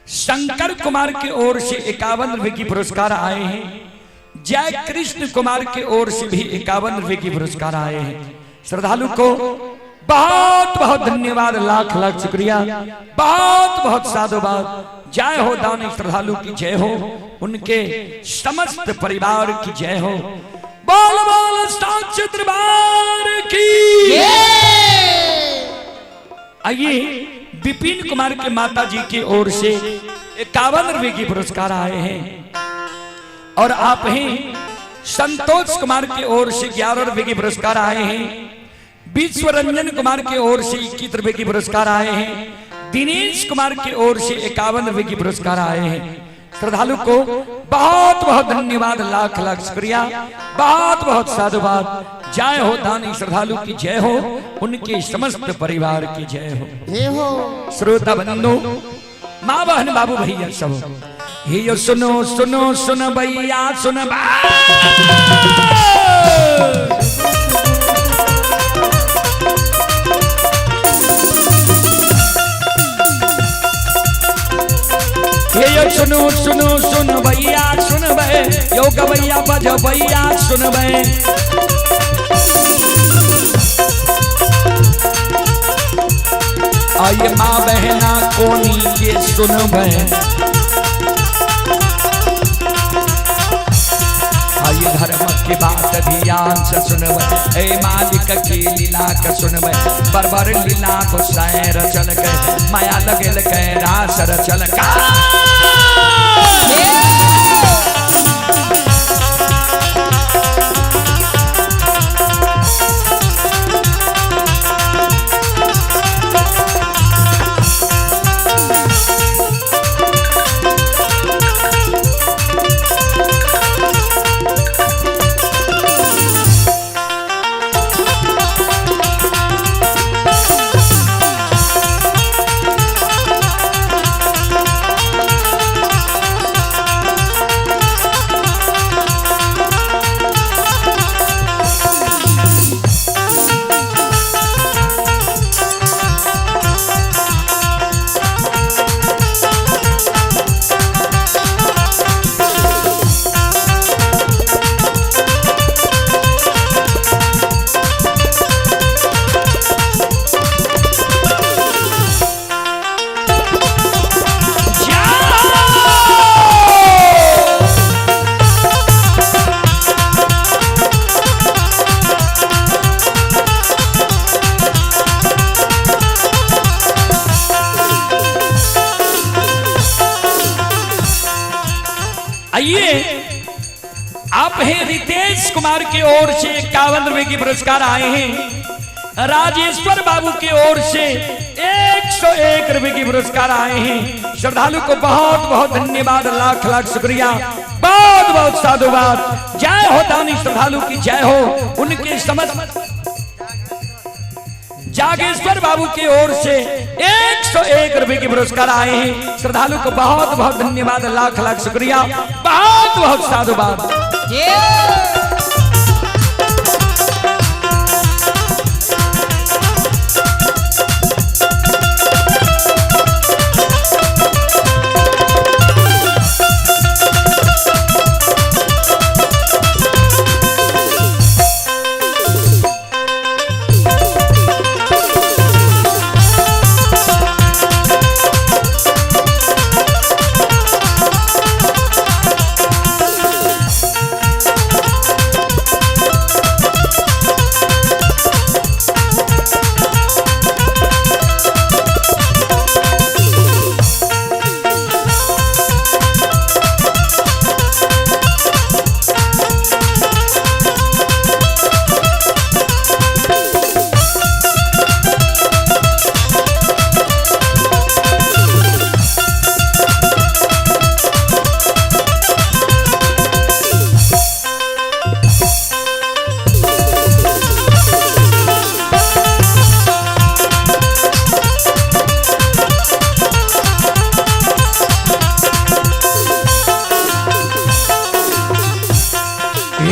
शंकर कुमार की ओर से 51 रुपए की पुरस्कार आए हैं। जय कृष्ण कुमार की ओर से भी 51 रुपए की पुरस्कार आए हैं। श्रद्धालु को बहुत बहुत धन्यवाद, लाख लाख शुक्रिया, बहुत बहुत साधुवाद। जय हो दानी श्रद्धालु की जय हो, उनके समस्त परिवार की जय हो। बोल बोल साक्षी दरबार की। आइए विपिन कुमार के माता जी की ओर से 51 रुपए की पुरस्कार आए हैं। और आप ही संतोष कुमार की ओर से 11 रुपए की पुरस्कार आए हैं। विश्व रंजन कुमार की ओर से 21 रुपए की पुरस्कार आए हैं। दिनेश कुमार की ओर से 51 रुपए की पुरस्कार आए हैं। श्रद्धालु को बहुत बहुत धन्यवाद, लाख लाख शुक्रिया, बहुत बहुत साधुवाद। जय हो दानी श्रद्धालु की जय हो, उनके समस्त परिवार की जय हो। जय हो। श्रोता बंधु, माँ बहन बाबू भैया सब, हे यो सुनो सुनो सुन भैया सुन बा। हे यो सुनो सुनो सुन भैया सुन बे, यो गवैया बज भैया सुन बे। आइए माँ बहना कोनी के सुन बे, आइए धर्म की बात ध्यान से सुनबे, ए मालिक की लीला के सुनबे। बरबर लीला को सैर चल के माया लगेल के रास रचल का। आइए आप हैं रितेश कुमार की ओर से 51 रुपए की पुरस्कार आए हैं। राजेश्वर बाबू की ओर से 101 रुपए की पुरस्कार आए हैं। श्रद्धालु को बहुत बहुत धन्यवाद, लाख लाख शुक्रिया, बहुत बहुत साधुवाद। जय हो दानी श्रद्धालु की जय हो, उनके समस्त। जागेश्वर बाबू की ओर से 101 रुपए के पुरस्कार आए हैं। श्रद्धालु को बहुत बहुत धन्यवाद, लाख लाख शुक्रिया, बहुत बहुत साधुवाद।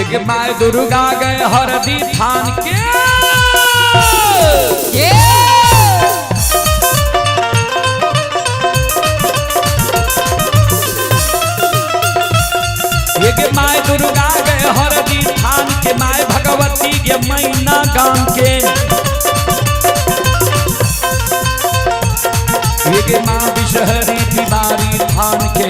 एक my Durga गए हरदी थान के। ये एक my Durga गए हरदी थान के, my Bhagwati के मैना गाम के, एक माँ विषहरी तिवारी थान के,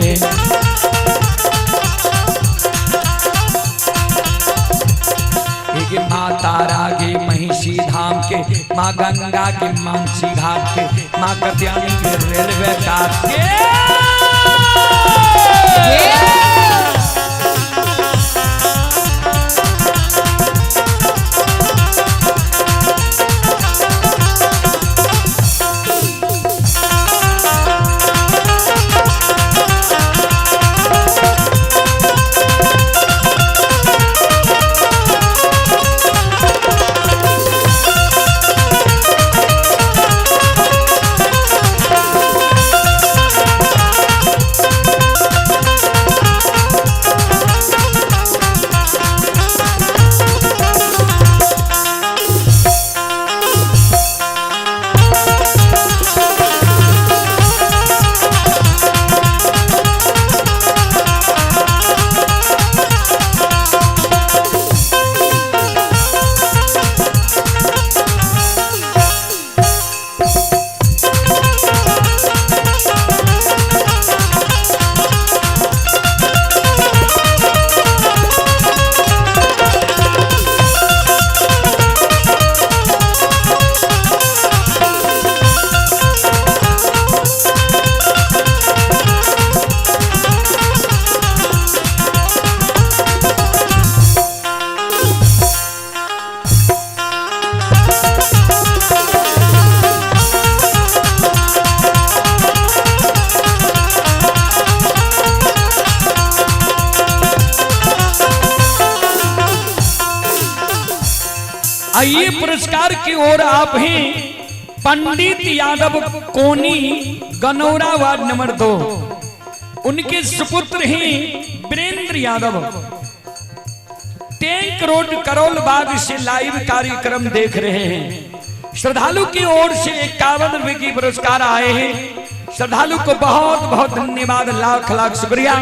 एक माँ तारा के महिषी धाम के, माँ गंगा के मानसी घाट के, माँ कत्यानी के रेलवे घाट के। आइए पुरस्कार की ओर आप हैं पंडित यादव कोनी गनौरा वार्ड नंबर 2, उनके सुपुत्र हैं वीरेंद्र यादव। टैंक रोड करोल बाग से लाइव कार्यक्रम देख रहे हैं। श्रद्धालु की ओर से 51 रुपए की पुरस्कार आए हैं। श्रद्धालु को बहुत बहुत धन्यवाद, लाख लाख शुक्रिया,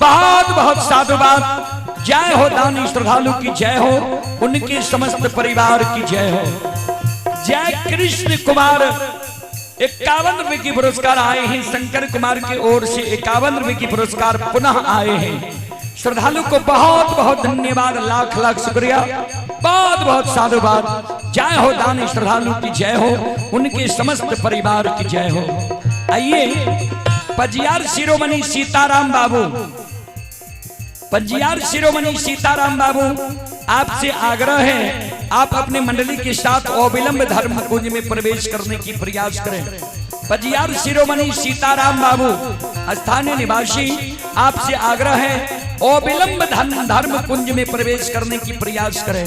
बहुत बहुत साधुवाद। जय हो दानी श्रद्धालु की जय हो, उनके समस्त परिवार की जय हो। जय कृष्ण कुमार 51 रुपए की पुरस्कार आए हैं। शंकर कुमार की ओर से 51 रुपए की पुरस्कार पुनः आए हैं। श्रद्धालु को बहुत बहुत धन्यवाद, लाख लाख शुक्रिया, बहुत बहुत साधुवाद। जय हो दानी श्रद्धालु की जय हो, उनके समस्त परिवार की जय हो। आइए पजियार शिरोमणि सीताराम बाबू, पंजियार शिरोमणि सीताराम बाबू, आपसे आग्रह है आप अपने मंडली के साथ अविलंब धर्म कुंज में प्रवेश करने की प्रयास करें। पंजियार शिरोमणि सीताराम बाबू स्थानीय निवासी, आपसे आग्रह है अविलंब धर्म कुंज में प्रवेश करने की प्रयास करें।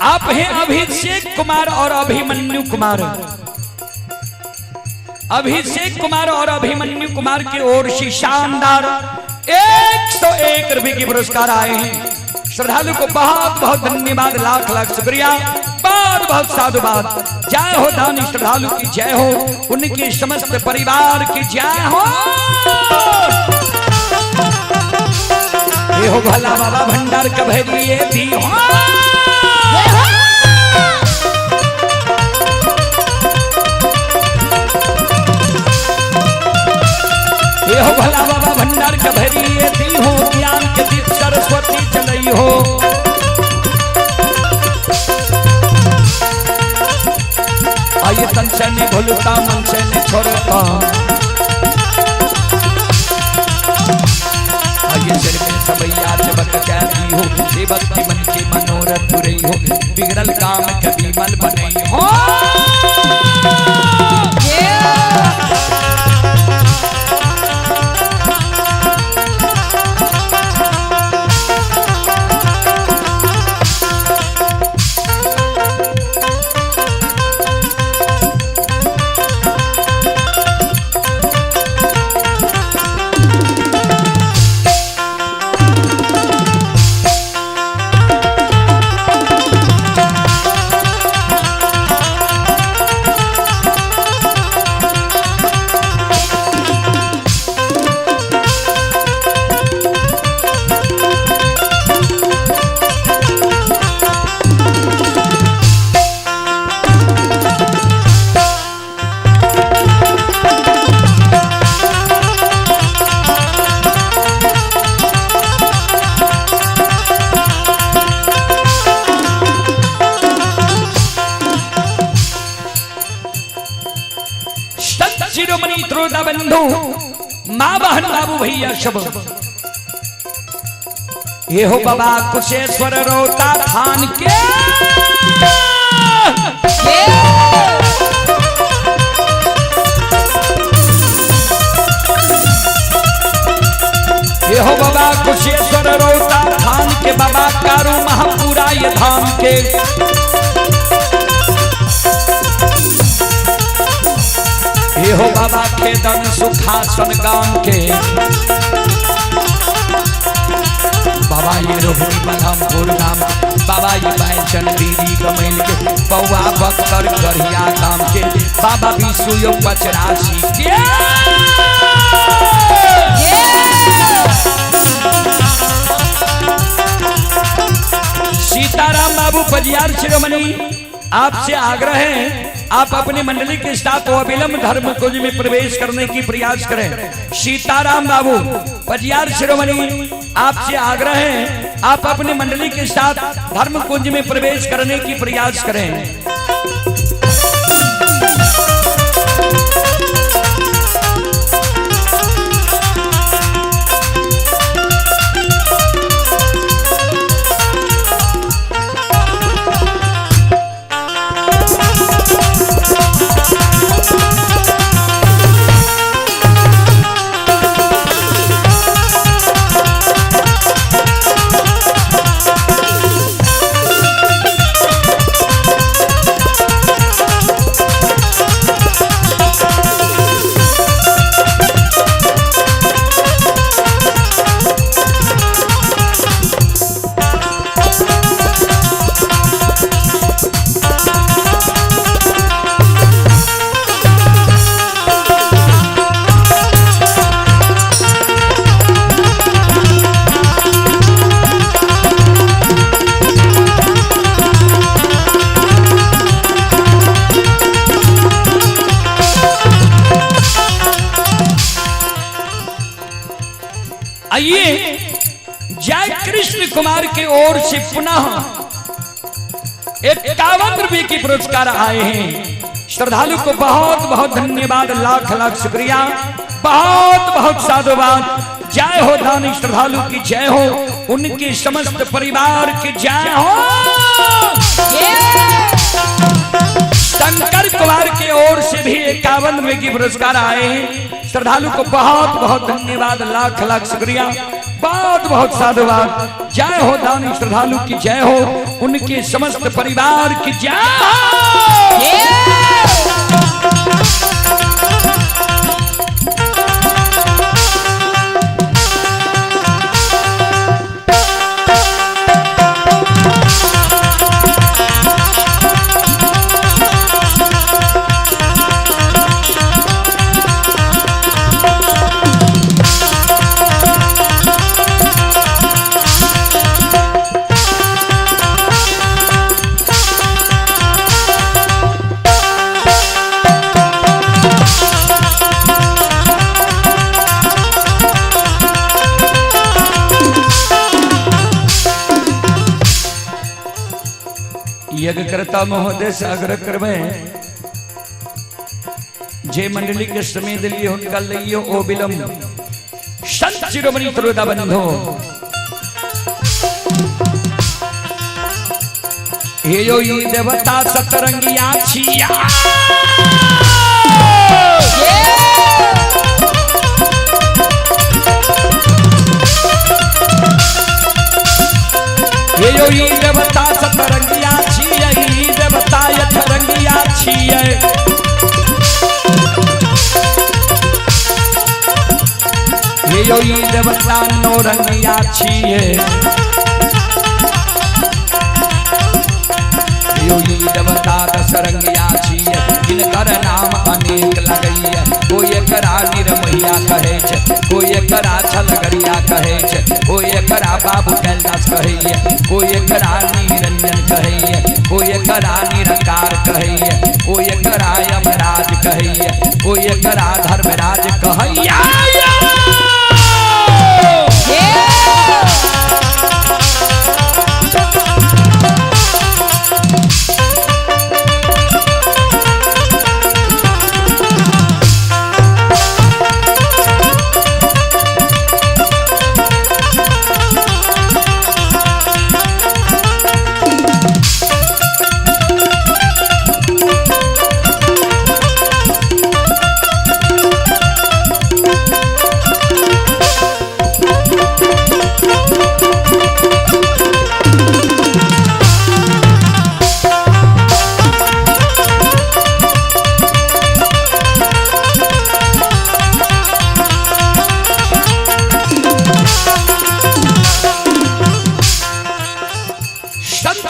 आप हैं अभिषेक कुमार और अभिमन्यु कुमार। अभिषेक कुमार और अभिमन्यु कुमार की ओर से शानदार 101 रुपए के पुरस्कार आए हैं। श्रद्धालु को बहुत बहुत धन्यवाद, लाख लाख शुक्रिया, बहुत बहुत साधुवाद। जय हो दानी श्रद्धालु की जय हो, उनके समस्त परिवार की जय हो। ये हो भला बाबा भंडार कभेरिए दी हो। ये हो भला बाबा भंडार कभेरिए दी हो, ज्ञान के दीप सरस्वती चलई हो। आइए तन से नहीं भूलता मन से नहीं छोड़ता, आइए सिर में सबैया चबक कहती हो, सेवक की मन के मनोरथ पुरई हो, बिगड़ल काम कभी मल बनई हो। शिरोमणि त्रोता बंधु माँ बहन बाबू भैया सब, ये हो बाबा कुशेश्वर रोता थान के। ये हो बाबा कुशेश्वर रोता थान के, बाबा कारू महापुरा ये धाम के। ये हो बाबा खेदन सुखासन गाम के, बाबा ये रोहिणी बलमपुर नाम, बाबा ये बैचन बीरी गमैल के, बउआ बख्तर गढ़िया काम के, बाबा विशुयो पचरासी के। सीताराम बाबू पजियार शिरोमणि, आपसे आग्रह है आप अपनी मंडली के साथ अविलंब धर्म कुंज में प्रवेश करने की प्रयास करें। सीताराम बाबू पजियार शिरोमणि, आपसे आग्रह है आप अपनी मंडली के साथ धर्म कुंज में प्रवेश करने की प्रयास करें। आइए जय कृष्ण कुमार की ओर से पुनः 51 रुपए की पुरस्कार आए हैं। श्रद्धालु को बहुत बहुत धन्यवाद, लाख लाख शुक्रिया, बहुत बहुत साधुवाद। जय हो दानी श्रद्धालु की जय हो, उनके समस्त परिवार की जय हो। शंकर कुमार की ओर से भी 51 रुपए की पुरस्कार आए हैं। श्रद्धालु को बहुत बहुत धन्यवाद, लाख लाख शुक्रिया, बहुत बहुत साधुवाद। जय हो दानी श्रद्धालु की जय हो, उनके समस्त परिवार की जय हो। यज्ञकर्ता महोदय से आग्रह करबे जे मंडली के समय दिलिए उनका लियो ओ विलंब। संत शिरोमणि त्रोदा बंधो हे यो ई देवता सतरंगिया छिया। हे यो ई देवता सतरंगिया छियै, ई देवता अठरंगिया छियै। हे यो ई देवता नौरंगिया छियै। हे यो ई देवता दसरंगिया छियै, जिनकर नाम अनेक लगैया। कोई एकरा निरमैया कहै छै, कोई एकरा छलगरिया कहै छै, कोई एकरा बाबू कैलाश कहैया, कोई एकरा निरंजन कहैया, कोई एकरा निरकार कहैया, कोई एकरा यमराज कहैया, कोई एकरा धर्मराज कहैया।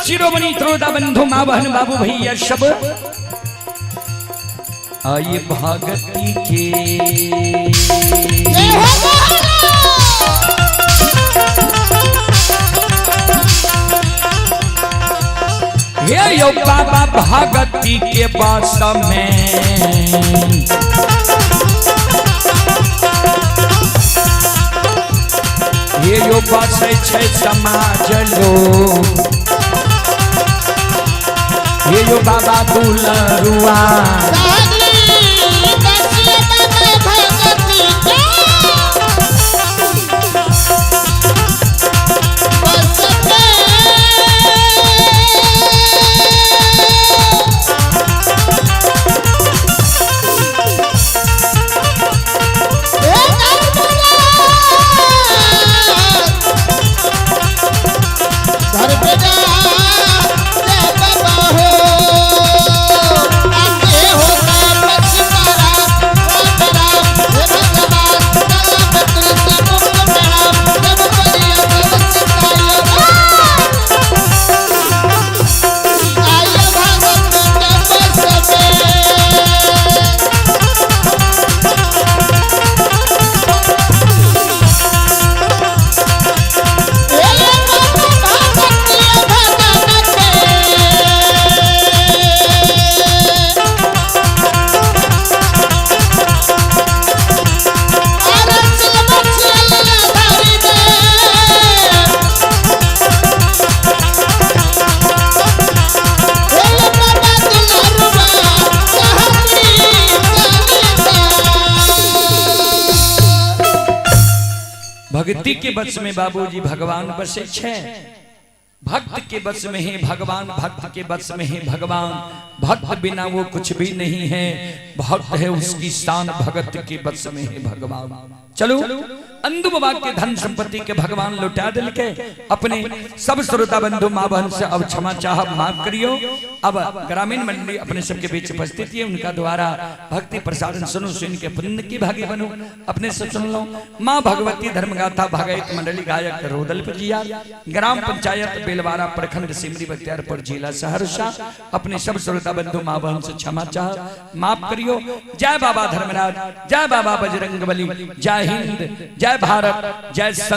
शिरोमणि त्रोदा बंधु माँ बहन बाबू भैया सब आइए भगती के हे यो बाबा भगती के बस में हे यो बसै छै समाज लो। हे यो बाबा दुलरुआ भक्ति के बस में बाबूजी भगवान बसे छे। भक्त के बस में है भगवान, भक्त के बस में है भगवान। भक्त बिना वो कुछ भी नहीं है। भक्त है उसकी शान, भगत के बस में है भगवान। चलो अंदू बाबा के धन संपत्ति के भगवान लौटा दिल के। अपने सब श्रोता बंधु माँ बहन से अब क्षमा चाह माफ करियो। अब ग्रामीण मंडली अपने सबके बीच उपस्थित है, उनका द्वारा भक्ति प्रसाद सुनो, सुन के पुण्य की भागी बनो। अपने सब सुन लो। माँ भगवती धर्मगाथा भागवत मंडली गायक रोदल पजिया, ग्राम पंचायत बेलवारा, प्रखंड सिमरी बख्तियारपुर, जिला सहरसा। अपने सब श्रोता बंधु माँ बहन से क्षमा चाह माफ करियो। जय बाबा धर्मराज, जय बाबा बजरंग बली, जय हिंद, जय भारत, जय संत।